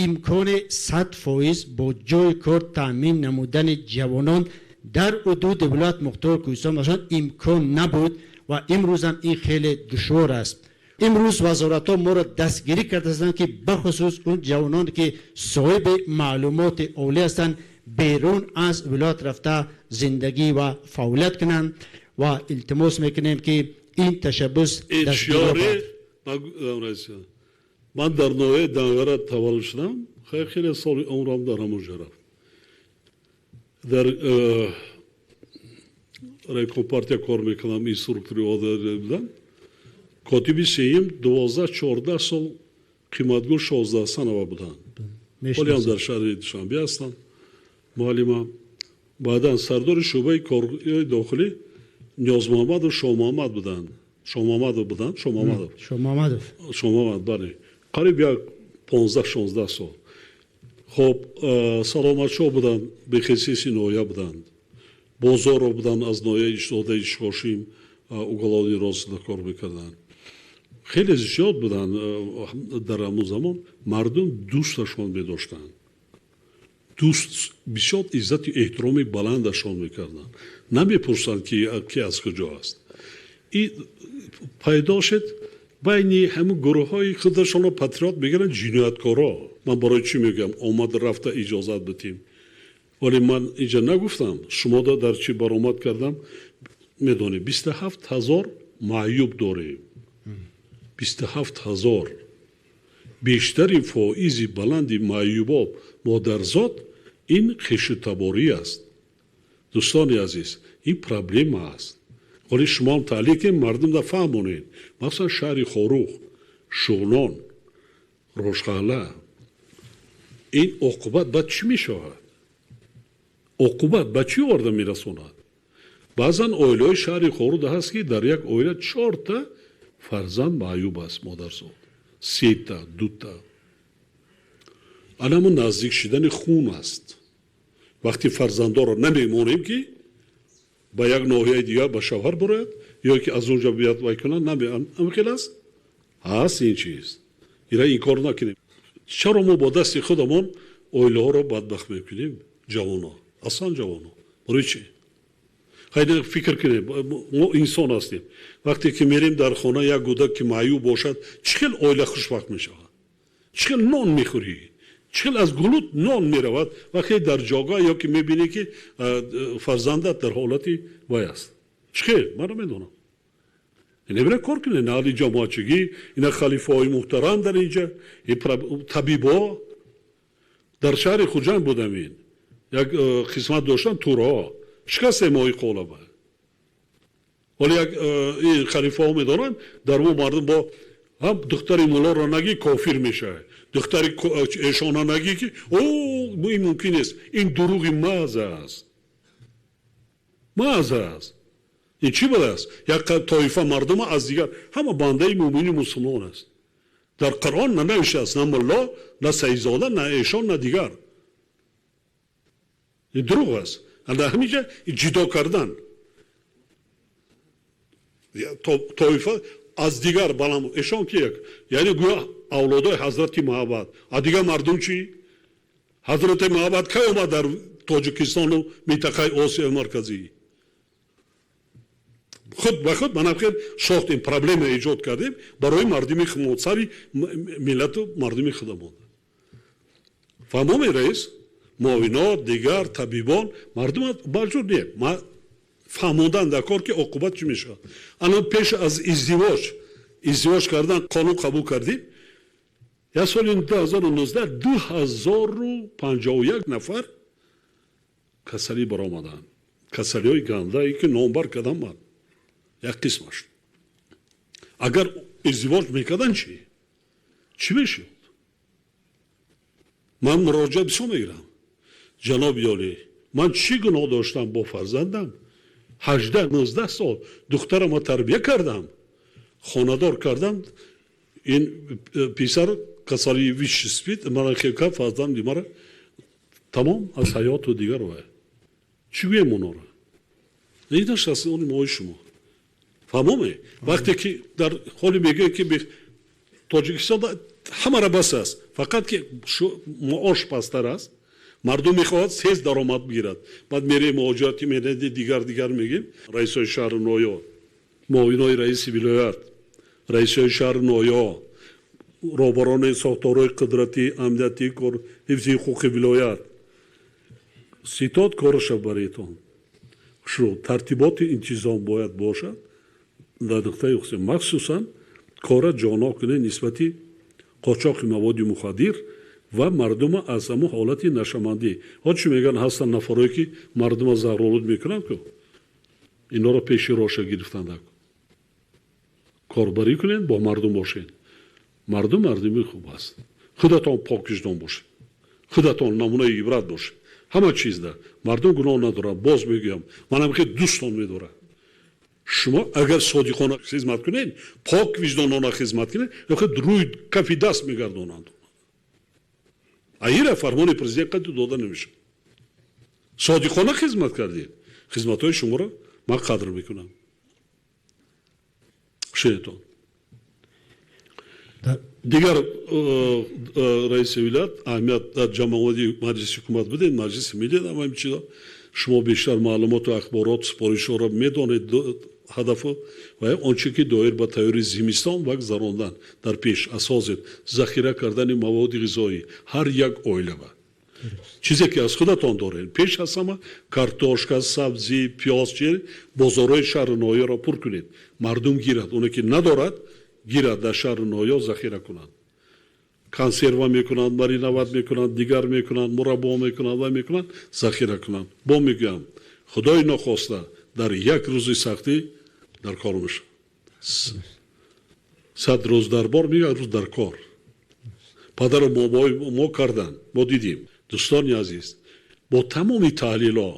имкони 100% бо ҷойи кор таъмин намудани ҷавонон дар ҳудуди вилоят мухтор Кӯҳистон Бадахшон имкон набуд ва имрӯз ҳам ин хеле душвор аст. Имрӯз вазоратҳо моро дастгирӣ кардаастанд, ки бахусус он ҷавононе ки соҳиби маълумоти олӣ ҳастанд, берун аз вилоят рафта зиндагӣ ва фаъолият кунанд ва илтимос мекунем, ки ин ташаббус. Ман дар ноҳияи Данғара таваллуд шудам. Хеле соли умрам дар ҳамон ҷо рафт. Дар райкомпартия кор мекардам, инструктори будам. Котиби сеюм 12-14 сол Қиматгул Шоздаҳасанова буданд. Ҳолиам дар шаҳри Душанбе ҳастанд, муаллима. Баъдан сардори шӯъбаи корҳои дохилӣ Ниёзмуҳаммаду Шомуҳаммад буданд, Шомуҳаммадов буданд, Шомуҳаммадов. Шомуҳаммадов. Шомуҳаммад, бале, қариб як 15-16 сол. Хоб, Саломатшоҳ буданд, бехисиси ноҳия буданд. Бозоров буданд, аз ноҳияи Иштодаи Ишкошим, уголовный розыска кор мекарданд. Хеле зиёд буданд. Дар ҳамон замон мардум дӯсташон медоштанд, дӯст бисёр иззату эҳтироми баландашон мекарданд, намепурсанд, ки аз куҷо аст. И пайдо шуд байни ҳамин гурӯҳҳои худашонро патриот мегиранд, ҷинояткоро. Ман барои чӣ мегӯям, омад рафта иҷозат бидиҳем? Вале ман инҷа нагуфтам, шумода дар чӣ баромад кардам, медонед, 27 000 маъюб дорем, 27 000. Бештари фоизи баланди маъюбо модарзод ин хешутаборӣ аст. Дӯстони азиз, ин проблема аст. Вале шумоам таълим кунед, мардумда фаҳмонед, махсусан шаҳри Хоруғ, Шуғнон, Рошқалъа. Ин оқибат ба чӣ мешавад? Оқибат ба чӣ оварда мерасонад? Баъзан оилаҳои шаҳри Хоруғда ҳаст, ки дар як оила чорта фарзанд маъюб аст, модарзод, сета, дута. Анамо наздик шидани хун аст. Вақте фарзандоро намемонем, ки ба як ноҳияи дигар ба шавҳар бурояд ё ки аз он ҷо биёд вай кунад, ҳамин аст, ҳаст ин чиз, ира инкор накунем. Чаро мо бо дасти худамон оилаҳоро бадбахт мекунем? Ҷавоно, аслан ҷавоно, барои чӣ? Хайр, фикр кунем, мо инсон ҳастем. Вақте ки мерем дар хона, як кӯдак ки маъюб бошад, чӣ хел оила хушбахт мешавад? Чӣ хел нон мехӯрӣ? Чӣ хел аз гулут нон меравад, вақте дар ҷойгоҳ ё ки мебинӣ, ки фарзандат дар ҳолати вай аст? Чӣ хел? Ман намедонам. Небира кор кунед, аҳли ҷамоатчигӣ, ина халифаҳои муҳтарам дар инҷа, табибо. Дар шаҳри Хуҷанд будам, ин як қисмат доштам, турҳо шикасте моҳи қолаба. Ҳоло як ин халифаҳо медонанд, дар мо мардум бо ҳам духтари муллоро нагӣ, кофир мешавад, духтари эшона нагӣ, ки о ин мумкин нест. Ин дурӯғи маҳз аст, маҳз аст. Ин чӣ будааст? Як тоифа мардума аз дигар. Ҳама бандаи муъмини мусулмон аст. Дар Қуръон нанавиштааст на мулло, на саидзода, на эшон, на дигар. Ин дурӯғ аст. Дар ҳаминҷа ҷудо кардан тоифа аз дигар баланд, эшон ки як, яъне гӯё авлодои Ҳазрати Муҳаббат, а дигар мардум чӣ? Ҳазрати Муҳаббат кай омад дар Тоҷикистону минтақаи Осиёи Марказӣ? Худ ба худ манам хел сохтем, проблема эҷод кардем барои мардуми сари миллату мардуми худамон. Фаҳмоме, раис, муовинот, дигар табибон, мардум барҷур не, фаҳмондан дар кор, ки оқибат чӣ мешавад. Ана пеш аз издивоҷ кардан қонун қабул кардем. Як соли 2019 2051 нафар касалӣ баромаданд, касалиҳои гандае, ки номбар кардам ман як қисмаш. Агар издивоҷ мекардан чӣ? Чӣ мешуд? Ман муроҷиат бисёр мегирам. Ҷаноби олӣ, ман чӣ гуноҳ доштам бо фарзандам? 18-19 сол духтарамро тарбия кардам, хонадор кардам. Ин писар касалии ВИЧ СПИД мара хел фарзанди мара тамом аз ҳаёту дигар вай. Чӣ гӯем онора? Инаш аз они мои шумо. Фаҳмоме? Вақте ки дар ҳоли мегӯем ки Тоҷикистон ҳамара бас аст, фақат ки маош пасттар аст, мардум мехоҳад тез даромад бигирад. Баъд мерем муҳоҷирати меҳнати дигар дигар мегӯем. Раисои шаҳру ноҳиё, муовинои раиси вилоят, раисои шаҳру ноҳиё, роҳбарони сохторҳои қудратӣ, амниятӣ, ҳифзи ҳуқуқи вилоят, ситод кораша баретон. Шурӯъ тартиботи интизом бояд бошад дар нуқтаи хусусӣ, махсусан кора ҷоно кунед нисбати қочоқи маводи мухаддир ва мардума аз ҳамон ҳолати нашамандӣ. Ҳо чӣ мегӯянд, ҳастанд нафарое ки мардума заҳролуд мекунанд, ку инҳоро пеши роша гирифтанд. Корбарӣ кунед, бо мардум бошед. Мардум мардуми хуб аст. Худатон поквиҷдон бошед, худатон намунаи ибрат бошед. Ҳама чизда мардум гуноҳ надорад. Боз мегӯям, манам хеле дӯстон медорад. Шумо агар содиқона хизмат кунед, пок виҷдонона хизмат кунед, рӯи кафи даст мегардонанд. Аира фармони президент қадр дода намешавад. Содиқона хизмат кардед, хизматҳои шуморо ман қадр мекунам. Шунедтон. Дигар раиси вилоят аҳамият дар ҷамъоварии маҷлиси ҳукумат будед, маҷлиси миллӣ ҳама чизо. Шумо бештар маълумоту ахборот, супоришҳоро медонед, ҳадафу ва он чи ки доир ба тайёри зимистон ва гузарондан дар пеш асосед захира кардани маводи ғизоӣ ҳар як оилава. Чизе ки аз худатон доред, пеш аз ҳама картошка, сабзӣ, пиёз, чи бозорҳои шаҳру ноҳияро пур кунед. Мардум гирад, оне ки надорад гирад дар шаҳру ноҳия захира кунанд. Консерва мекунанд, мариноват мекунанд, дигар мекунанд, мураббо мекунанд ва мекунанд, захира кунанд. Бо мегӯям, худои нохоста дар як рӯзи сахтӣ дар кор мешавад. 100 рӯз дар бор, мегӯяд рӯз дар кор. Падару бобои мо карданд, мо дидем. Дӯстони азиз, бо тамоми таҳлилҳо,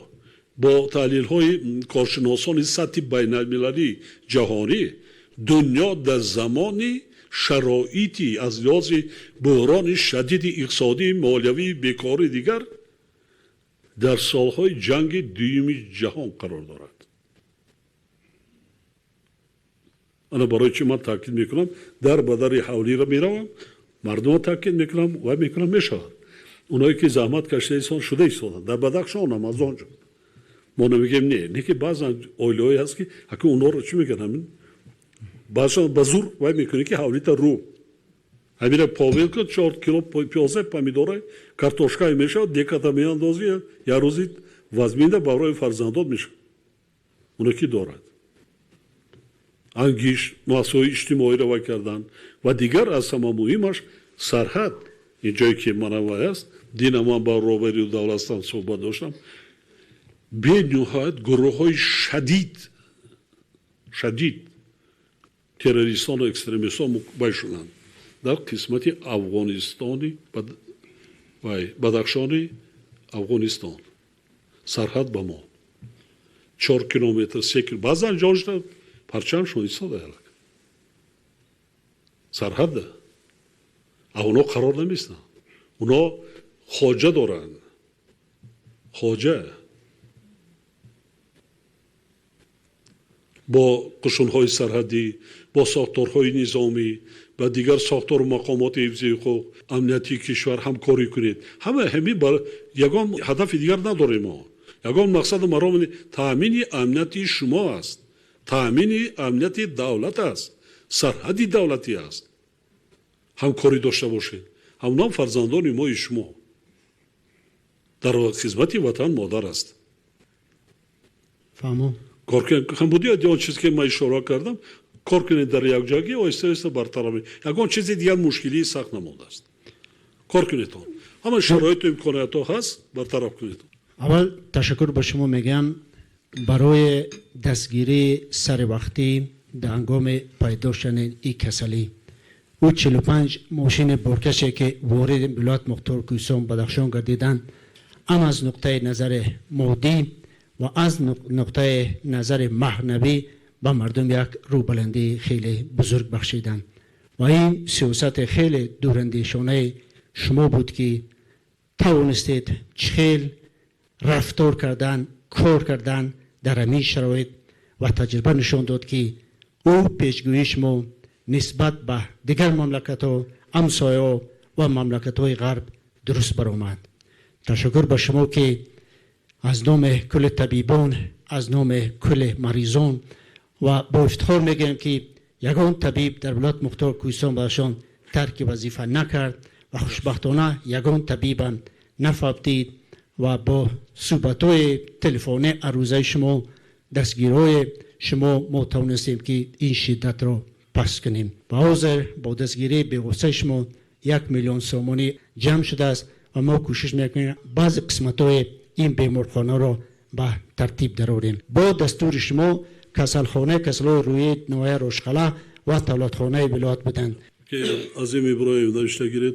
бо таҳлилҳои коршиносони сатҳи байналмилалӣ ҷаҳонӣ, дунё дар замони шароити аз лиҳози буҳрони шадиди иқтисодӣ, молиявӣ, бекорӣ дигар дар солҳои ҷанги дуюми ҷаҳон қарор дорад. Ана барои чӣ ман таъкид мекунам, дар ба дари ҳавлиро меравам, мардумро таъкид мекунам ва мекунам мешавад. Оное ки заҳмат кашида исон шуда истоданд дар Бадахшонам аз он ҷо. Мо намегӯем не, не ки баъзан оилаҳое ҳаст ки ҳаки онҳоро чӣ мекунанд, ҳамин баъзан ба зур вай мекунед ки ҳавлита рӯ. Ҳамина повел кун, 4 кило пиёза, помидора, картошкае мешавад, деката меандозӣ, як рӯзи вазминда барои фарзандот мешавад. Оне ки дорад. Ангиш, муассисаҳои иҷтимоиро вай кардан ва дигар аз ҳама муҳимаш сарҳад. Ин ҷое ки манам вай аст, дина ман ба роҳбари давлатстан суҳбат доштам. Бениҳоят гурӯҳҳои шадид террористону экстремистон вай шуданд дар қисмати Афғонистони вай Бадахшони Афғонистон, сарҳад ба мо 4 километр, 3 километр, баъзан ҷошта парчамшон истода сарҳадда. А онҳо қарор наместанд, онҳо хоҷа доранд, хоҷа бо қушунҳои сарҳадӣ, бо сохторҳои низомӣ ва дигар сохтору мақомоти ҳифзи ҳуқуқ, амнияти кишвар ҳамкорӣ кунед. Ҳама ҳамин ягон ҳадафи дигар надорем мо. Ягон мақсаду маром таъмини амнияти шумо аст, таъмини амнияти давлат аст, сарҳади давлатӣ аст. Ҳамкорӣ дошта бошед. Ҳамонам фарзандони мои шумо дар хизмати ватан модар аст. Фаҳмо. Кор кунед, ҳам буди он чизе ки ман ишора кардам, кор кунед дар якҷоягӣ, оҳиста оҳиста бартараф мешавад. Ягон чизи дигар мушкилии сахт намондааст. Кор кунед он. Ҳама шароиту имкониятҳо ҳаст, бартараф кунед. Аввал ташаккур ба шумо мегӯям барои дастгирии саривақтӣ در هنگام پیدا شدن این کسلی. او 45 ماشین بارکشی که وارد ولایت مختار کوهستان بدخشان گردیدند، هم از نقطه نظر مادی و از نقطه نظر معنوی به مردم یک روبلندی خیلی بزرگ بخشیدند و این سیاست خیلی دوراندیشانه شما بود که توانستید چخیل رفتار کردن، کار کردن در همین شرایط و تجربه نشان داد که او پیشگویی شما نسبت به دیگر مملکت ها، همسایه و مملکت های غرب درست برآمد. تشکر به شما که از نام کل طبیبان، از نام کل مریضان و با افتخار میگم که یگان طبیب در ولایت مختار کوهستان بدخشان ترک وظیفه نکرد و خوشبختانه یگان طبیبم نفوتید و با صحبت‌های تلفنی عروضه شما، دستگیرهای شما ما توانستیم که این شدت را پس کنیم. و حاضر با دستگیری بی‌واسطه شما 1 میلیون سومانی جمع شده است و ما کوشش میکنیم بعض قسمت‌های این بیمارخانه را به ترتیب درآوریم. با دستور شما کسلخانه کسلای روی نوای روشقله و تولدخانه ولایت بودند. که عظیم ابراهیم نوشته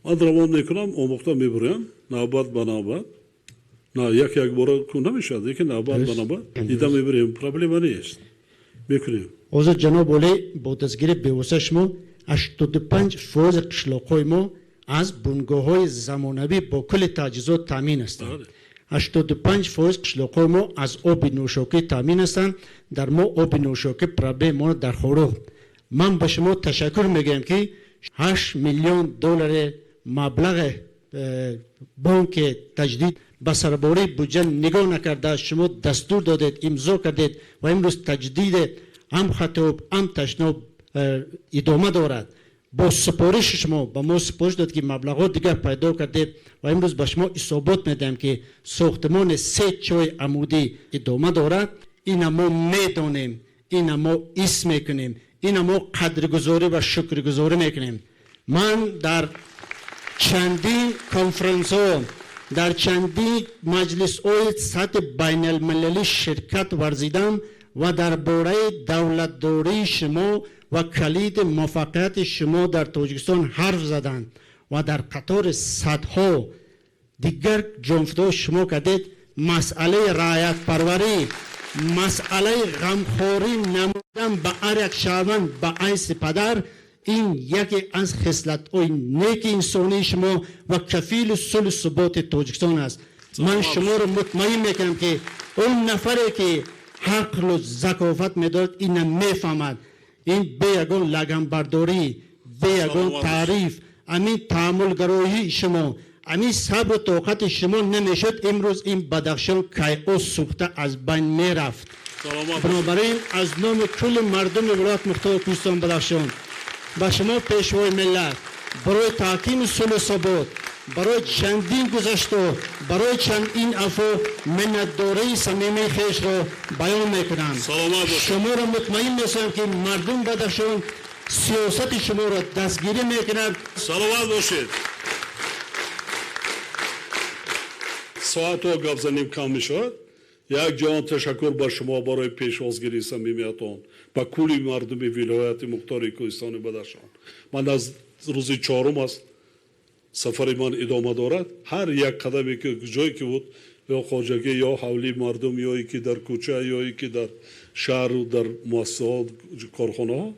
من روان میکنم، آموخته میبریم نوبت به نوبت. نه یک یک بار نمیشد، یکی نوبت به نوبت دیده میبریم، پرابلم نیست، میکنیم. حاضر جناب عالی با دستگیری بی‌واسطه شما 85% قشلاق‌های ما از بنگاه‌های زمانوی با کل تجهیزات تامین هستند. 85% قشلاق‌های ما از آب نوشاکی تامین هستند. در ما آب نوشاکی پرابلم ما در خورو. من به شما تشکر میگم که 8 میلیون دلار مبلغ بانک تجدید به سرباری بودجه نگاه نکرده شما دستور دادید، امضا کردید و امروز تجدید هم خطاب هم تشناب ادامه دارد. با سپارش شما به ما سپارش داد که مبلغات دیگر پیدا کردید و امروز به شما اثبات میدم که ساختمان 3 چای عمودی ادامه دارد. این ما میدانیم، این ما اسم میکنیم، این ما قدرگذاری و شکرگزاری میکنیم. من در چندین کنفرانس ها، در چندین مجلس های سطح بین المللی شرکت ورزیدم و درباره دولتداری شما و کلید موفقیت شما در تاجیکستان حرف زدند و در قطار صدها دیگر جانفدا شما کردید. مسئله رعایت پروری، مسئله غمخواری نمودن به هر یک شهروند به حیث پدر، این یکی از خصلت‌های نیک انسانی شما و کفیل صلح و ثبات تاجیکستان است. من شما رو مطمئن میکنم که اون نفری که عقل و ذکاوت میدارد این میفهمد. این به یگان لگن برداری، به یگان تعریف، همین تعاملگرایی شما، همین صبر و طاقت شما نمیشد امروز این بدخشان کیاس سوخته از بین میرفت. بنابراین از نام کل مردم ولایت مختار کوهستان بدخشان به شما پیشوای ملت برای تحکیم صلح و ثبات، برای چندین گذشته، برای چندین عفو منتداری صمیمی خویش را بیان میکنم. شما را مطمئن میسازم که مردم بدخشان سیاست شما را دستگیری میکنند. سلامت باشید. ساعت ها گپ زنیم کم میشود. یک جهان تشکر با شما برای پیشوازگیری صمیمیتان با کلی مردم ولایت مختار کوهستان بدخشان. من از روز چهارم است سفر من ادامه دارد. هر یک قدمی که جایی که بود، یا خواجگی یا حولی مردم، یا که در کوچه یا که در شهر و در مؤسسات کارخانه ها،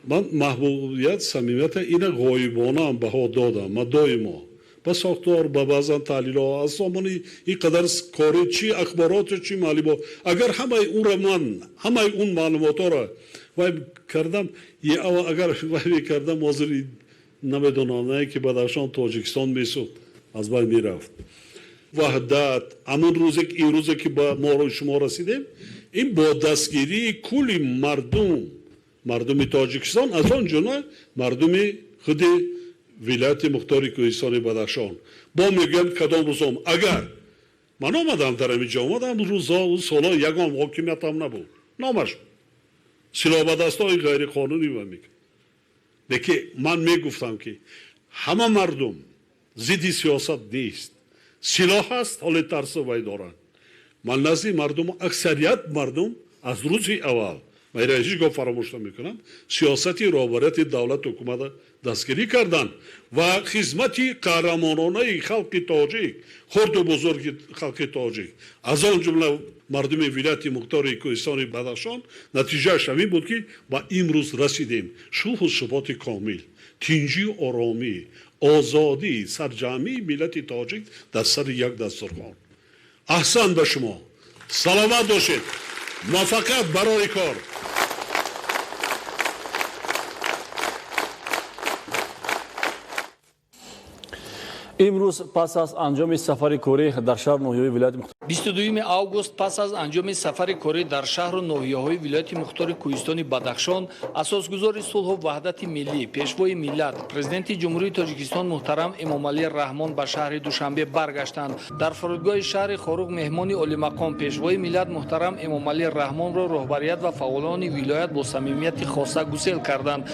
من محبوبیت صمیمیت این غایبانه هم بها دادم. من دائما با ساختار، با بعضا تحلیل ها از سامانی اینقدر کاری چی اخبارات چی معلومات، اگر همه اون را من همه اون معلومات را وای کردم، یا اگر وای کردم حاضر نمیدونم نه که بدخشان تاجیکستان میسود از بین میرفت. وحدت همون روزی که این روزی که با ما شما رسیدیم، این با دستگیری کلی مردم تاجیکستان، از آن جمله مردم خود ولایت مختار کوهستان بدخشان. با میگم کدام روزم اگر من آمدم در اینجا آمدم روزا و سالا یگان حاکمیت هم نبود، نامش سلاح به دستای غیر قانونی و میگه. لیکن من میگفتم که همه مردم ضد سیاست نیست، سلاح هست، حال ترس وای دارن. من نزد مردم، اکثریت مردم از روز اول Ман инро ҳеҷ гоҳ фаромӯш намекунам. Сиёсати роҳбарияти давлату ҳукумата дастгирӣ карданд ва хизмати қаҳрамононаи халқи тоҷик, хурду бузурги халқи тоҷик, аз он ҷумла мардуми вилояти мухтори Кӯҳистони Бадахшон, натиҷааш ҳамин буд, ки ба имрӯз расидем. Сулҳу суботи комил, тинҷию оромӣ, озодӣ, сарҷамъии миллати тоҷик дар сари як дастурхон. Аҳсан ба шумо, саломат бошед, муваффақият барои кор. Имрӯз пас аз анҷоми сафари корӣ дар шаҳру ноҳияҳои вилояти 22 август пас аз анҷоми сафари корӣ дар шаҳру ноҳияҳои вилояти мухтори Кӯҳистони Бадахшон, асосгузори сулҳу ваҳдати миллӣ, пешвои миллат, президенти Ҷумҳурии Тоҷикистон муҳтарам Эмомалӣ Раҳмон ба шаҳри Душанбе баргаштанд. Дар фурудгоҳи шаҳри Хоруғ меҳмони олимақом, пешвои миллат муҳтарам Эмомалӣ Раҳмонро роҳбарият ва фаъолони вилоят бо самимияти хоса гусел карданд.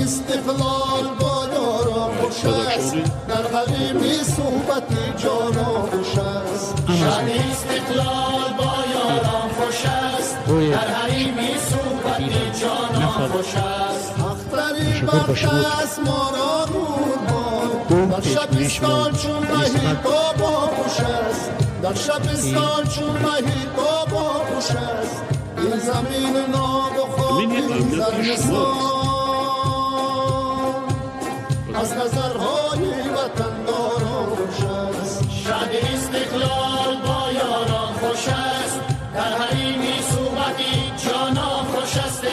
استقلال با یاران خوش است، در حریمی صحبت جانان خوش است. شاد استقلال با یاران خوش است، در حریمی صحبت جانان خوش است. اختری بخت است ما را نور باد، در شبستان چون مهی بابا خوش است، در شبستان چون مهی بابا خوش است. این زمین ناب و خاک زرنسان از نظرهای وطنداران خوش است. شاد استقلال با یاران خوش است، در حریمی صحبتی جانان خوش است.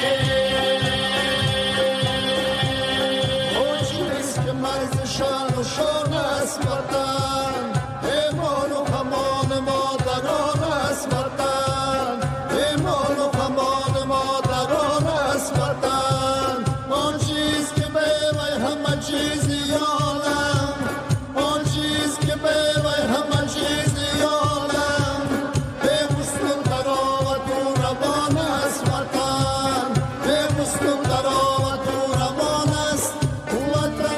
آن که مرز شان و شان است وطن، ایمان و امان مادران است وطن، ایمان و امان مادران است وطن. آن چیز که به وی همه چیزی عالم، آن چیز که به وی همه چیزی عالم، به حسن تراوت و روان است وطن، به حسن تراوت و روان است وطن.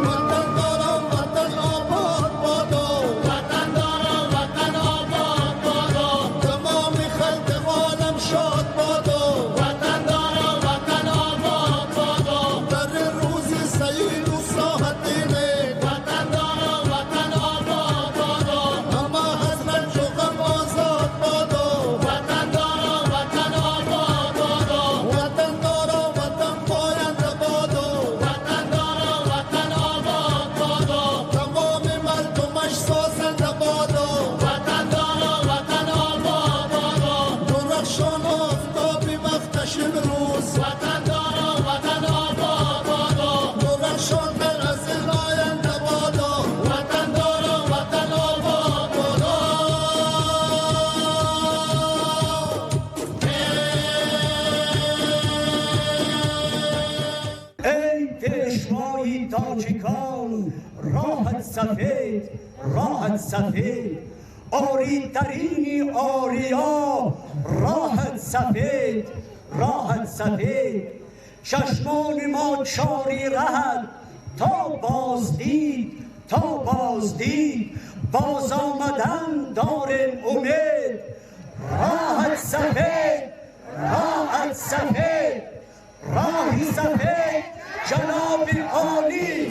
وطن دارم وطن آباد بادا، وطن دارم وطن آباد بادا، تمام خلق عالم شاد بادا، وطن دارم وطن آباد بادا، در روز سعید و ساعت نیک، وطن دارم وطن آباد بادا، همه از رنج و غم آزاد بادا، وطن دارم وطن آباد بادا، وطن دارم وطن پاینده بادا، وطن دارم وطن آباد بادا، تمام مردمش سازنده بادا، وطن دارم وطن آباد بادا، درخشان آفتابی وقتش امروز، وطن دارم وطن آباد بادا، درخشان در از این آینده بادا، وطن دارم وطن آباد بادا. ای پیشوای تاجیکان، راحت سفید، راحت سفید، آری ترین آریا، راحت سفید، راحت سفید. چشمان ما چاری رهد تا بازدید، تا بازدید، باز آمدن داریم امید. راحت سفید، راحت سفید، راهی سفید، جناب عالی.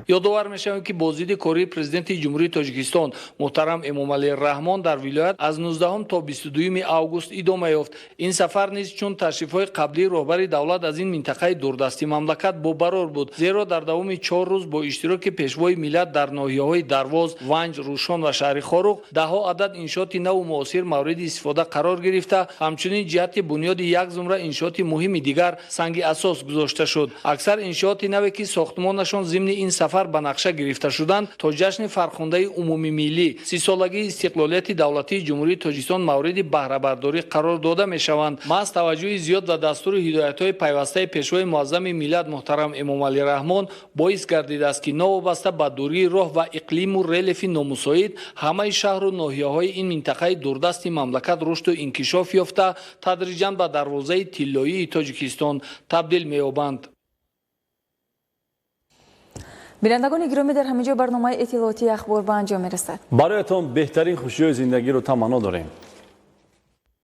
Ёдовар мешавем, ки боздиди кории Президенти Ҷумҳурии Тоҷикистон муҳтарам Эмомалӣ Раҳмон дар вилоят аз 19 то 22 август идома ёфт. Ин сафар низ чун ташрифҳои қаблии роҳбари давлат аз ин минтақаи дурдасти мамлакат бобарор буд, зеро дар давоми 4 рӯз бо иштироки Пешвои миллат дар ноҳияҳои Дарвоз, Ванҷ, Рӯшон ва шаҳри Хоруғ даҳҳо адад иншооти наву муосир мавриди истифода қарор гирифта, ҳамчунин ҷиҳати бунёди як зумра иншооти муҳими дигар санги асос гузошта шуд. Аксар иншооти наве, ки сохтмонашон зимни ин сафар ба нақша гирифта шуданд, то ҷашни фархундаи умумимиллӣ, 30-солагии истиқлолияти давлатии Ҷумҳурии Тоҷикистон мавриди баҳрабардорӣ қарор дода мешаванд. Маҳз таваҷҷӯҳи зиёд ва дастуру ҳидоятҳои пайвастаи Пешвои муаззами миллат муҳтарам Эмомалӣ Раҳмон боис гардидааст, ки новобаста ба дурии роҳ ва иқлиму релефи номусоид, ҳамаи шаҳру ноҳияҳои ин минтақаи дурдасти мамлакат рушду инкишоф ёфта, тадриҷан ба дарвозаи тиллоии Тоҷикистон табдил меёбанд. Бинандагони гиромӣ, дар ҳамин ҷо барномаи иттилоотии «Ахбор» ба анҷом мерасад. Бароятон беҳтарин хушиҳои зиндагиро таманно дорем.